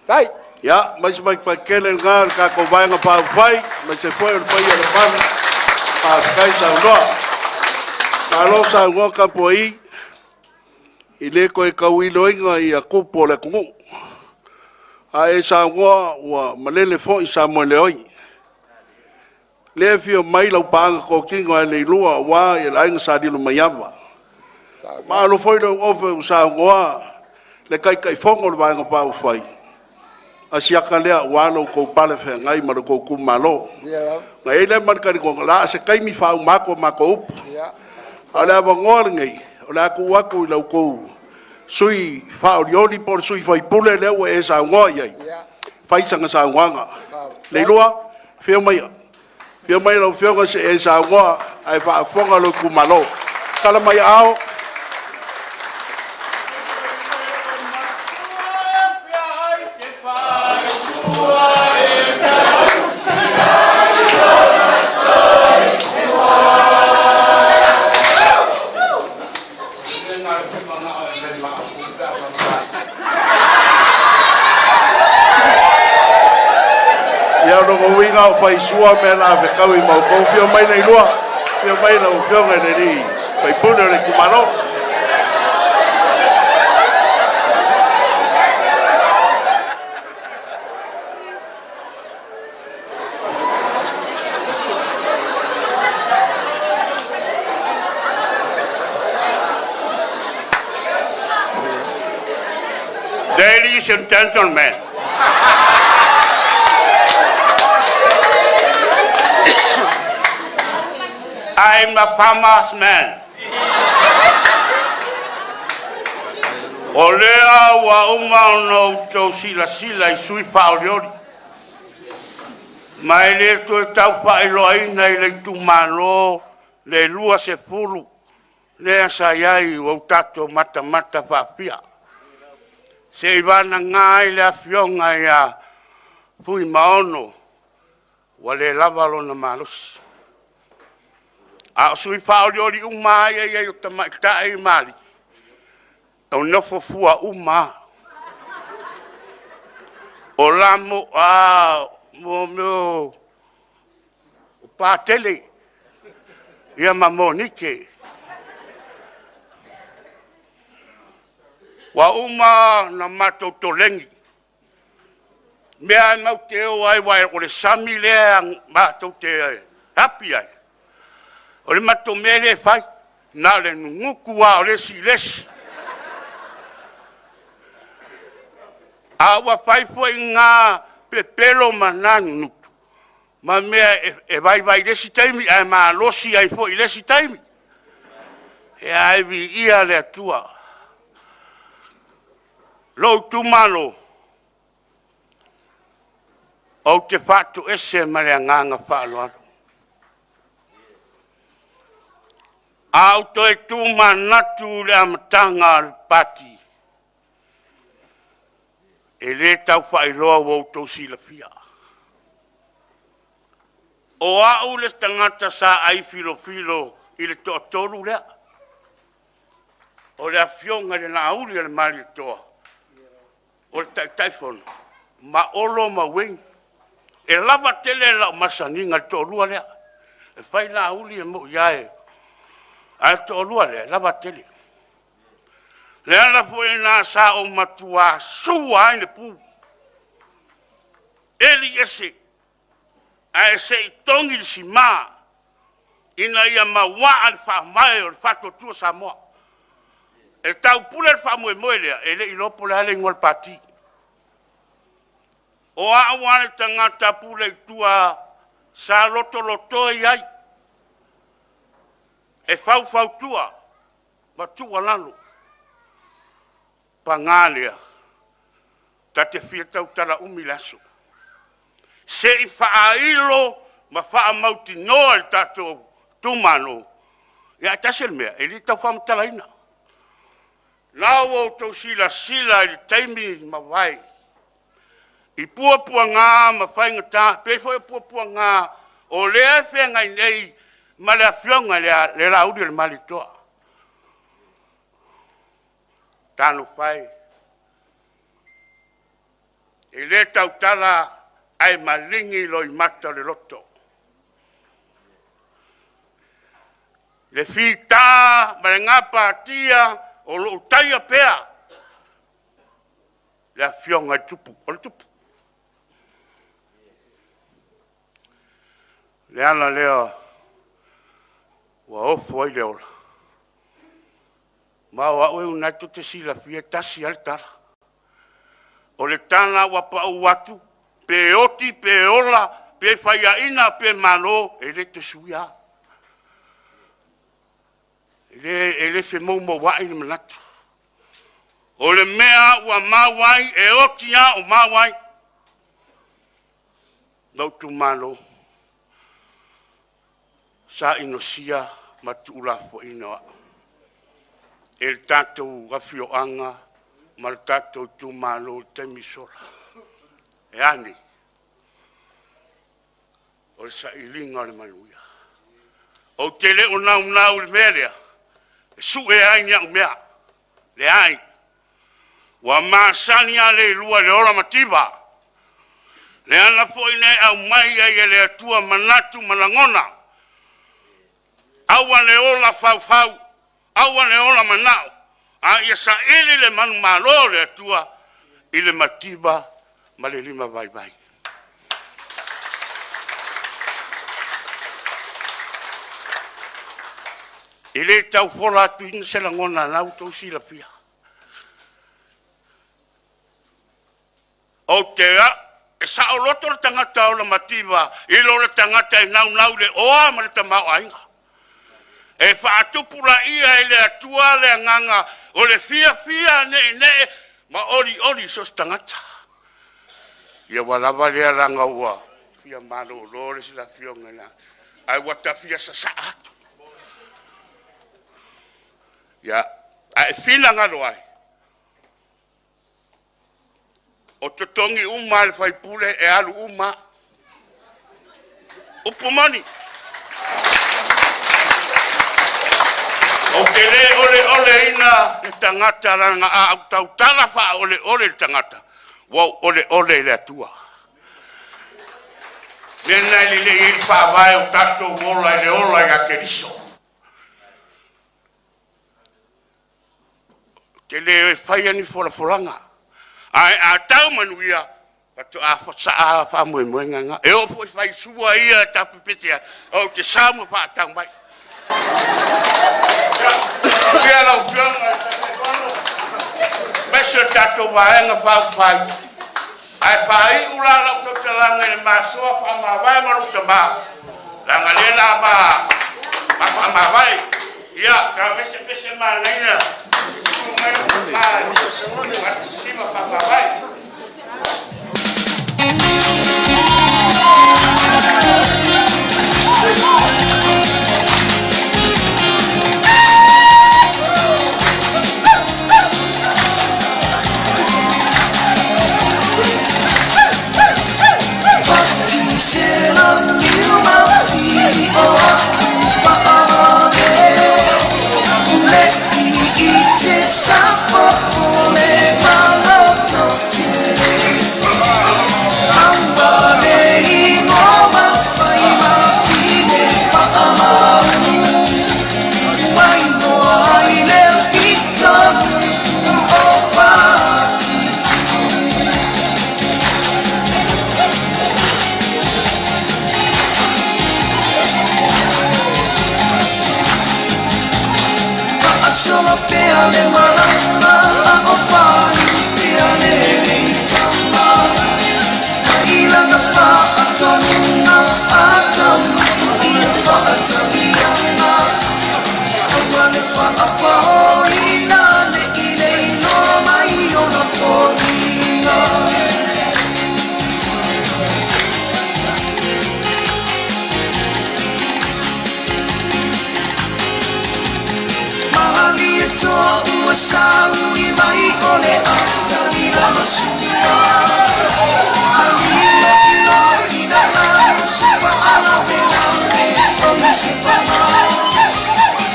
Faafetai. Ia, mai se maite tele lena le tatou Vaega Faaupufai, mai se foi o le paia o le Palu, faafetai saunoa. Malo saunoa tapuai, e le toe tauiloaina ia tupu o le atunuu. A e saunoa ua malele foi Samoeleoi. Lea e afio mai lau paaga totino ia Leilua aua le Aiga Sa Lilomaiava. Malo foi le ofe ua saunoa le Taitaifono o le Vaega Faaupufai. asiata lea aua lo outou palefeagai ma lo outou itumalo. Na i ai lea ma le talitonuga, o le a se taimi faauma atu a matou upu. A o le avanoa lenei, o le a tuu atu i la outou sui usufono faaolioli po o le sui usufono lea ua e saunoa i ai, e fai sana saunoaga. Leilua, afio maia lau Afioga se i e saunoa ae faafofoga lou itumalo. Tala mai aao. Ia, o lona uiga ua faisua mea o le a fetaui ma outou. Afio mai Leilua, afio mai lau Afioga i le sui usufono o le itumalo. Ladies and gentlemen, I'm a farmer's man. O lea ua uma ona outou silasila i sui faaolioli, ma e le toe tau faailoaina i le itumalo le 20 lea sa i ai ua tatou matamata faapipii. Seiavagana ai le afioga ia Fuimaono ua le lava lona malosi. A o sui faaolioli uma lava ia e i ai o tamaitai ma alii, e nofo fua uma lava. O mea o Patele ma Monike. Ua uma ona matou koleni, mea lava matou te o ai aua o le sami lea matou te api ai, o le matou mea lea e fai, na o le nunutu lava o le isi i le isi. A ua fai foi na pepelo ma na nunutu ma mea e vaivai i le isi taimi ae malosi ai foi i le isi taimi. Ae viia le Atua. Lou itumalo, ou te faatoese ma le agaga faaaloalo. A ou toe tumanatu i le amataga o le Pati, e le tau faailoa ua outou silafia. O au le tagata sa aifilofilo i le toatolu lea, o le Afioga i le Laauli o le Malietoa, o le Taitaifono ma Olo ma Ueni. E lava tele lau masaniga i le toalua lea. E fai Laauli, e moni lava, a o le toalua lea, e lava tele. O le ala foi lena sa ou matua sua ai le pu, eli ese ae se i togi le sima ina ia mauaa le faavae o le Faatuatua Samoa. E taupule le faamoemoe lea, e le i iloa po o le a le igoa o le Pati. O au lava le tagata pule i tua sa lotoloto i ai e faufautua ma tuualalo. Paga lea, ta te fia tautala umi i le aso, se i faailo ma faamautinoa e le tatou itumalo. Ae tasi le mea, e le tau faamatalaina. O lena ua outou silasila i le taimi ua mavae i puapuaga ma faigata, e pei foi o puapuaga o lea e feagai nei ma le Afioga i le Laaulialemalietoa. Talofa e, e le tautala ae maligi loimata o le loto. Le fita ma le gapatia o lo o taia pea le Afioga i le Tupu, o le Tupu. O le ala lea ua ofo ai le ola, ma o au e lena tou te silafia e tasi lava le tala. O le tala ua pau atu, pe oti, pe ola, pe faiaina, pe malo, e le toe suia lava. E le femoumouai le manatu. O le mea ua mau ai, e oti lava o mau ai. Lou itumalo, sa inosia ma tuulafoaina o au e le tatou afioaga ma le tatou itumalo i le taimi ua sola. E a nei? O le sailiga o le manuia. Ou te le o naunau i le mea lea e sue ai ni au mea. Leai, ua masani lava le ilua i le ola mativa. Le ala foi lea e aumai ai e le Atua manatu ma lagona, aua le ola faufau, aua le ola manao, a ia saili le manumalo o le Atua i le mativa ma le limavaivai. E le tau fola atuina se lagona o lena ua outou silafia. Ou te e saoloto le tagata ola mativa i lo le tagata e naunau i le oa ma le tamaoaiga. E faatupulaia e le Atua le agaga o le fiafia, neenee ma olioli so o se tagata. Ia ua lava lea leaga ua fia malolo le afioga i le ae ua ta fia sasaa atu. Ia, a e finagalo ai, o totogi uma lava e le sui usufono e alu uma lava. Upu moni. Ou te le oleoleina le tagata leaga a ou tautala faaoleole i le tagata, ua ou oleole i le Atua. O le mea lena e lelei ai le faavae o tatou ola i le ola ia Keriso. Ou te le faia ni folafolaga, ae a tau manuia, faatoa saa la faamoemoega lena. E oo foi i faisua ia e ta pepese ai, ou te sau ma faatau mai. Manuia lau Afioga i le Taitaifono, aemaise o le tatou Vaega Faaupufai. Ae faaiu la lau tautalaga i le ma soa faamavae ma lou tama, leaga o lea o le a ma faamavae. Ia, tago ese pese manaia, susu mai lou tama e ma faamavae. Pea le malama a o pea le tama Ilanga whaatonuga atau ia whaatagianga Aua le whaawhaoina ne i le iloa mai ona foliga. Malie toa ua saui mai o le atali lama sua. Malilo ilo finangalo se faalavelave o i se pama.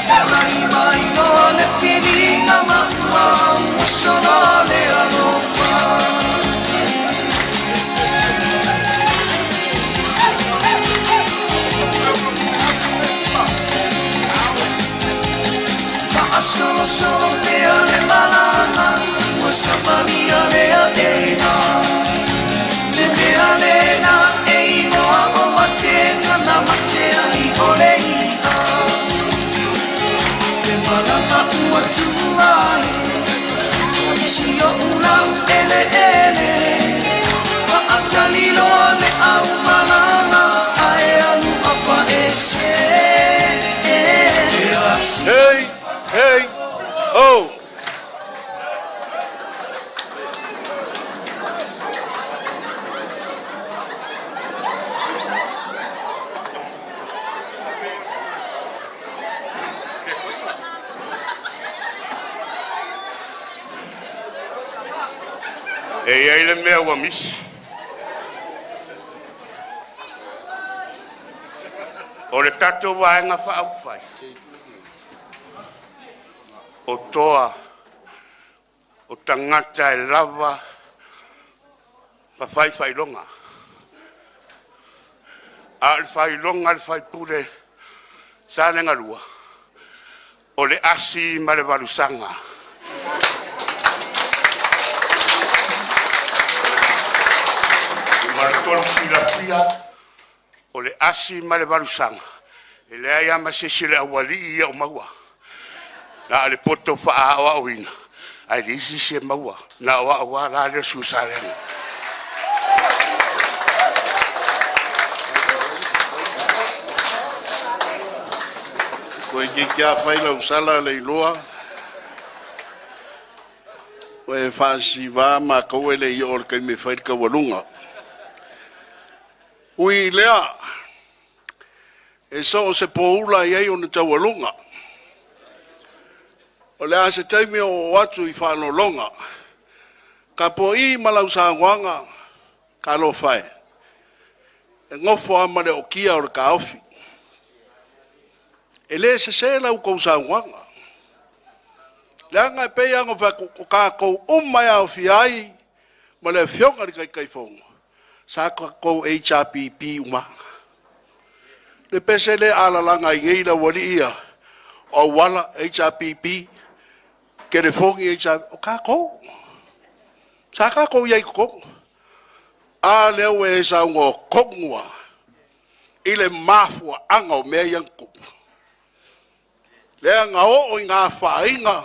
Talai mai no le filiga ma ua usono le alofa. Faasolosolo pea le malama ua savalia lea ena. Le mea lena e igoa o matega na mate ai o le i'a. Le malama ua tua ai isi o ulau eleele. Hei, ho! E i ai le mea ua misi. O le tatou Vaega Faaupufai, o toa o tagata e lava ma fai faailoga. A o le faailoga a le faipule Salega 2, o le asi ma le valusaga. Mo le silafia, o le asi ma le valusaga, e leai lava ma se isi o le aualii ia o maua. Na o le poto faaaoaoina, ae leai se isi e maua. Na o au lava la lea o le sui o Salega. Toeitiiti lava fai lau sala Leiloa, ua e faasisiva matou e le i oo i le taimi e fai le taualuga. Ui i lea, e so o se poula e i ai ona taualuga. O le a se taimi e oo atu i faaaloaloga, tapuai ma lau saunoaga, talofa e, e nofo lava ma le ootia o le taofi. E le sese la outou saunoaga, leaga e pei lava ona ou fai atu, o tatou uma e aofia ai ma le Afioga i le Taitaifono, sa tatou HRPP uma lava. Le pese lea a lalaga ai nei le aualii ia, o auala, HRPP, telefoni, HRPP, o tatou. Sa tatou i ai i totonu. A lea ua e saunoa tonu lava i le mafuaaga o mea ia na tutupu, lea na oo ina afaina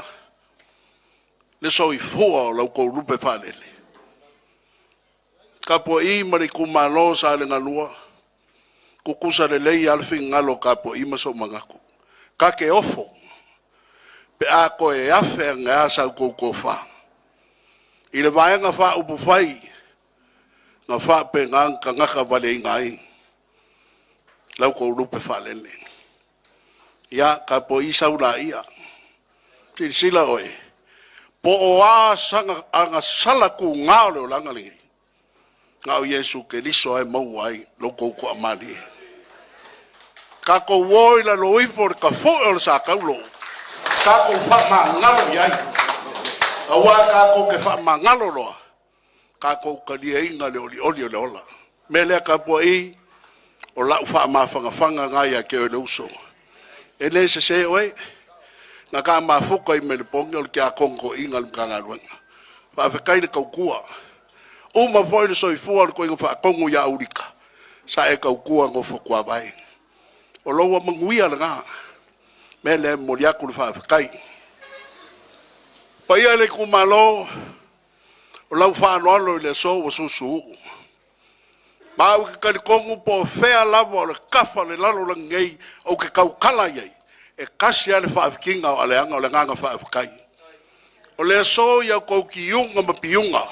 le soifua o la outou lupe faalele. Tapuai ma le itumalo o Salega 2, tutusa lelei lava le finagalo o Tapuai ma sou manatu. Ta te ofo pe a toe afe ane lava sa outou tofa i le Vaega Faaupufai na faapena ona tagatavaleina ai la outou lupe faalele. Ia tapuai sau laia, silasila oe, po o a agasala tuga o le olaga lenei, na o Iesu Keriso lava e maua ai lo outou toamalie. Tatou o i lalo ifo o le tafoe o le sa taulo, tatou faamagalo i ai, aua tatou te faamagalo loa, tatou taliaina le olioli o le ola. O le mea lea tapuai, o lau faamafanafanaga lena ia te oe le uso. E le sese oe, na ta mafuta i Melepone o le tiakono toeaina i le Matagaluega. Faafetai le tautua. Uma foi le soifua o le toeaina faatonu ia Aulika, sa e tautua nofotuavae. O lou manuia lena. O le mea lea e momoli atu le faafetai. Le paia i le itumalo, o lau faaaloalo i le aso ua susuuu. Ma ou te talitonu po o fea lava o le tafa o le lalolagi nei ou te tautala i ai, e tasi lava le faafitiga o aleaga, o le agaga faafetai. O le aso i a outou tiuga ma piuga,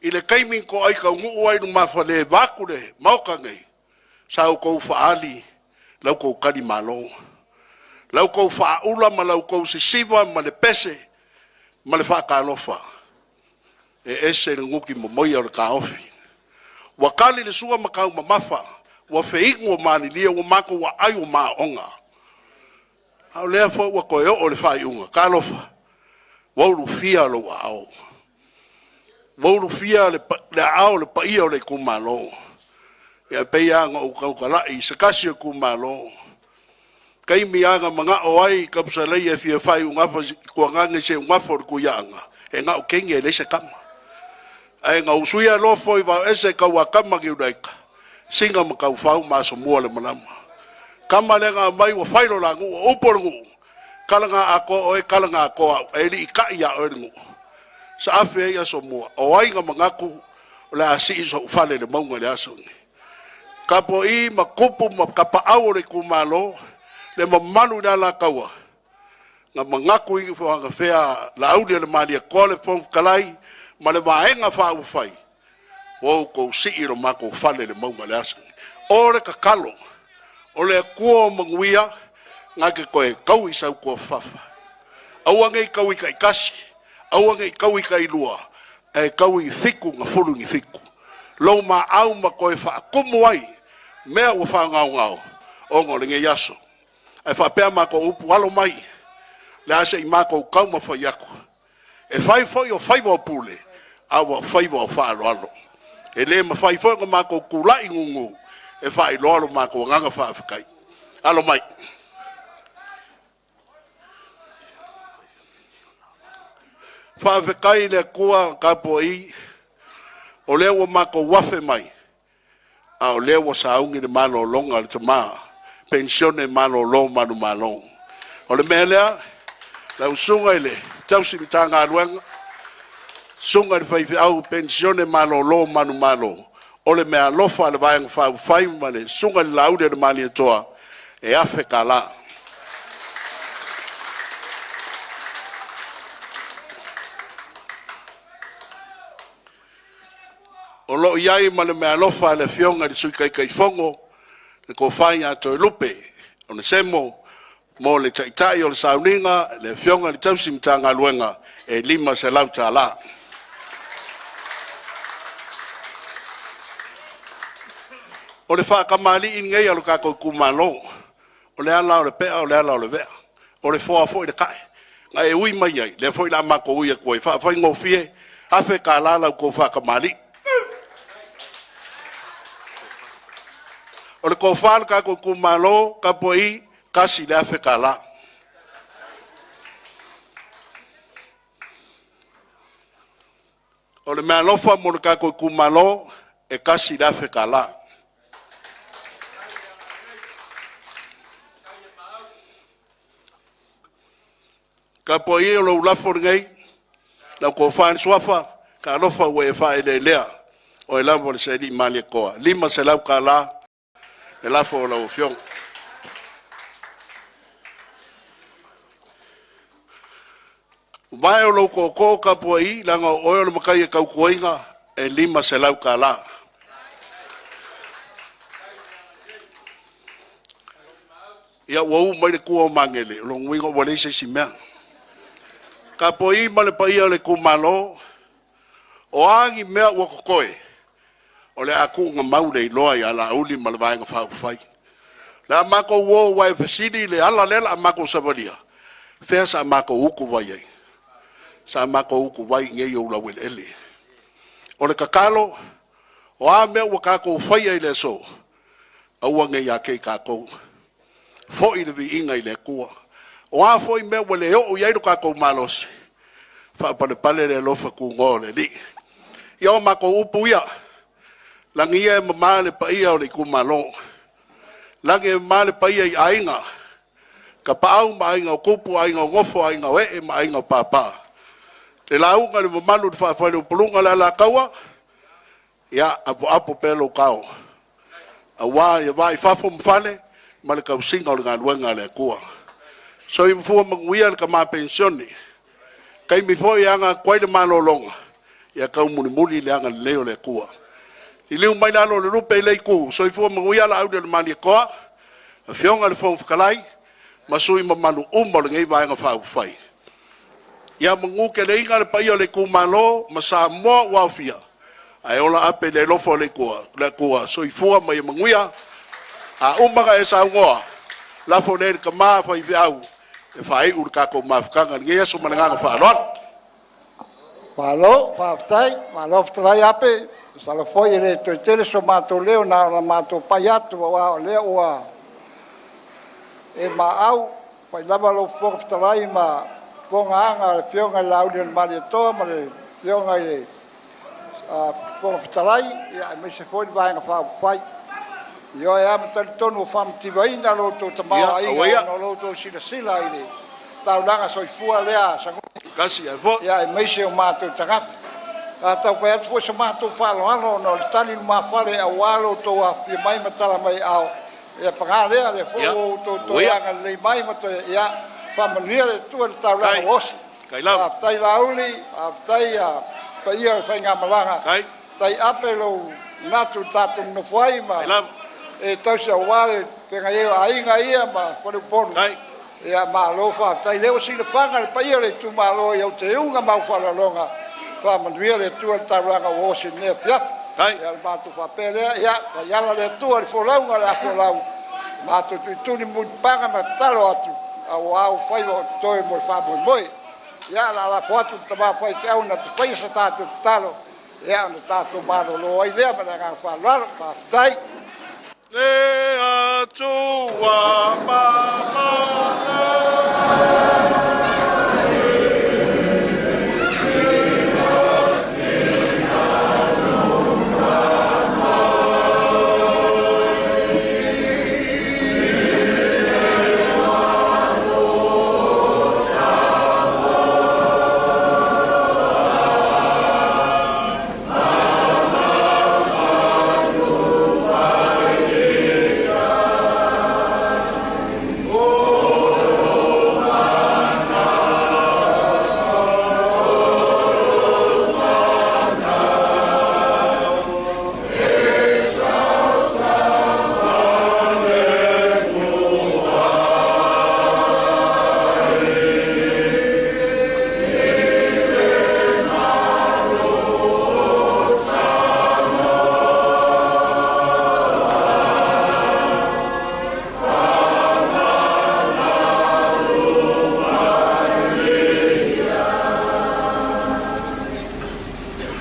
i le taimi na toai taunuu ai i lumafale vaeatu le Maota nei, sa outou faaali la outou talimalo, la outou faaula ma la outou sisiva ma le pese ma le faatalofa. E ese le nuti momoia o le taofi. Ua tali le sua ma taumamafa, ua feinu ua malilie, ua matou aai ua maooga. A o lea foi ua toe oo i le faaiuga. Talofa, ua ulufia lou aao, ua ulufia le aao o le paia o le itumalo. Ia e pei lava ona ou tautalai i se tasi o itumalo, taimi lava na manao ai Tapusalaia e fia fai tuagane i seugafa o le Tuiaana, e na o teine e leai se tama. Ae na usuia loa foe o Vaoese tau a tama Niunaita, Sina ma Taufau ma Asomua le malama. Tama lea na aumai ua fai lo la nuu, o upu o le nuu, tala na atoa oe, tala na atoa au, e aliitai ia oe le nuu. Saafi ai Asomua, o ai na manatu o le a sii sou fale i le mauga i le aso lenei? Tapuai ma tupu ma tapaau o le itumalo, le mamalu i le Alataua, Na manatu i fea Laauli o le Malietoa le Fofoga Fetalai ma le Vaega Faaupufai, ua outou sii lo matou fale i le mauga o le a se? O le tatalo, o le Atua o manuia na te toe taui i sau tuafafafa. Aua ne i taui taitasi, aua ne i taui tailua, ae taui i fitu na 17 lou maau ma toe faatumu ai mea ua faagaogao ona o lenei aso. Ae faapea a matou upu, alo mai, o le a se i matou taumafai atu. E fai foi o faiva o pule, a ua faiva o faaaloalo. E le mafai foi ona matou tulai gugu e faailoa lo matou agaga faafetai. Alo mai. Faafetai i le Atua tapuai, o lea ua matou afe mai, a o lea ua sauni le malologa a le tama, penisione malolo manumalo. O le mea lea, lau susuga i le tausi Matagaluega, susuga i le faifeau penisione malolo manumalo, o le meaalofa a le Vaega Faaupufai ma le susuga i le Laauli o le Malietoa, e $1000. O lo o i ai ma le meaalofa a le Afioga i le Sui Taitaifono, le Tofa ia Toelupe Onesemo mo le Taitai o le Sauniga, le Afioga i le Tausi Matagaluega, e $500. O le faatamalii lenei a lo tatou itumalo, o le ala o le pea o le ala o le vea, o le foa foi le tae. Na e ui mai ai, lea foi o le a matou ui atu ai, e faafaigofie, $1000 la outou faatamalii. O le tofa a le tatou itumalo, Tapuai, $1,000. O le meaalofa mo le tatou itumalo, e $1,000. Tapuai, o lou lafo lenei, lau tofa i le Suafa, talofa ua e faaeleelea, o oe lava o le Sealii Malietoa, e $500 le lafo a lau afioga. O vae o lou tootoo Tapuai, leaga o oe o le matai e tautuaina, e $500. Ia ua u mai le tua o Magele, o lona uiga ua leai se isi mea. Tapuai ma le paia o le itumalo, o a ni mea ua totoe, o le a tuugamau le iloa ia Laauli ma le Vaega Faaupufai. O le a matou o aua e fesili le ala lea o le a matou savalia, fea sa matou utuvai ai? Sa matou utuvai i inei i ou laueleele. O le tatalo, o a mea ua tatou faia i le aso, aua ne i ia te i tatou, foi le viiga i le Atua. O a foi mea ua le oo i ai lo tatou malosi, faapalepale le alofa tunoa o le Alii. Ia o matou upu ia, lagi e mama le paia o le itumalo, lagi e mama le paia i Aiga, Tapaau ma Aiga o Tupu, Aiga o Nofo, Aiga o Ee ma Aiga o Papa, le lauga i le mamalu i le faafuaiupu(?) le Alataua, ia apoapo pea lou tao aua le va i fafo ma fale ma le tausiga o le galuega a le Atua. Soifua manuia le tama penisione, taimi foi e aga atu ai le malologa, ia taumulimuli le agalelei o le Atua. Liliu mai i lalo o le lupe i lea itu, soifua manuia Laauli o le Malietoa, afioga i le Fofoga Fetalai ma sui usufono mamalu uma o lenei Vaega Faaupufai. Ia manuteleina le paia o le itumalo ma Samoa ua aofia, ae ola ape i le alofa o le Atua. Soifua ma ia manuia. A uma ona e saunoa, lafo lea i le tama faifeau e faaiu le tatou mafutaga i lenei aso. Ma le agaga faaaloalo. Malo faafetai, malo fetalai Ape. Masalo foi e le toe tele so matou leo na ona matou pai atu aua o lea ua e maau fai lava lou Fofoga Fetalai ma fofogaaga a le Afioga ia Laaulialemalietoa ma le Afioga i le Fofoga Fetalai, aemaise foi le Vaega Faaupufai. Ioe lava ma talitonu ua faamativaina lo outou tamaoaiga ona o lo outou silasila i le taulaga soifua lea a Saguni, aemaise o matou tagata. A tau fai atu foi so matou faaaloalo ona o le tali lumafale aua lo outou afifio mai ma tala mai aao, ia paga lea, o lea foi ua outou toe agalelei mai ma toe, ia Faamanuia le Atua i le taulaga ua osi. Faafetai Laauli, faafetai le paia o le faigamalaga, faafetai Ape i lou manatu na tatou nonofo ai ma e tausi aua le feagai ai o aiga ia ma faleupolu. Ia malo faafetai. O lea ua silafaga le paia o le itumalo i au teuga ma au faaaloaloga. Faamanuia le Atua i le taulaga ua osi i lenei afiafi. Ia ona matou faapea lea, ia taiala le Atua i le folauga o le a folau, matou tulituli mulipapaga ma tatalo atu aua ou faiva o totoe mo le faamoemoe. Ia o le a lafo atu i le tama faifeau na te faia se tatou tatalo ona tatou malolo ai lea ma le agaga faaaloalo. Faafetai. Le Atua mamana.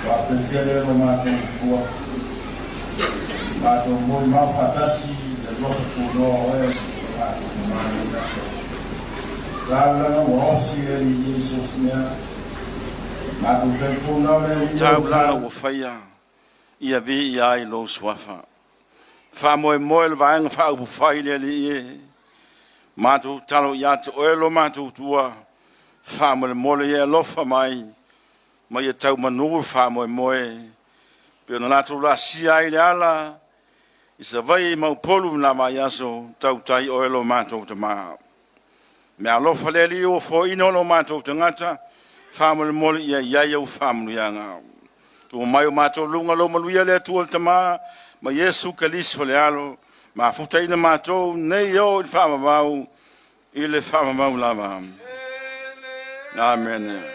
Faafetai tele lo matou Matua, matou molimau faatasi i le alofa tunoa o oe lo matou Tama i lenei aso. Taulaga ua osi e Alii e so o se mea. Matou talitonu lava le Alii e Taulaga ua faia ia viia ai lou suafa. Faamoemoe le Vaega Faaupufai i le Alii e. Matou tatalo ia te oe lo matou Atua, faamolemole ia e alofa mai ma ia tau manu le faamoemoe pei ona latou laasia ai le ala i Savaii ma Upolu i na vaiaso, tautai oe lo matou Tama. Mea alofa le Alii ua foaiina o lo matou tagata, faamolemole ia i ai au faamanuiaga. Tuu mai o matou luga lou manuia le Atua le Tama, ma Iesu Keriso le Alo, mafutaina matou nei oo i le faavavau, i le faavavau lava. Amene.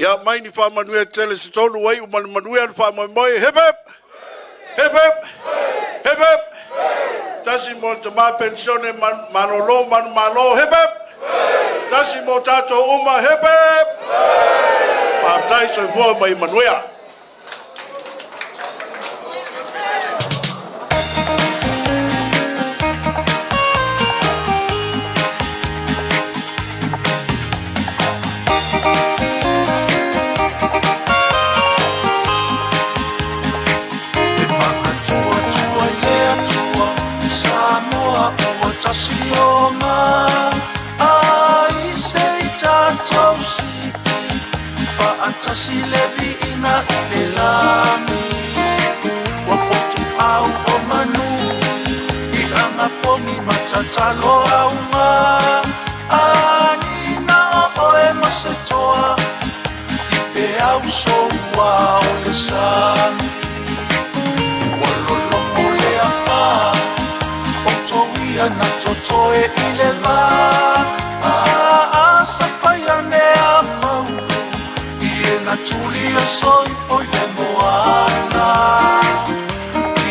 Ia mai ni faamanuia tele se tolu ai uma le manuia le faamoemoe. Hip hip! Hip hip! Hip hip! Tasi mo le tama penisione malolo manumalo. Hip hip! Tasi mo tatou uma. Hip hip! Faafetai, soifua ma ia manuia. tasi le viiga i le lagi. Ua fotuau o manu i agapogi ma tatalo auga. Anina o oe ma se toa i peau soua o le sami. Ua lologo le afā o touia na totoe i le vā. Aa safai ane a mau i e na tulia soifo i le moana.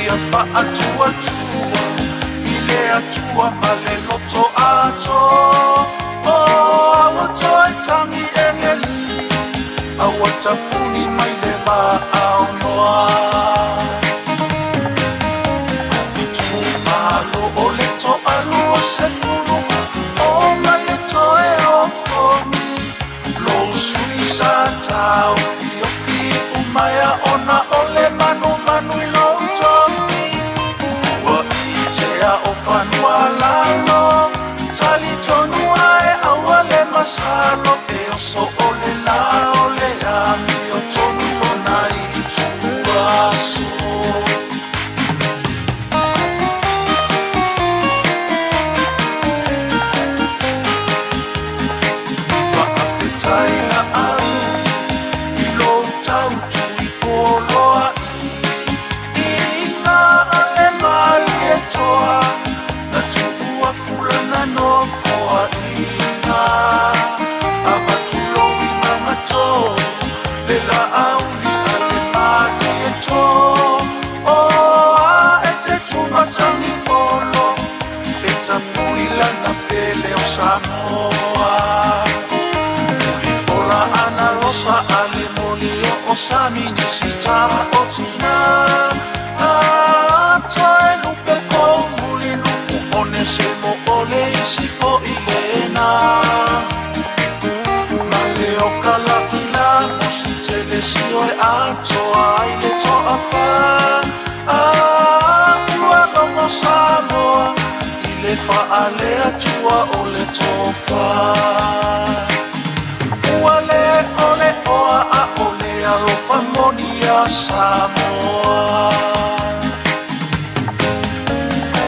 Ia faatuatua i le Atua ma le loto ato. O aua toe tagi egeli, aua tapuni mai le vaaonoa. Itumalo o le toalua sefulu o mai e toe opogi. Lou sui sa taofiofi umaea ona o le manumanu i lou tofi. Ua itea o fanua lalo, talitonu ae aua le masalo. E oso o le la o le amio tonu i lona ituaso. Faafetai na au i lou tautu i poloa i ngā ale malie toa na tuua fulana nofoa ina. Avatu lou igagatō le laauli a le malie to. O a e te tumatagi olo e tapui lana pele o Samoa. Ola ana rosa a le moli o sami ni sita o tina. A toe lupe kou muli luku one se mo ole isi fo i lena. Ma le o kalakila mo si tele si oe atoa ai le toa fa. A ua logo Samoa i le faalea tua o le tofa.